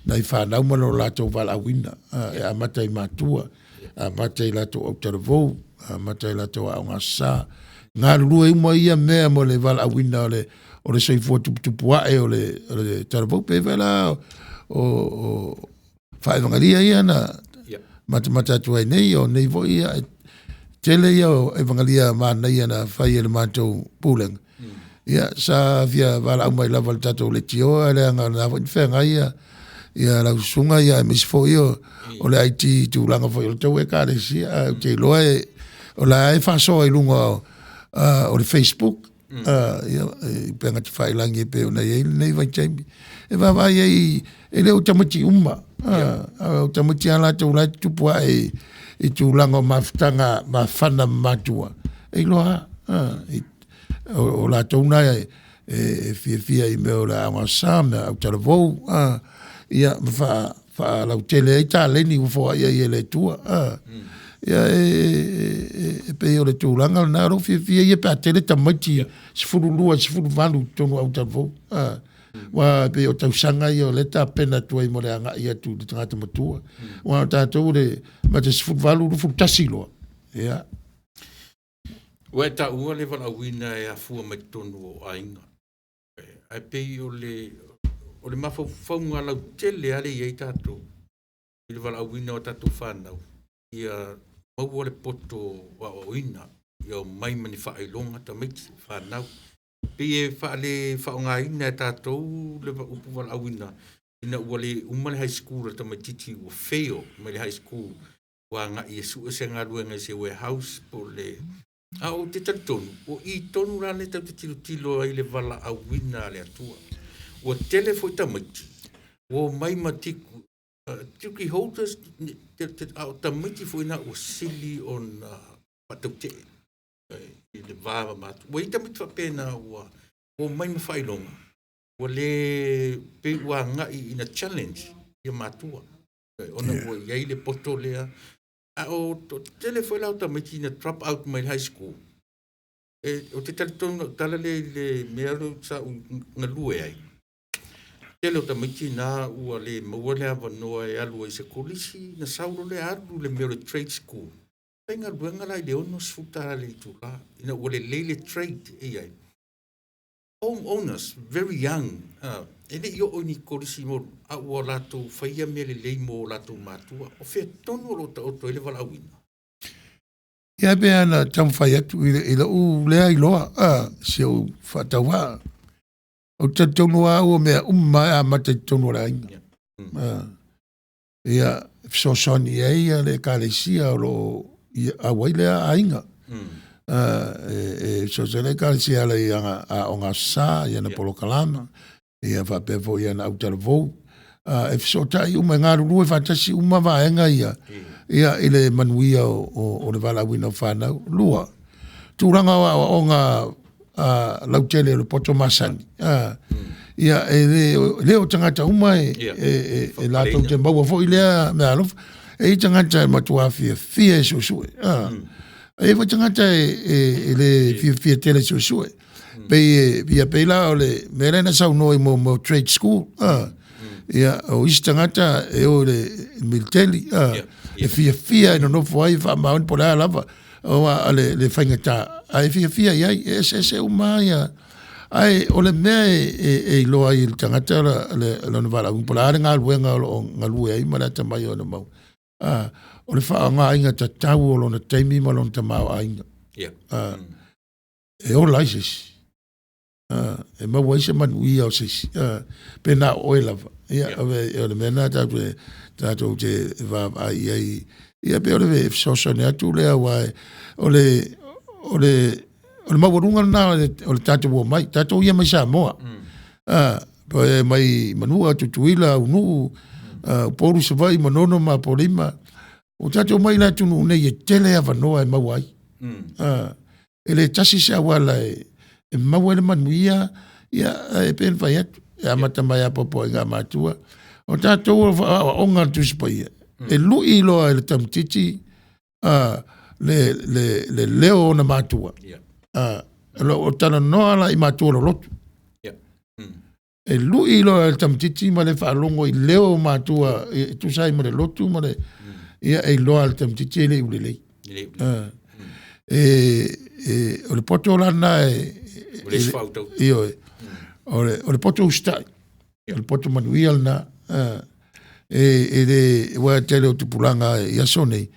nai fanau ma lo latou valaauina, e amata i matua, amata i latou autalavou, amata i latou aoga Aso Sa. E galulue uma ia mea mo le valaauina o le soifua tuputupu ae o le talavou. E pei foi la o faaevagalia ia na matamata atu ai nei, o nei foi e tele ia o evagalia manaia na fai e le matou pulega. Ia sa fia valaau mai lava i le tatou leitio, ae leaga o lena foi na feagai ia lau susuga aemaise foi o le IT i tulaga foi o le tou ekalesia, ae ou te iloa o la e faasoa i luga o le Facebook, ia, i upega tafailagi e pei ona i ai lenei vaitaimi. E vaavaai ai, e le o tamaiti uma, a o tamaiti lava latou la e tutupu ae i tulaga o mafutaga mafana ma matua, e iloa lava, o latou na e fiafia i mea o le aoga Aso Sa, mea autalavou, ia ma faalautele ai taleni ua foai ai e le Atua. Ia e pei o le tulaga lena, o lou fiafia ia pe a tele tamaiti 12, 18 i totonu o autalavou. Aua e pei o tausaga ia o lea e tapena atu ai mo le agai atu i le tagata matua. Aua o tatou le mata 18, 21 loa, ia. Ua e taua le valaauina e afua mai totonu o aiga. Ae pei o le mafaufauga lautele lava lea e i ai tatou i le valaauina o tatou fanau, ia maua le poto aoaoina, ia omai ma ni faailoga tamaiti fanau. Pei e faale faaaogaina e tatou le upu valaauina ina ua le uma le high school a le tamaitiiti ua fail mai le high school, ua agai e sue se galuega i se warehouse po o le... A ou te talitonu, o i tonu la lea tatou te tilotilo ai i le valaauina a le Atua. Ua tele foi tamaiti ua omai ma degree holders, a o tamaiti foi na ua sili ona faatautee i le va ma matua. Ua i ai tamaiti faapena ua omai ma faailoga, ua le pei ua agai ina challenge ia matua, ona ua i ai le poto lea. A o tele foi la o tamaiti na drop out mai le high school. Ou te talitonu lau tala lea i le mea lea sa ou galue ai. Tele o tamaiti na ua le maua le avanoa e alu ai i se kolisi, na sau loa le alu le mea o le trade school. Faigaluega la i le $60 le itula, ina ua lelei le trade e i ai. Home owners, very young, e le i oo i ni kolisi mo, a ua latou faia mea lelei mo latou matua. O fea tonu o lo o taoto ai le valaauina? Ia e pei ona taumafai atu i lou lea iloa, si ou faatauvaa. Ou te talitonu lava au o mea uma e amata i totonu o le aiga. Ia, fesoasoani i ai le ekalesia o lo o auai lea aiga. E fesoasoani le ekalesia e ala i ana aoga Aso Sa, i ana polokalama, ia faapea foi i ana autalavou. E fesootai uma, e galulue faatasi uma vaega ia, ia i le manuia o le valaauina o fanau. Lua, tulaga o aoaoga lautele o le poto masani, ia e le o tagata uma e latou te maua foi lea meaalofa. E i ai tagata e matua fiafia e suesue. E i ai foi tagata e le fiafia tele e suesue. Pei ia pei la o le mea lea na saunoa i mo trade school. Ia o isi tagata e o i le militeli, e fiafia e nonofo ai e faamaoni po o le a lava. Aua o le faigata, ae fiafia i ai, e eseese uma lava ia. Ae o le mea e iloa ai e le tagata lona valaauina, po o le a le galuega o lo o galue ai ma le atamai o lo o maua, o le faaaogaina tatau o lona taimi ma lona tamaoaiga. E ola ai se isi. E maua ai se manuia o se isi, pe na o oe lava. Ia, o le mea lena tatou te vaavaai i ai. Ia pei o le fesoasoani atu lea, aua o le maualuga lena o le tatou omai, tatou ia mai Samoa, mai Manua, Tutuila, Aunuu, Upolu, Savaii, Manono ma Apolima. Ua tatou omai i le atunuu nei e tele avanoa e maua ai. E le tasi se auala e maua ai le manuia, ia, e pei ona fai atu, e amata mai lava i puapuaiga a matua. O tatou o aoaoga a le Tusi Paia, e lui loa e le tamaitiiti le leo o ona matua. O lo o talanoa la i matua lolotu. E lui loa e le tamaitiiti ma le faalogo i leo o matua e tusa ai ma le lotu ma le ia e iloa e le tamaitiiti e le i ulelei. O le poto la lena ioe, o le poto usitai, o le poto manuia lena. E le ua tele o tupulaga i aso nei,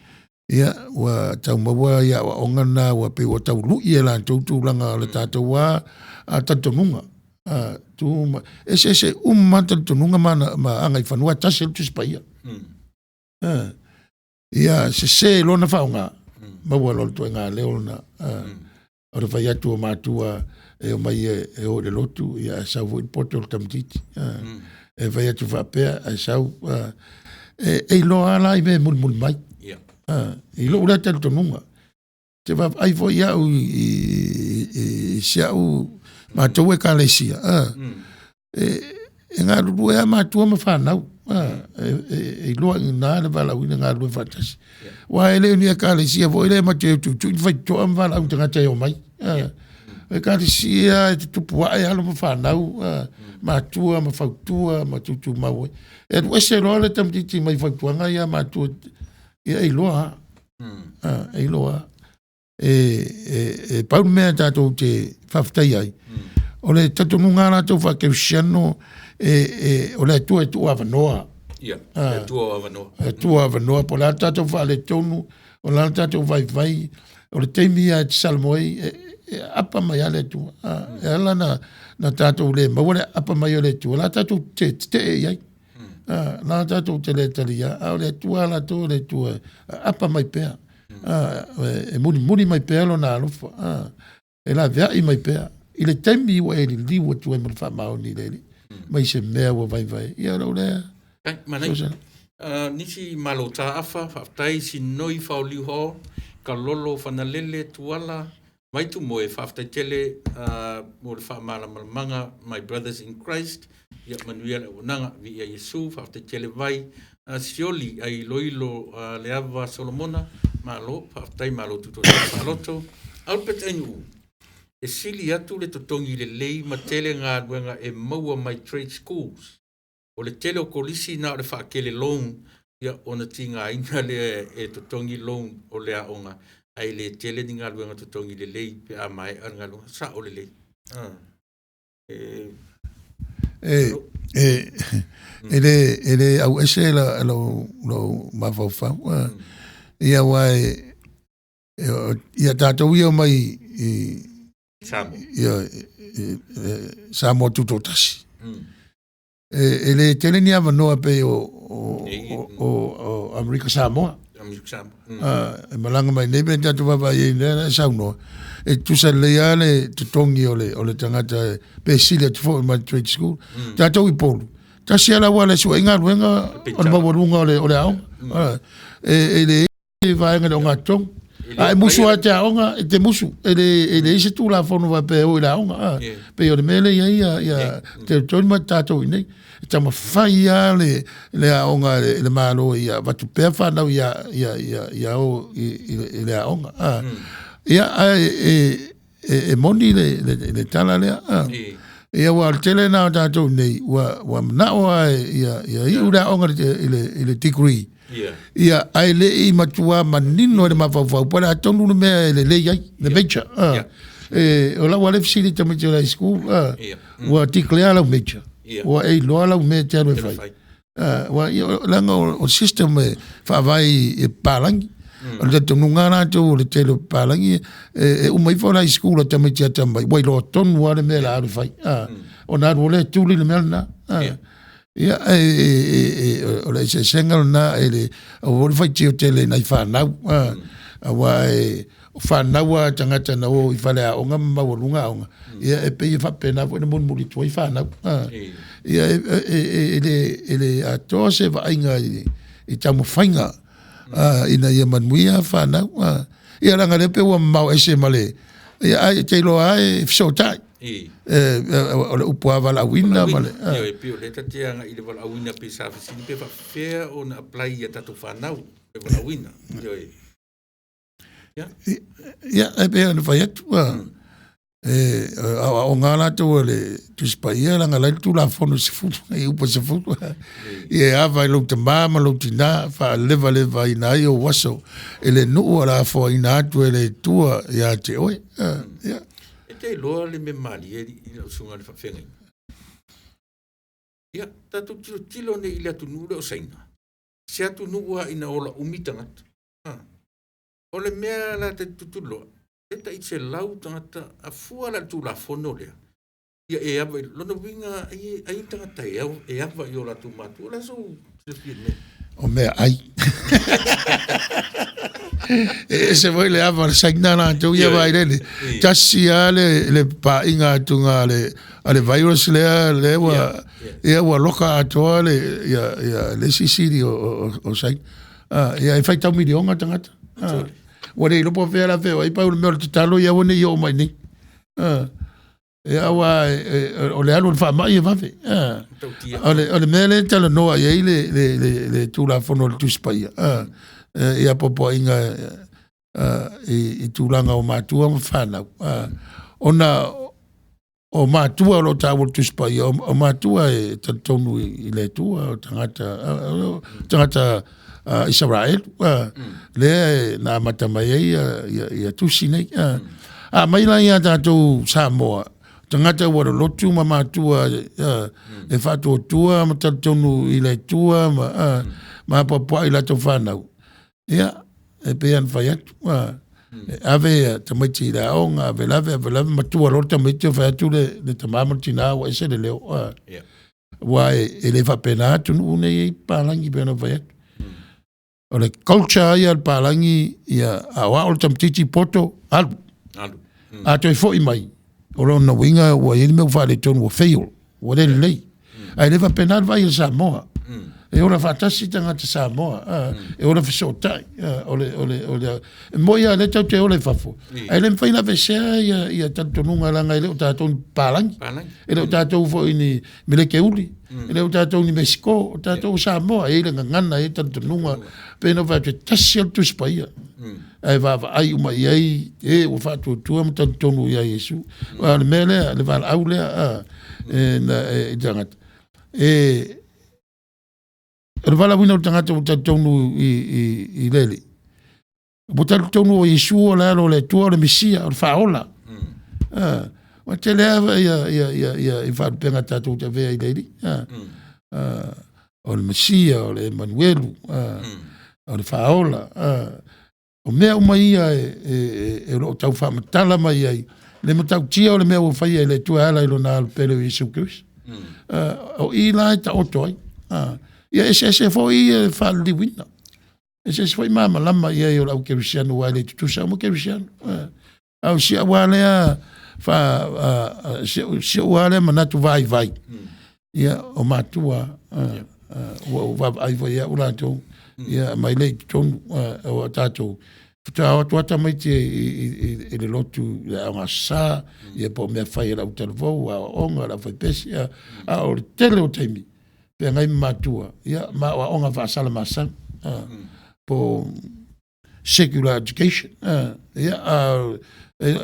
ia ua tau maua ia aoaoga na ua pei ua tau lui e latou tulaga o le tatou a talitonuga. Tu ma eseese uma talitonuga ma agaifanua, e tasi le Tusi Paia. Ia sese lona faaaoga, maua loa le ituaiga leo lena. O le fai atu o matua e omai e o i le lotu, ia ae sau foi le poto o le tamaitiiti. E fai atu faapea, ae sau. E iloa lava la i mea e mulimuli mai. I lou lea talitonuga. Te vaavaai foi au i si au matou ekalesia, e galulue lava matua ma fanau. E iloa i ina le valaauina e galulue faatasi. Aua e le o ni ekalesia foi lea ma te tuitui ni faitotoa ma valaau i tagata e omai. O ekalesia e tutupu ae alo ma fanau, matua ma fautua ma tutumau ai. E alu ese loa le tamaitiiti mai fautuaga ia matua, ia e iloa lava. E iloa lava. E pau le mea tatou te faafetai ai, o le talitonuga a latou faakerisiano, o le Atua e tuu avanoa. Ia, le Atua o avanoa. E tuu avanoa, po o le a le tatou faaletonu, o le a le tatou vaivai, o le taimi ia e te salamo ai, e apa mai lava le Atua. E ala na tatou le maua le apa mai o le Atua, la tatou te tetee i ai. La tatou te le talia, a o le Atua latou o le Atua e apa mai pea. E mulimuli mai pea lona alofa, e laveai mai pea i le taimi ua e liliu atu ai ma le faamaoni i le Alii, mai se mea ua vaivai. Ia lou lea. Manai. Nisi malo tāafa, faafetai, Sinoi Faoliu Hall, Kalolo Fanalele, Tuala, Mai Tumoe, faafetai tele mo le faamalamalamaga, my brothers in Christ, ia manuia le auaunaga, viia Iesu, faafetai tele vai, Sioli ai iloilo Leava Solomona, malo, faafetai, malo tutoatasi faaloto. Albert Ainuu, e sili atu le totogi lelei ma tele galuega e maua mai trade schools. O le tele o kolisi na o le faatele loan, ia ona tigaina lea e totogi loan o le aoga, ae le tele ni galuega totogi lelei pe a maea le galuega. Sao lelei. E le auese lou mafaufau. Ia aua ia tatou ia mai i Samoa. Ia, Samoa tutoatasi. E le tele ni avanoa pei o Amerika Samoa. Amerika Samoa. E malaga mai nei pe tatou vaavaai ai lea e saunoa. E tusa lelei lava le totogi o le tagata pe sili atu foi mai trade school. Tatou i Upolu, tasi lava le auala e sue ai galuega o le maualuga o le aoga. E leai se vaega i le ogatotonu. A e musu lava e te aoga, e te musu. E leai se tulafono faapea e o i le aoga. Pei o le mea lea e i ai ia Territory ma tatou i inei. E taumafai lava le aoga e le Malo ia avatu pea fanau ia o i le aoga. Ia, ae e moni le tala lea. Ia ua o le tele na o tatou nei, ua manao lava ia iu le aoga i le degree. Ia, ae le i matua manino i le mafaufau, po o le a tonu le mea e lelei ai, le major. E, o lau lava le fesili i tamaiti o le high school, ua declare lau major, ua e iloa lau mea e te alu e fai. Aua ia, leaga o le system e faavae i papalagi. O le talitonuga lava latou o le tele o papalagi, e uma ifo le high school a tamaiti atamai, ua iloa tonu lava le mea o le a alu e fai. Ona alu loa lea e tuli le mea lena. Ia, o le eseesega lena e le aua foi le faitio tele i nai fanau, aua e o fanau a tagata na o i faleaoga ma maualuga aoga, ia e pei e faapena foi ona mulimuli atu ai fanau. Ia e le atoa se vaaiga i taumafaiga ina ia manuia fanau. Ia leaga o lea pei ua mamao ese ma le, ia ae e te iloa lava e fesootai. O le upu lava valaauina ma le. Ioe, pei o lea ta te agai i le valaauina pei sa fesili pe faapefea ona apply i a tatou fanau le valaauina. Ioe. Ia, e pei ona fai atu, e aoaoga lava latou a le Tusi Paia leaga o la e i ai le Tulafono 10, i upu e 10, ia e ava i lou tama ma lou tina, faalevalevaina ai ou aso i le nuu o le a foaiina atu e le Atua ia te oe. Ia. E te iloa le mea malie i lau susuga i le faafeagaiga. Ia, tatou tilotilo nei i le atunuu lea o Saina, se atunuu lava ina ola umi tagata. O le mea la ta te tutuloa, e tai 100 tagata, a fua la i le Tulafono lea, ia e ava i lona uiga ai ai tagata e e ava i o latou matua. O le a sou silafia i le mea? O mea ai. E ese foi le ava a le Saina latou ia vailele. Tasi lava le paaiga atuga a le virus lea lea ua ia ua loka atoa le ia ia le isi sili o Saina. Ia e faitau miliona tagata. Ua le iloa po o fea la feoai, pau le mea o le tatalo ia aua ne i oo mai nei. Ia aua o le alu o le faamai e vave. O le mea lea e talanoa i ai le Tulafono o le Tusi Paia, i apoapoaiga i tulaga o matua ma fanau, ona o matua o lo o taua i le Tusi Paia, o matua e talitonu i le Atua, o tagata Isaraelu, lea na amata mai ai ia tusi nei. A mai la ia tatou Samoa, tagata ua lolotu ma matua e faatuatua ma talitonu i le Atua ma apoapoai i latou fanau, ia, e pei ona fai atu, e ave ia tamaiti i le aoga, ave lave, ave lave, matua loa le tamaiti o fai atu le tama ma le tina ua ese le leo. Aua e le faapena atunuu nei e i ai papalagi pei ona fai atu. O le culture ia a le palagi, ia aoao le tamaitiiti poto, alu. Alu. A toe foi mai, o lona uiga ua i ai le mea ua faaletonu, ua fail, ua le lelei. Ae le faapena le vaai a Samoa. E ola faatasi tagata Samoa, e ola fesootai. O le, e moni lava o lea tatou te ola i fafo, ae le mafai ona aveesea ia talitonuga leaga e le o tatou ni papalagi. E le o tatou foi ni meleke uli, e le o tatou ni Mesiko, o tatou o Samoa, e i ai le gagana, e i ai talitonuga, pei ona ou fai atu, e tasi lava le Tusi Paia, ae vaavaai uma i ai e ua faatuatua ma talitonu ia Iesu. Aua o le mea lea, le valaau lea i tagata, o le valaauina o le tagata ua talitonu i le Alii, ua talitonu o Iesu o le alo o le Atua, o le Mesia, o le Faaola. Ua tele lava ia i faalupega tatou te avea i le Alii. O le Mesia, o le Emanuelu, o le Faaola. O mea uma ia e o lo o tau faamatala mai ai le matautia o le mea ua faia e le Atua e ala i lona alo pele o Iesu Keriso. O i la e taoto ai. Ia eseese foi le faaliliuina. Eseese foi malamalama i ai o le au kerisiano aua e le tutusa uma kerisiano. A o si au lava lea si ou lava lea manatu vaivai, ia o matua ua ou vaavaai foi ia au latou, ia mai lea i totonu o tatou faatoa o atu lava tamaiti i le lotu i le aoga Aso Sa, ia po o mea fai a le autalavou, aoaoga a le aufaipesi, a o le tele o taimi feagai ma matua, ia ma aoaoga faasalamasala, po o secular education. Ia,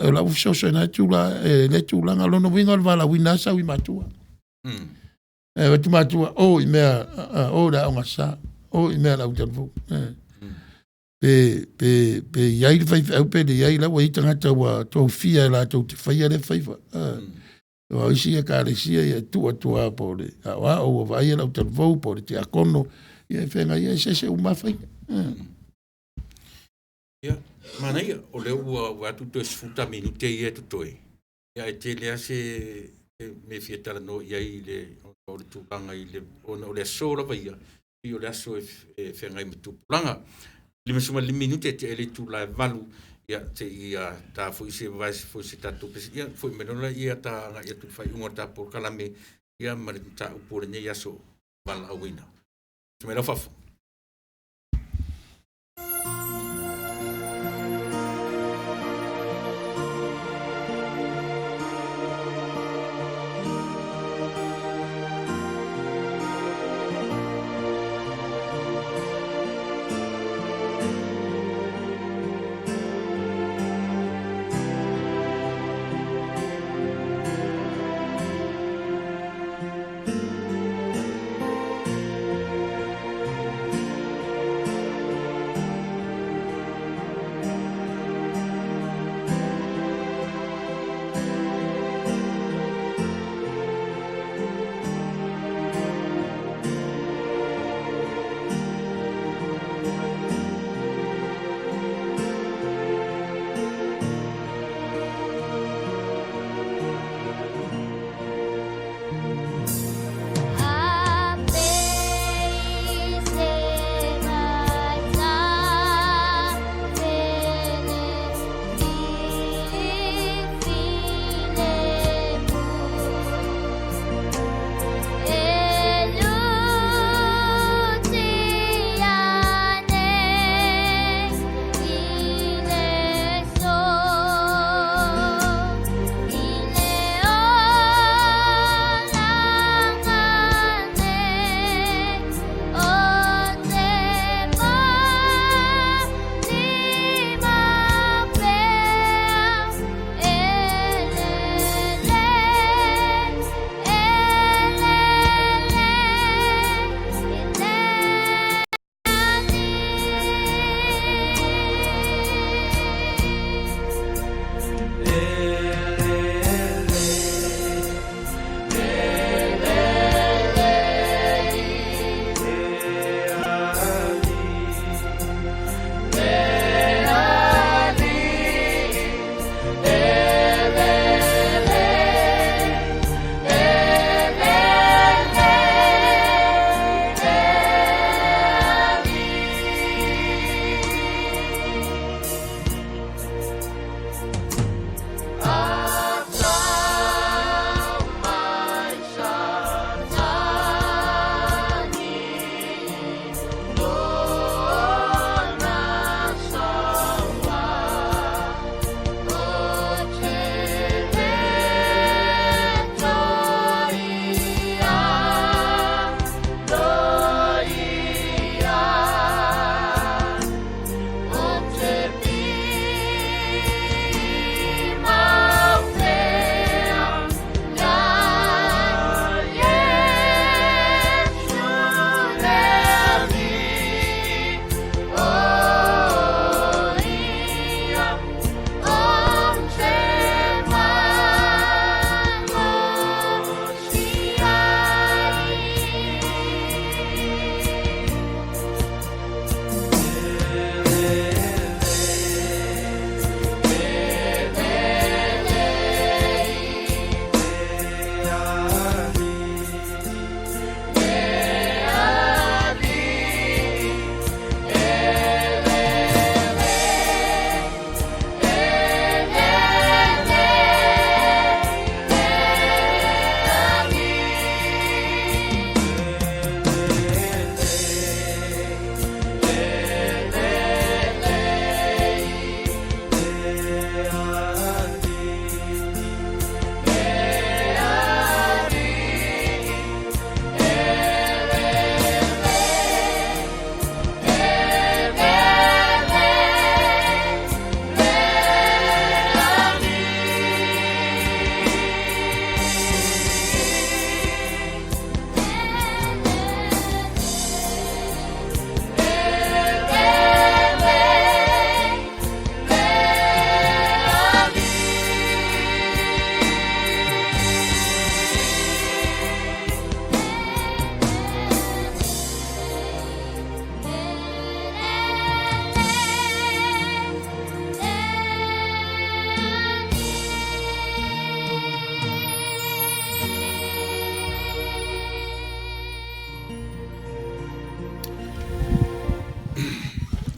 o lau fesoasoani ai lea tulaga, lona uiga o le valaauina lava sau i matua. E avatu matua, o i mea, o i le aoga Aso Sa, o i mea a le autalavou. Pe, pe, pe i ai le faifeau pe leai, la ua i ai tagata ua tofia e latou te faia lea faiva. Aua o isi ekalesia ia e tuu atu lava po o le aoao ua vaaia le autalavou po o le tiakono, ia e feagai ai, e eseese uma lava faiga. Ia, manaia, o lea ua vaai atu toe 10 minute ia e totoe, ia ae tele lava se mea e fia talanoa i ai i le, ona o le tulaga i le, ona o le aso lava ia, pei o le aso e feagai ma tupulaga. 55 minute e tea ai le itula e 8, ia se i ta foi se vae foi se tatou ia foi mai loa lea ta agai atu i le faaiuga o le ta polokalame ia ma le mataupu o lenei aso valaauina. Mai lau fafo.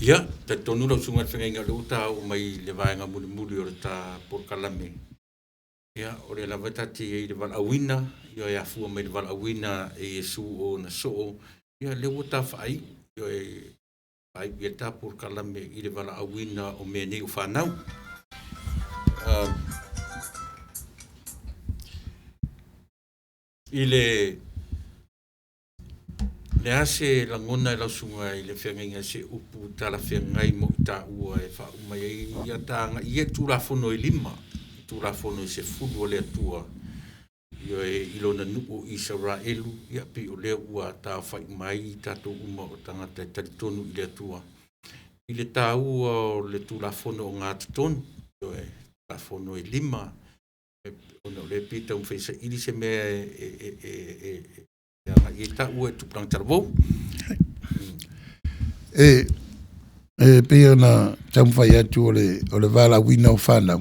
Ia, talitonu lau Susuga i le Feagaiga o lea ua ta oo mai i le vaega mulimuli o le ta polokalame. Ia, o lea lava e ta te i ai i le valaauina, ia e afua mai i le valaauina e Iesu o ona soo, ia lea ua ta faaiu, ioe, faaiu i ai le ta polokalame i le valaauina o mea nei o fanau. I le le a se lagona e lau susuga i le feagaiga se upu talafeagai mo i taua e faauma ai ia ta agai ia i Tulafono e 5, Tulafono e 10 a le Atua, ioe, i lona nuu o Isaraelu, ia pei o lea ua taofai uma ai tatou uma o tagata e talitonu i le Atua, i le taua o le Tulafono ogatotonu, ioe, Tulafono e 5, ona o lea e pei e taumafai e saili se mea e agai ai taua i tupulaga talavou. E e pei ona taumafai atu o le valaauina o fanau,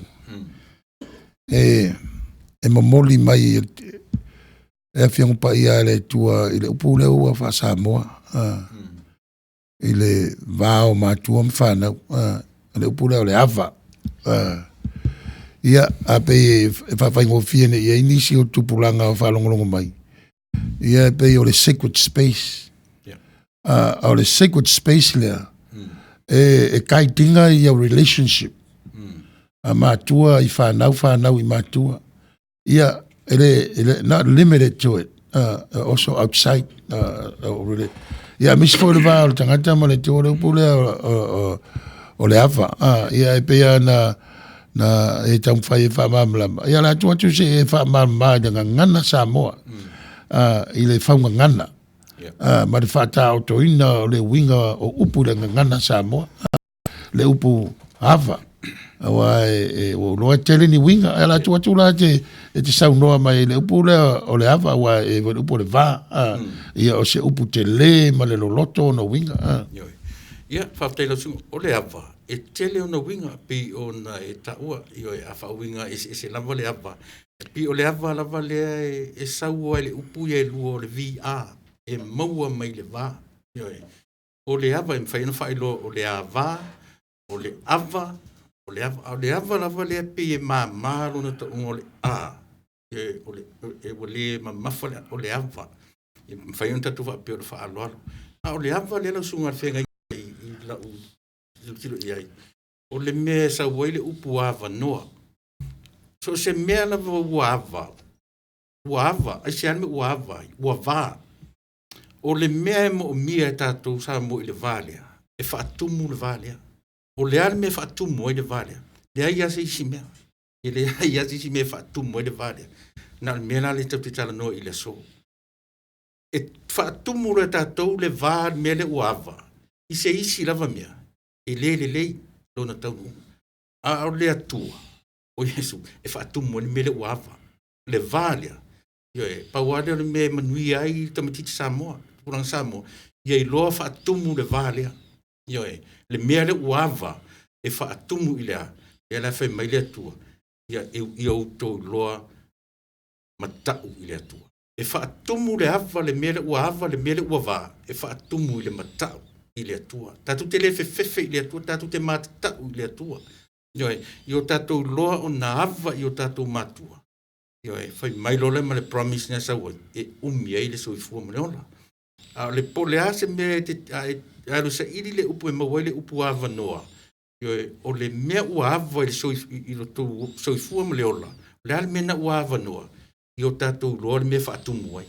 e e momoli mai e Afioga Paia a le Atua i le upu lea ua faa-Samoa, i le va o matua ma fanau, o le upu lea o le ava. Ia, a pei e faafaigofie nei i ai nisi o tupulaga o faalogologo mai, ia e pei o le sacred space. A o le sacred space lea, e guide ina your relationship a matua i fanau, fanau i matua. Ia, e le, not limited to it, also outside. Ia, aemaise foi o le va o le tagata ma le Atua, o le upu lea o le ava. Ia, e pei lava na, na e taumafai e faamalamalama. Ia, o le a tuu atu se i e faamalamalama i le gagana Samoa, i le faugagana, ma le faataotoina o le uiga o upu i le gagana Samoa. Le upu ava, aua e ua ou iloa e tele ni uiga. Ae o le a tuu atu la e te saunoa mai i le upu lea o le ava, aua e le upu o le va, ia o se upu tele ma le loloto ona uiga. Ioe. Ia, faafetai lau susuga. O le ava, e tele ona uiga pei ona e taua, ioe, a faauiga eseese lava le ava. E pei o le ava lava lea e sau ai le upu ia e lua o le VA, e maua mai le va. Ioe. O le ava e mafai ona faailoa o le ava, o le ava, o le ava, a o le ava lava lea pei e mama lona tauga o le a, e, o le, e ua le mamafa le, o le ava. E mafai ona tatou faapea o le faaaloalo. A o le ava lea lau susuga i le feagaiga i lau tilotilo i ai, o le mea e sau ai le upu avanoa. So o se mea lava ua ava, ua ava, aisea le mea ua ava ai? Ua va. O le mea e moomia e tatou Samoa i le va lea, e faatumu le va lea. O le a le mea e faatumu ai le va lea? Leai lava se isi mea. E leai lava se isi mea e faatumu ai le va lea. Na o le mea la lea tatou te talanoa i le aso. E faatumu loa e tatou le va, le mea lea ua ava, i se isi lava mea, e le lelei lona taunuuga. A o le Atua, o Iesu, e faatumu ai le mea lea ua ava. Le va lea, ioe, pau lava lea o le mea e manuia ai le tamaitiiti Samoa, tupulaga Samoa, ia iloa faatumu le va lea. Ioe, le mea lea ua ava e faatumu i le a? Lea la e fai mai le Atua, ia outou iloa matau i le Atua. E faatumu le ava, le mea lea ua ava, le mea lea ua va, e faatumu i le matau i le Atua. Tatou te le fefefe i le Atua, tatou te matatau i le Atua. Ioe, ia o tatou iloa ona ava i o tatou matua. Ioe, fai mai loa lea ma le promise na sau ai, e umi ai le soifua ma le ola. A o le po le a se mea e te alu saili le upu e maua ai le upu avanoa, ioe, o le mea ua ava i le i lo tou soifua ma le ola, o le a le mea na ua avanoa, ia o tatou iloa le mea e faatumu ai.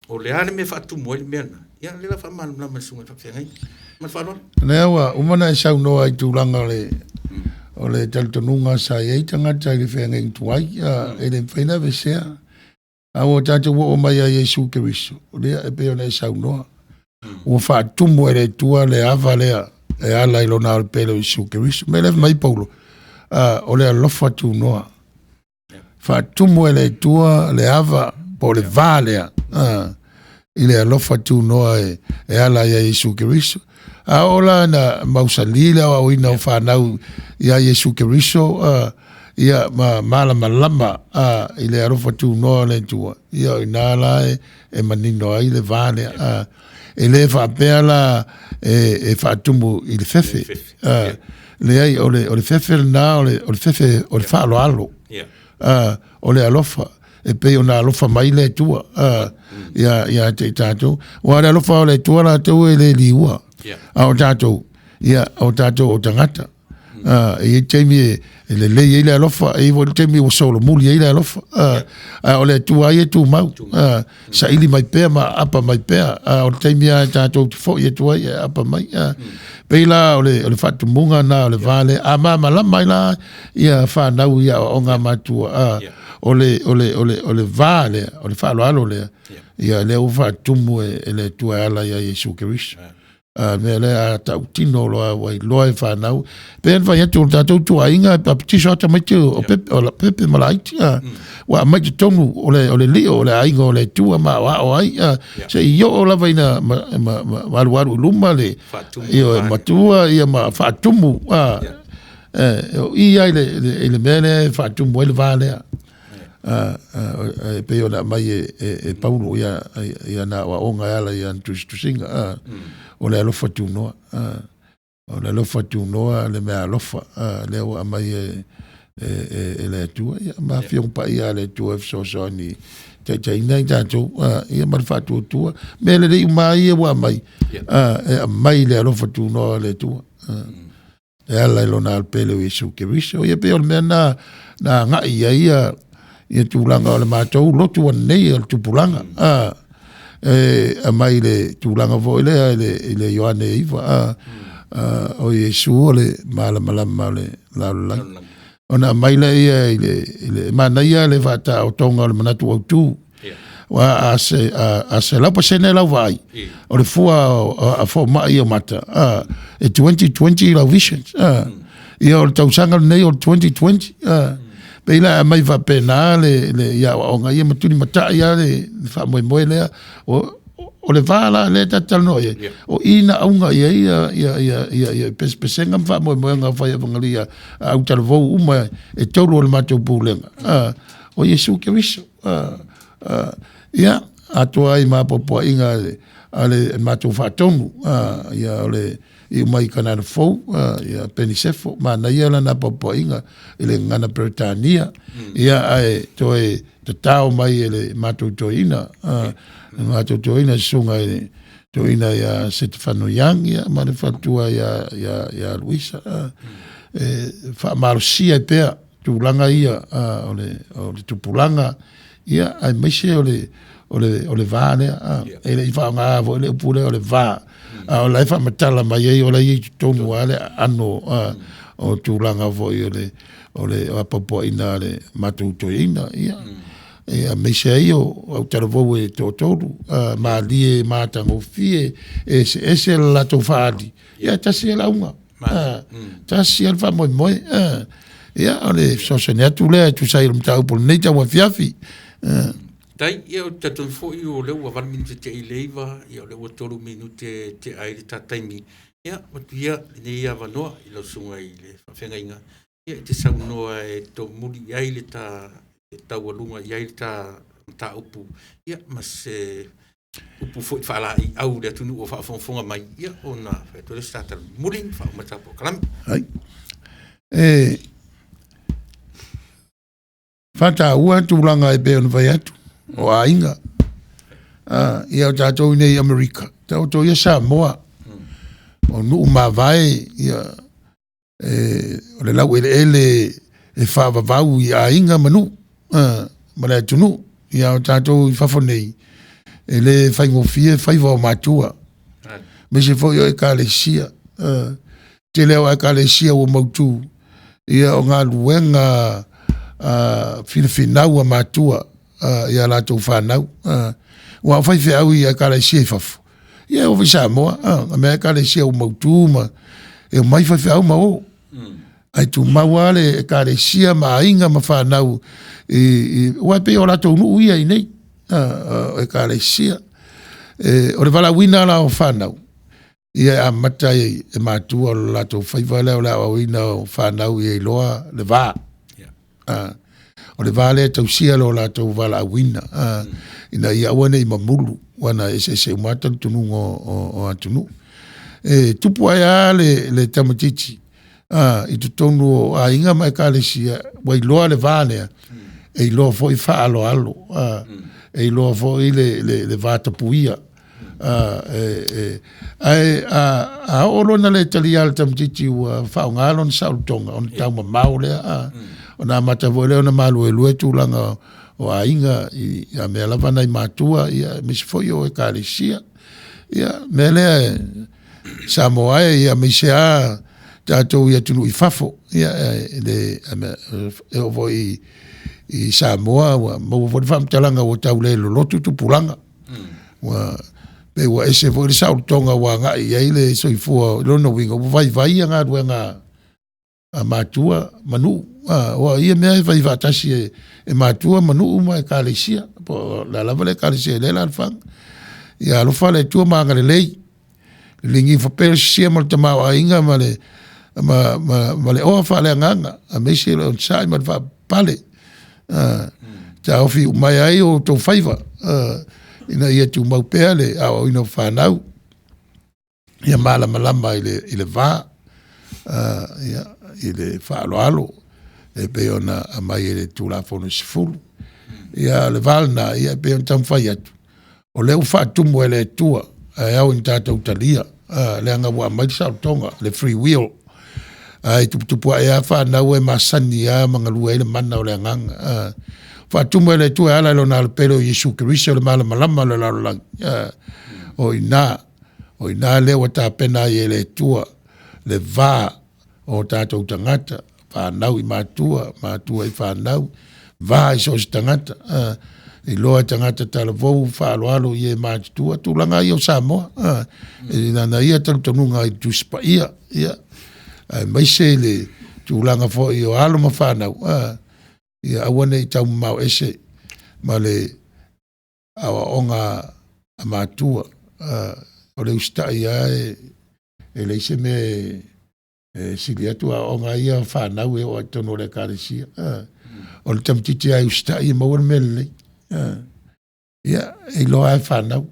O le a le mea e faatumu ai le mea lena? Ia, lea la faamalamalama e le susuga i le faafeagaiga. Ma le faaaloalo. Lea ua uma ona e saunoa i tulaga o le o le talitonuga sa i ai tagata i le feagaiga tuai, e le mafai ona aveesea. A ua tatou oo mai ia Iesu Keriso, lea e pei ona e saunoa, ua faatumu e le Atua le ava lea e ala i lona alepele o Iesu Keriso. Mea lea fai mai Paulo, o le alofa tunoa. Faatumu e le Atua le ava po o le va lea i le alofa tunoa e ala ia Iesu Keriso. A oo la ina mausali le aoaoina o fanau ia Iesu Keriso, ia ma malamalama i le alofa tunoa o le Atua, ia o i ina la e manino ai le va lea. E lē faapea la e faatumu i le fefe. Leai, o le fefe lena o le fefe o le faaaloalo, o le alofa e pei ona alofa mai le Atua ia te i tatou. Aua o le alofa o le Atua latou e le liua, a o tatou, ia, o tatou o tagata. E i ai taimi e lelei ai le alofa, e i ai foi le taimi ua solomuli ai le alofa. A o le Atua ia e tumau, saili mai pea ma aapa mai pea. O le taimi lava tatou te foi atu ai e aapa mai. Pei la o le faatumuga lena o le va lea, a malamalama ai la ia fanau i aoaoga a matua, o le va lea, o le faaaloalo lea, ia lea ua faatumu e le Atua e ala ia Iesu Keriso. Mea lea a tautino loa ua iloa e fanau. Pei ona fai atu o le tatou tuaiga e papatiso ata mai te o Pepe, o la Pepe ma Laiti. Ua aumai totonu o le lio o le aiga o le Atua ma aoao ai. Se i oo lava ina ma alualu i luma le ia, matua ia ma faatumu. O i ai le mea lea e faatumu ai le va lea. E pei ona aumai e Paulo ia na aoaoga e ala i ana tusitusiga. O le alofa tunoa. O le alofa tunoa le mea alofa lea ua aumai e le Atua. Ia, ma Afioga Paia a le Atua e fesoasoani taitaiina i tatou, ia ma le faatuatua. Mea lelei uma ia ua aumai, e aumai le alofa tunoa o le Atua. E ala i lona alopele o Iesu Keriso. Ia pei o le mea na agai ai ia tulaga o le matou lotu anei o le tupulaga. E aumai le tulaga foi lea i le Ioane 9, o Iesu o le malamalama o le lalolagi. Ona aumai lea ia i le manaia le faataotoga o le manatu autu. Aua a 100% lau vaai, o le fua a fomai o mata, e 20/20 lau vision. Ia o le tausaga lenei o le 20/20. Pei la aumai faapena le ia aoaoga ia ma tulimatai lava le faamoemoe lea. O le va la lea ta te talanoa i ai, o i na auga i ai ia pesepesega ma faamoemoega o fai evangeli a autalavou uma e tolu o le matou pulega. O Iesu Keriso. Ia, atoa ai ma apoapoaiga a le matou faatonu, ia o le iu mai Kanana Fou, ia Penisefo, manaia lana apoapoaiga i le gagana Peretania. Ia ae toe tatao mai e le matou toeaina, le matou toeaina susuga i le toeaina ia Setefano Young, ia ma le faletua ia Luisa, e faamalosia ai pea tulaga ia o le tupulaga, ia aemaise o le va lea. E le i faaaoga foi le upu lea o le va, a o la e faamatala mai ai o la e i totonu lava le aano o tulaga foi o le apoapoaiga a le matou toeaina. Ia, aemaise ai o autalavou e toatolu, malie matagofie, eseese le latou faaali, ia tasi le auga, tasi le faamoemoe. Ia, o le fesoasoani atu lea e tusa ai o le mataupu o lenei tauafiafi. Tai, ia o te talitonu foi o lea ua 8 minute te i le 9, ia o lea ua 3 minute te ai le ta taimi. Ia, avatu ia lenei avanoa i lau susuga i le faafeagaiga, ia e te saunoa e tomuli i ai le ta taualuga i ai le ta mataupu, ia ma se upu foi faala'i au le atunuu o faafogafoga mai, ia ona fai atu lea se ta talamuli faauma le ta polokalame. Ai. E faataua tulaga e pei ona fai atu, o aiga. Ia o tatou nei i Amerika, taoto ia Samoa, o nuu mavae, ia, o le laueleele e faavavau i aiga ma nuu, ma le atunuu. Ia o tatou i fafo nei, e le faigofie faiva o matua. Aemaise foi o ekalesia. Tele o ekalesia ua mautu, ia o galuega finafinau a matua ia latou fanau. Ua o faifeau i ekalesia i fafo, ia e oo foi i Samoa, a mea ekalesia ua mautu ma e omai faifeau ma o. Ae tumau lava le ekalesia ma aiga ma fanau aua e pei o latou nuu ia i nei, o ekalesia. O le valaauina la o fanau, ia e amata ai e matua o le latou faiva lea o le aoaoina o fanau ia iloa le va. O le va lea e tausia lo latou valaauina ina ia aua nei mamulu, aua na eseese uma lava talitonuga o atunuu. E tupu ae lava le tamaitiiti i totonu o aiga ma ekalesia ua iloa le va lea, e iloa foi faaaloalo, e iloa foi le vatapuia. Ae a oo loa ina le talia e le tamaitiiti ua faaaoga lona saolotoga, ona taumamao lea, ona amata foi lea ona maluelue tulaga o aiga i mea lava nai matua, aemaise foi o ekalesia. Ia, o le mea lea Samoa e, aemaise lava tatou i atunuu i fafo, ia e oo foi i Samoa ua maua foi le faamatalaga ua tau le lolotu tupulaga. Ua pei ua ese foi le saolotoga ua agai i ai le soifua, o lona uiga ua vaivai galuega a matua ma nuu, aua o ia mea e fai faatasi e matua ma nuu ma ekalesia, po o le a lava le ekalesia i lea alaalafaga. Ia alofa le Atua ma agalelei, lilifa pea le sosia ma le tamaoaiga ma le oa faaleagaga, aemaise le onosai ma le faapalepale. Taofi uma ai outou faiva ina ia tumau pea le aoaoina o fanau, ia malamalama i le va, i le faaaloalo e pei ona aumai e le Tulafono e 10. Ia a o le va lena, e pei ona taumafai atu, o lea ua faatumu e le Atua ae ao ina tatou talia, leaga ua aumai le saolotoga, le free will. Ae tuputupu ae lava fanau e masani lava ma galue ai le mana o le agaga. Faatumu e le Atua e ala i lona Alo Pele o Iesu Keriso le malamalama o le lalolagi. O i ina lea ua tapena ai e le Atua le va o tatou tagata, fanau i matua, matua i fanau, va i so o se tagata, iloa e tagata talavou faaaloalo i e matutua, tulaga ia o Samoa, i lana ia talitonuga i le Tusi Paia, ia, aemaise le tulaga foi o alo ma fanau, ia aua ne i taumamao ese ma le aoaoga a matua. O le usitai lava e leai se mea e sili atu aoaoga ia a fanau e oo lava i totonu o le ekalesia. O le tamaitiiti lava e usitai e maua le mea lelei. Ia, e iloa lava e fanau.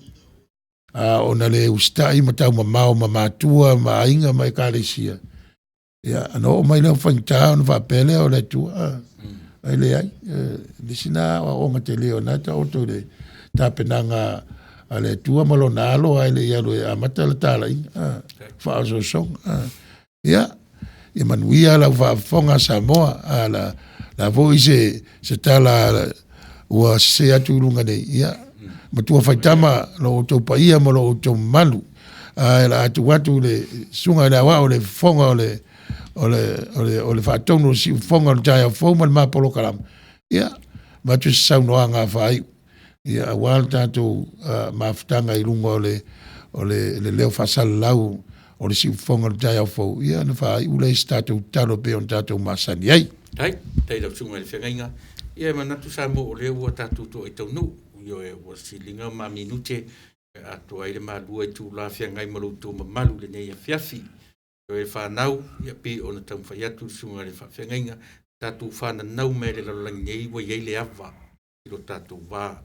A ona le usitai ma taumamao ma matua ma aiga ma ekalesia, ia ona oo mai lea o faigata ona faapea lea o le Atua, ae leai, le isi lena aoaoga tele o lena e taoto i le tapenaga a le Atua ma lona alo ae le i alu e amata le talaiga, faaosoosoga. Ia, ia manuia lau faafofoga Samoa, a o le a foi se tala ua sese atu i luga nei, ia, matua faitama lo outou paia ma lo outou mamalu, ae o le a tuu atu i le susuga i le Aoao le fofoga o le faatonu o le siufofoga o le taeao fou ma le ma polokalame, ia, avatu se saunoaga faaiu, ia, aua le tatou mafutaga i luga o le leo faasalalau o le siufofoga o le taeao fou, ia ona faaiu lea i se tatou tatalo e pei ona tatou masani ai. Tai, tai lau susuga i le feagaiga. Ia e manatu Samoa o lea ua tatou toai taunuu, ioe, ua siliga ma minute e atoa ai le malua itula feagai ma lo outou mamalu i lenei afiafi. Ioe fanau, ia pei ona taumafai atu le susuga i le faafeagaiga, tatou fananau mai le lalolagi nei ua i ai le ava i lo tatou va.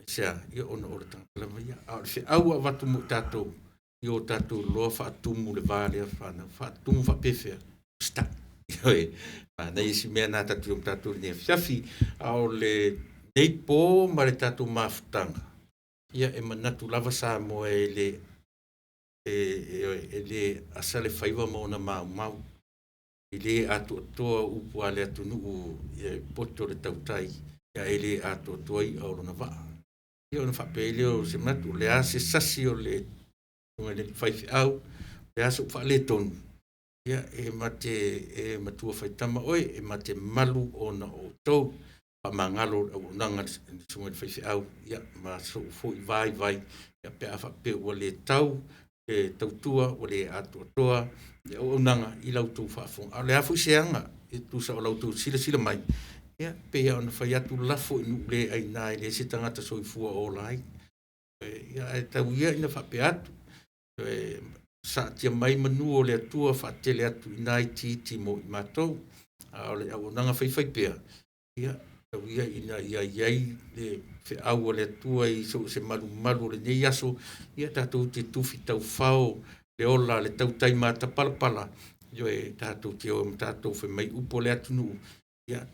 Aisea? Ia ona o le tagata lava ia. A o le feau ua avatu mo i tatou, ia o tatou iloa faatumu le va lea fanau. Faatumu faapefea? Usitai. Ioe, manaia si mea na tatou ma tatou i lenei afiafi. A o lenei po ma le tatou mafutaga, ia e manatu lava Samoa e le e le asa le faiva ma ona maumau. E le atoatoa upu a le atunuu e poto le tautai, ia e le atoatoa i'a o lona vaa. Ia ona faapea ai lea o se manatu, o le a se sasi o le faifeau, o le a sou faaletonu, ia e mate e matua faitama oe, e mate malu ona o outou. Faamagalo le auaunaga a le susuga i le faifeau, ia ma sou foi vaivai, ia pe a faapea ua le tau le tautua, ua le atoatoa le auaunaga i la outou faafofoga. A o le a foi se aga e tusa o la outou silasila mai, ia pei lava ona fai atu, lafo i nuu le aina e leai se tagata soifua o ola ai. Ia ae tau ia ina faapea atu, saatia mai manu o le Atua faatele atu i ina itiiti mo i matou. A o le auaunaga faifaipea, ia, tau ia ina ia i ai le feau a le Atua i so o se malumalu o lenei aso, ia tatou te tufi taufao le ola le tautai matapalapala, ioe, tatou te o ma tatou fai mai upu a le atunuu, ia,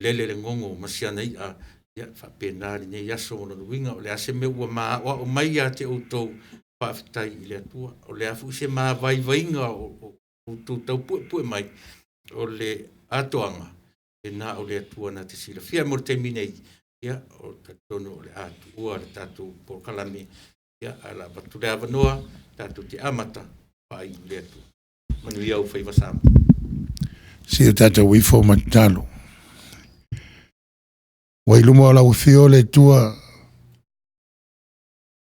lele le gogo ma si ana i'a, ia faapena lenei aso ma lona uiga. O le a se mea ua maoao mai ia te outou, faafetai i le Atua. O le a foi se mavaivaiga o outou taupuepue mai, o le atoaga, e na o le Atua na te silafia. Mo le taimi nei, ia, ou te talitonu o le a tuua le tatou polokalame, ia, ae o le a avatu le avanoa tatou te amata, faaiu i le Atua. Manuia ou faiva Samoa. Se i o tatou ifo ma tatalo. Ua i luma o lau Afio le Atua,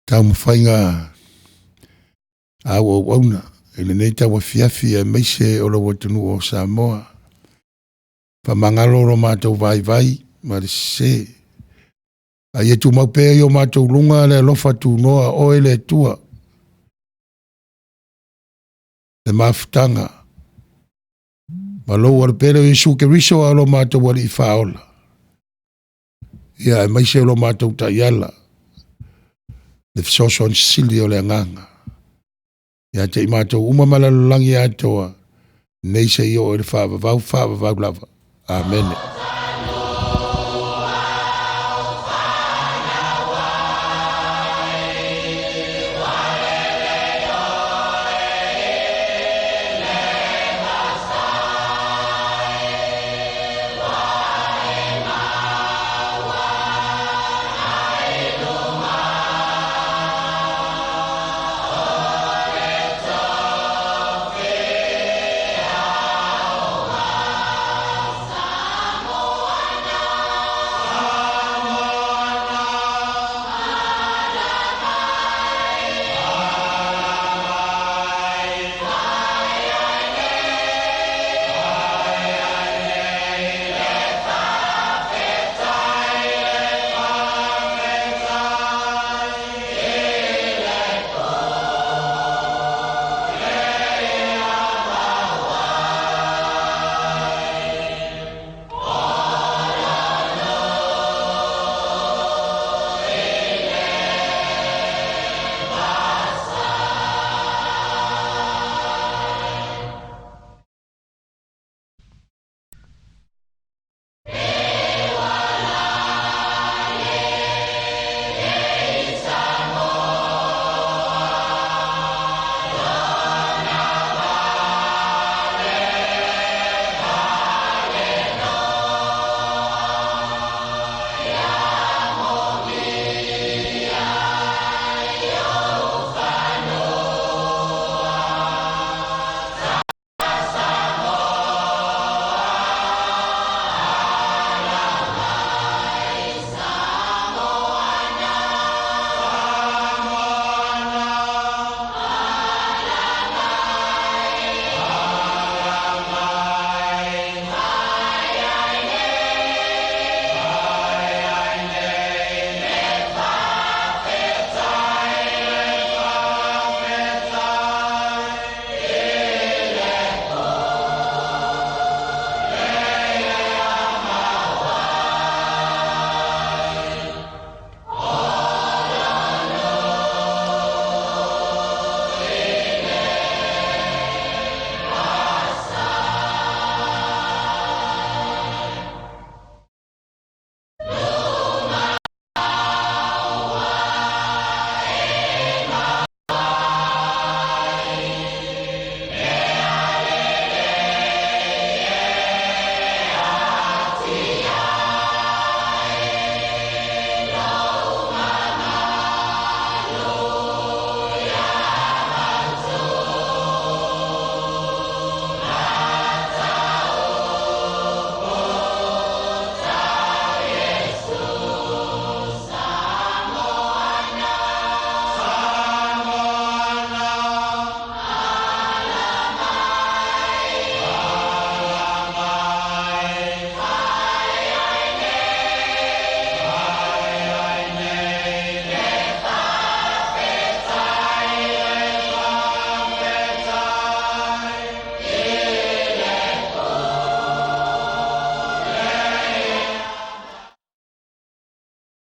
taumafaiga a au auauna i lenei tauafiafi aemaise o lou atunuu o Samoa. Faamagalo lo matou vaivai ma le sese, a ia tumau pea i o matou luga le alofa tunoa o oe le Atua, le mafutaga ma lou Alopele o Iesu Keriso a o lo matou Alii Faaola, ia aemaise o lo matou Taiala, le fesoasoani sili o le Agaga, ia te i matou uma ma le lalolagi atoa, nei seia oo i le faavavau, faavavau lava. Amene.